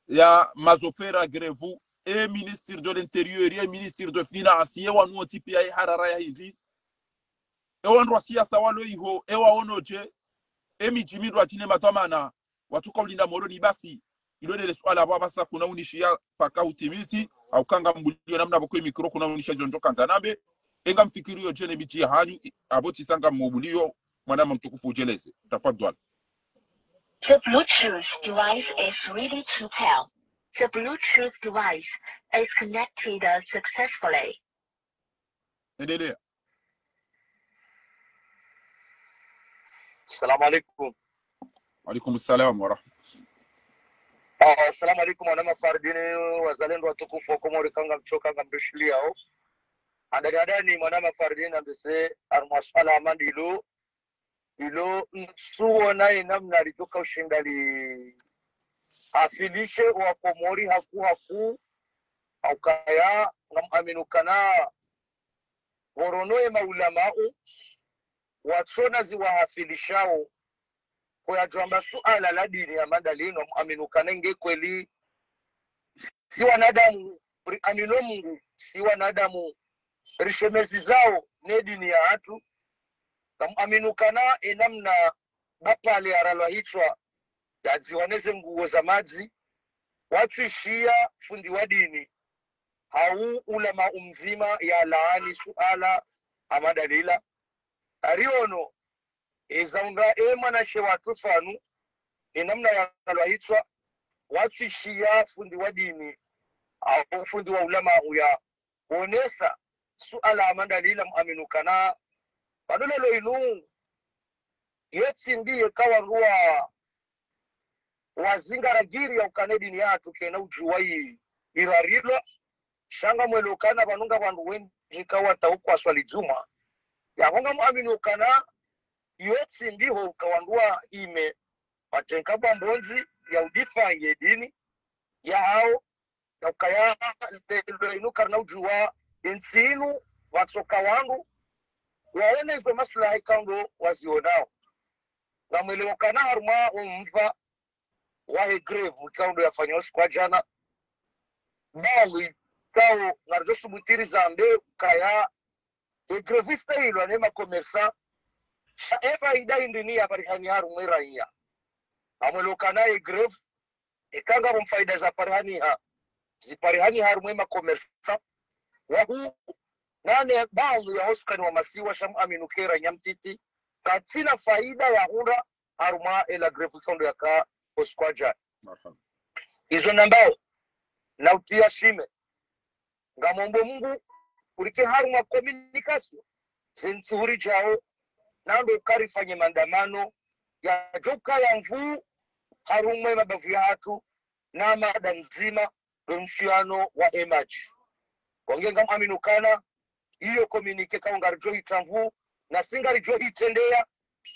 ya mazofera grève, e ministre de l'Intérieur, e ministre de Finances, e wanu wontsi piya e harara ya hindri. E wandru wa siasa walo iho, e waono dje, e midji mindru adjine madhwamana, watsuka ulinda Moroni basi. Ilo ndele suala apvo apvasa kuna unishiya paka utimizi, hauka ngambuliyo namna pvoko e micro kuna unishiya izo ndjo kandza nambe, e ngamfikiriyo dje ne midji yahanyu, apvo tsisa ngambuliyo, mwanama mtukufu udjeleze. Tafadhwali. The Bluetooth device is ready to pair. The Bluetooth device is connected successfully. Endelea. Salamu alaikum. Alaikum salam wa rahma. Ah, salamu alaikum, mwanama Fardini, wazalendo watukufu wa Komori, ka ngamdjo, ka ngamdjo shiliyao. Handani handani, mwanama Fardini, ambese, harumwa suala hama ndilo, ilo ntsuona ye namna lidjoka ushinda lihafilishe wa Komori haku haku, haukaya ngamuaminu kana pvorono ye maulamau, watsona ziwahafilishao, koyadjwamba suala la dini ya manda linu, muaminu kana nge kweli si wanadamu, riamino Mungu, si wanadamu, rishemezizao ne dini yahatru. Ngamuaminu kana enamna bapvale haralwa hitswa, yadziwa neze nguo za madzi, watwishiya fundi wa dini, hau ulamau mdzima yalaani suala hama ndalila. Ariono, eza undra e mwanashe watru pvanu, enamna yaralwa hitswa, watwishiya fundi wa dini, hau fundi wa ulamau ya, wonesa suala hama ndalila muaminu kana. Pvanu leo inu, yetsi ndiye kawa ndrwa wazingara giri ya ukana edini yahatru kayina udjuwa i-, irarilwa. Sha ngamwelewo ukana pvanu nga wandru wendji kawa tsaho ukwaswa lidjumwa. Yapvo ngamwamini ukana yetsi ndiho kawa ndrwa ime, watrenka bwa mbondzi ya udifanye edini yahawo, ya ukaya lelo inu karina udjuwa entsi inu, pvatsoka wandru waone zo maslaha ikao ndo wazionao. Ngamwelewo ukana harumwa omva wahe grève ikao ndo yafanywa usiku wa djana, bali ikao ngaridjo subutiri zambe ukaya e grève istahilwa ne ma commerçants, sha e faida hindri ni yaparihani harumwa e raiya. Ngamwelewo ukana e grève, eka ngapvo mfaida zaparihaniha, ziparihaniha harumwa e ma commerçants, wahu, nane baadhwi ya hosukani wa masiwa sha mwamini uka e raiya mtiti, katsina faida yahundra harumwa ela grève ikao ndo yaka usiku wa djana. Marhaba. Izo nambao, na utriya shime. Ngamombo Mungu, urike harumwa communication, zentsi huridjao, nando uka rifanye mandamano, yadjo ukaya nvuu, harumwa e mabavu yahatru, na mada ndzima, ndo mshiano wa emadji. Wange ngamwamini ukana, iyo communiqué ikao ngaridjo hitamvu, na si ngaridjo hitrendeya,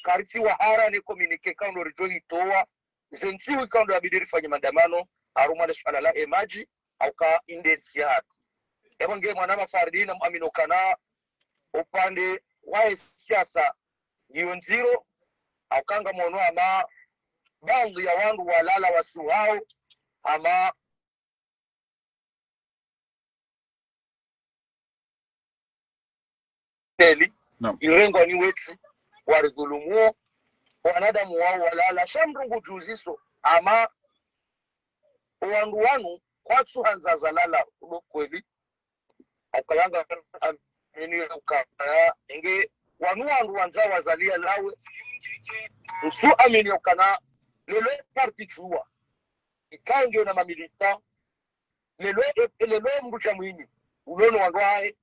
karitsi wahara ne communiqué ikao ndo ridjo hitowa, ze ntsihu ikao ndo yabidi rifanye mandamano, harumwa le suala la emadji, hauka inde ntsi yahatru. Yapvo nge mwana mafardina mwamini ukana, upande wa siasa, ngiyo ndziro, hauka ngamwono hama, baadhwi ya wandru walala wasuhao, hama, kweli, Naam. irengwa ni wetsi, waridhulumu, wanadamu wao walala, sha mdru ngudjuziso, hama, wandru wanu, kwatsu handza zalala, ulo kweli, hauka ngamwamini ukaya, inge, wanu wandru wandza wazaliya lawe, ntsu amini ukana, lelo parti djuwa, ikao ngiyo na ma militants, lelo, e, lelo mdru dja Mwinyi, ulo no wandru wahe,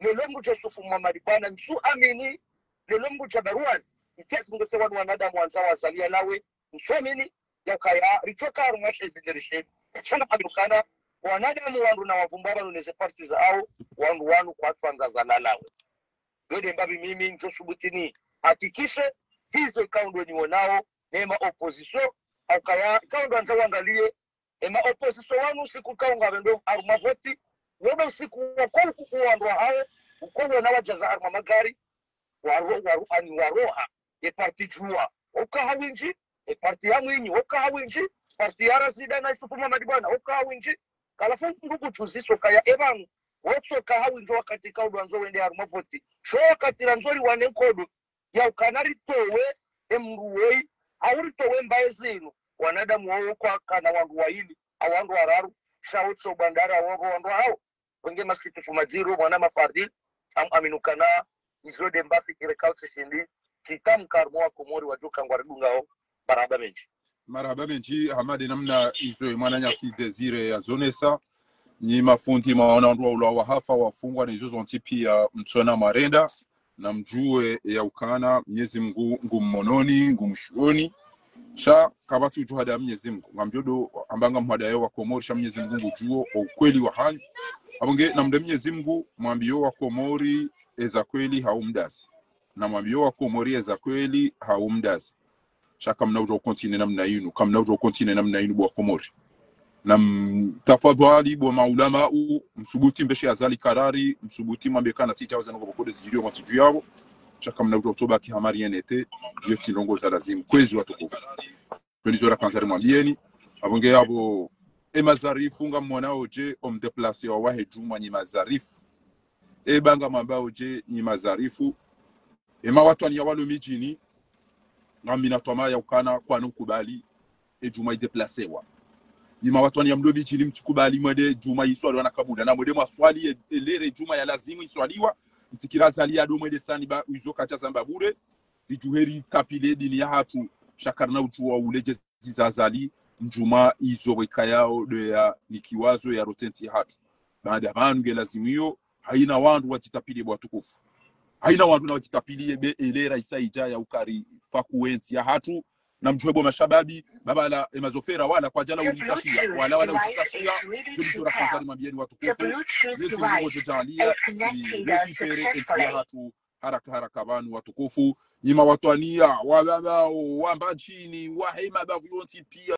lelo mdru dja Yusufu Muhammad Bwana, ntsu amini, lelo mdru dja Barwani, ikesi mdru te wanu wanadamu wandza wazaliya lawe, ntsu amini, ya ukaya, ritsoka harumwa she zidjereshe. Sha ngamwamini ukana, wanadamu wandru na wavumba pvanu ne ze parti zao, wandru wanu kwatsu handza zalala lawe. Yo nde mbapvi mimi, ndjo subutu ni hakikishe, hizo ikao ndo niwonao, ne ma opposition, haukaya, ikao ndo wandza wangaliye, e ma opposition wanu usiku ikao ngapvendo harumwa voti, wo ndo usiku wako ukuku wandru wahawo, uko wona wadjaza harumwa magari, waro, waro, ani waroha, e parti djuwa, uka ha windji, e parti ya Mwinyi, uka ha windji, parti ya Razida na Yusufu Muhammad Bwana, uka ha windji, halafu mdru ngudjuziso ukaya e pvanu, wotsoka ha windji wakati ikao ndo wandzo wende harumwa voti, sho wakati randzo riwane nkodo, ya ukana ritowe, e mdru woyi, hau ritowe mbaye zinu, wanadamu wao kwakana wandru wayili, hau wandru wararu, sha wotso bandara wao wandru hao. Wenge masikitifu madziro, mwana mafardina, ngamwamini ukana, izo nde mba fikira ikao tsi shindi, tsi tamka harumwa wa Komori wadjo ka ngwaridungao, marahaba mendji. Marahaba mendji, Hamade, namna izo mwananyasi Désiré yazonesa, nyi mafundi mwaona wandru waulwa wahafa wafungwa na izo zontsi pia mtsona mwarenda, na mdjuwe ya ukana Mnyezi Mngu ngummononi, ngumshioni. Sha kapvatsi udjuhada ya Mnyezi Mngu. Ngamdjo do amba ngamhadayao wa Komori, sha Mnyezi Mngu ngudjuwo o ukweli wa hali. Apvo nge namnde Mnyezi Mngu, mwambiyo wa Komori eza kweli hau mdasi. Na mwambiyo wa Komori eza kweli hau mdasi. Sha kamna udjo continuer namna inu, kamna udjo continuer namna inu bo wa Komori. Na m-, tafadhwali bo maulamau, msubuti mbeshe Azali karari, msubuti mwambe kana tsi djawo zanu ngo pvoko nde zidjiriyo mwa sidju yapvo. Sha kamna udjo tsobaki hama rien n'était, yo tsi ndrongoo za lazimu. Kwezi watukufu. Kweli zo rakandza rimwambiyeni. Apvo nge yapvo, e mazarifu ngamwonao dje, o mdéplacé wa wahe djumwa nyi mazarifu. E ba ngamwambao dje nyi mazarifu. E mawatwani ya walo midjini, ngamina twamaya ukana kwanu kubali, e djumwa idéplacéwa. Nyi mawatwani ya mlo midjini mtsikubali mwende djumwa iswaliwa na kabula. Na mwende mwaswali e, e lere djumwa ya lazimu iswaliwa. Mtsikira Azali ya do mwende sani ba, izo kadja zamba bure. Ridjuhe ritapile dini yahatru, sha karina udjuwa ule djezi za Azali, ndjumwa izo wekayao ndo ya nikiwazo ya rotsentsi yahatru. Baada pvanu nge lazimu iyo, hayina wandru wadjitapile bo watukufu. Haina wandru na wadjitapvilie be elera isa idja ya ukari faku entsi yahatru, na mdjuwe bo mashababi, baba la, emazofera wala kwadjala ulisashiya, wala wala ulisashiya, zuri zura kanzani mwambieni watukufu, Mwenyezi Mungu djodjaaliya, ili récupérer entsi yahatru, haraka haraka pvanu watukufu, nyima watwaniya, wababao, wambadjini, wahema bavu yontsi piya,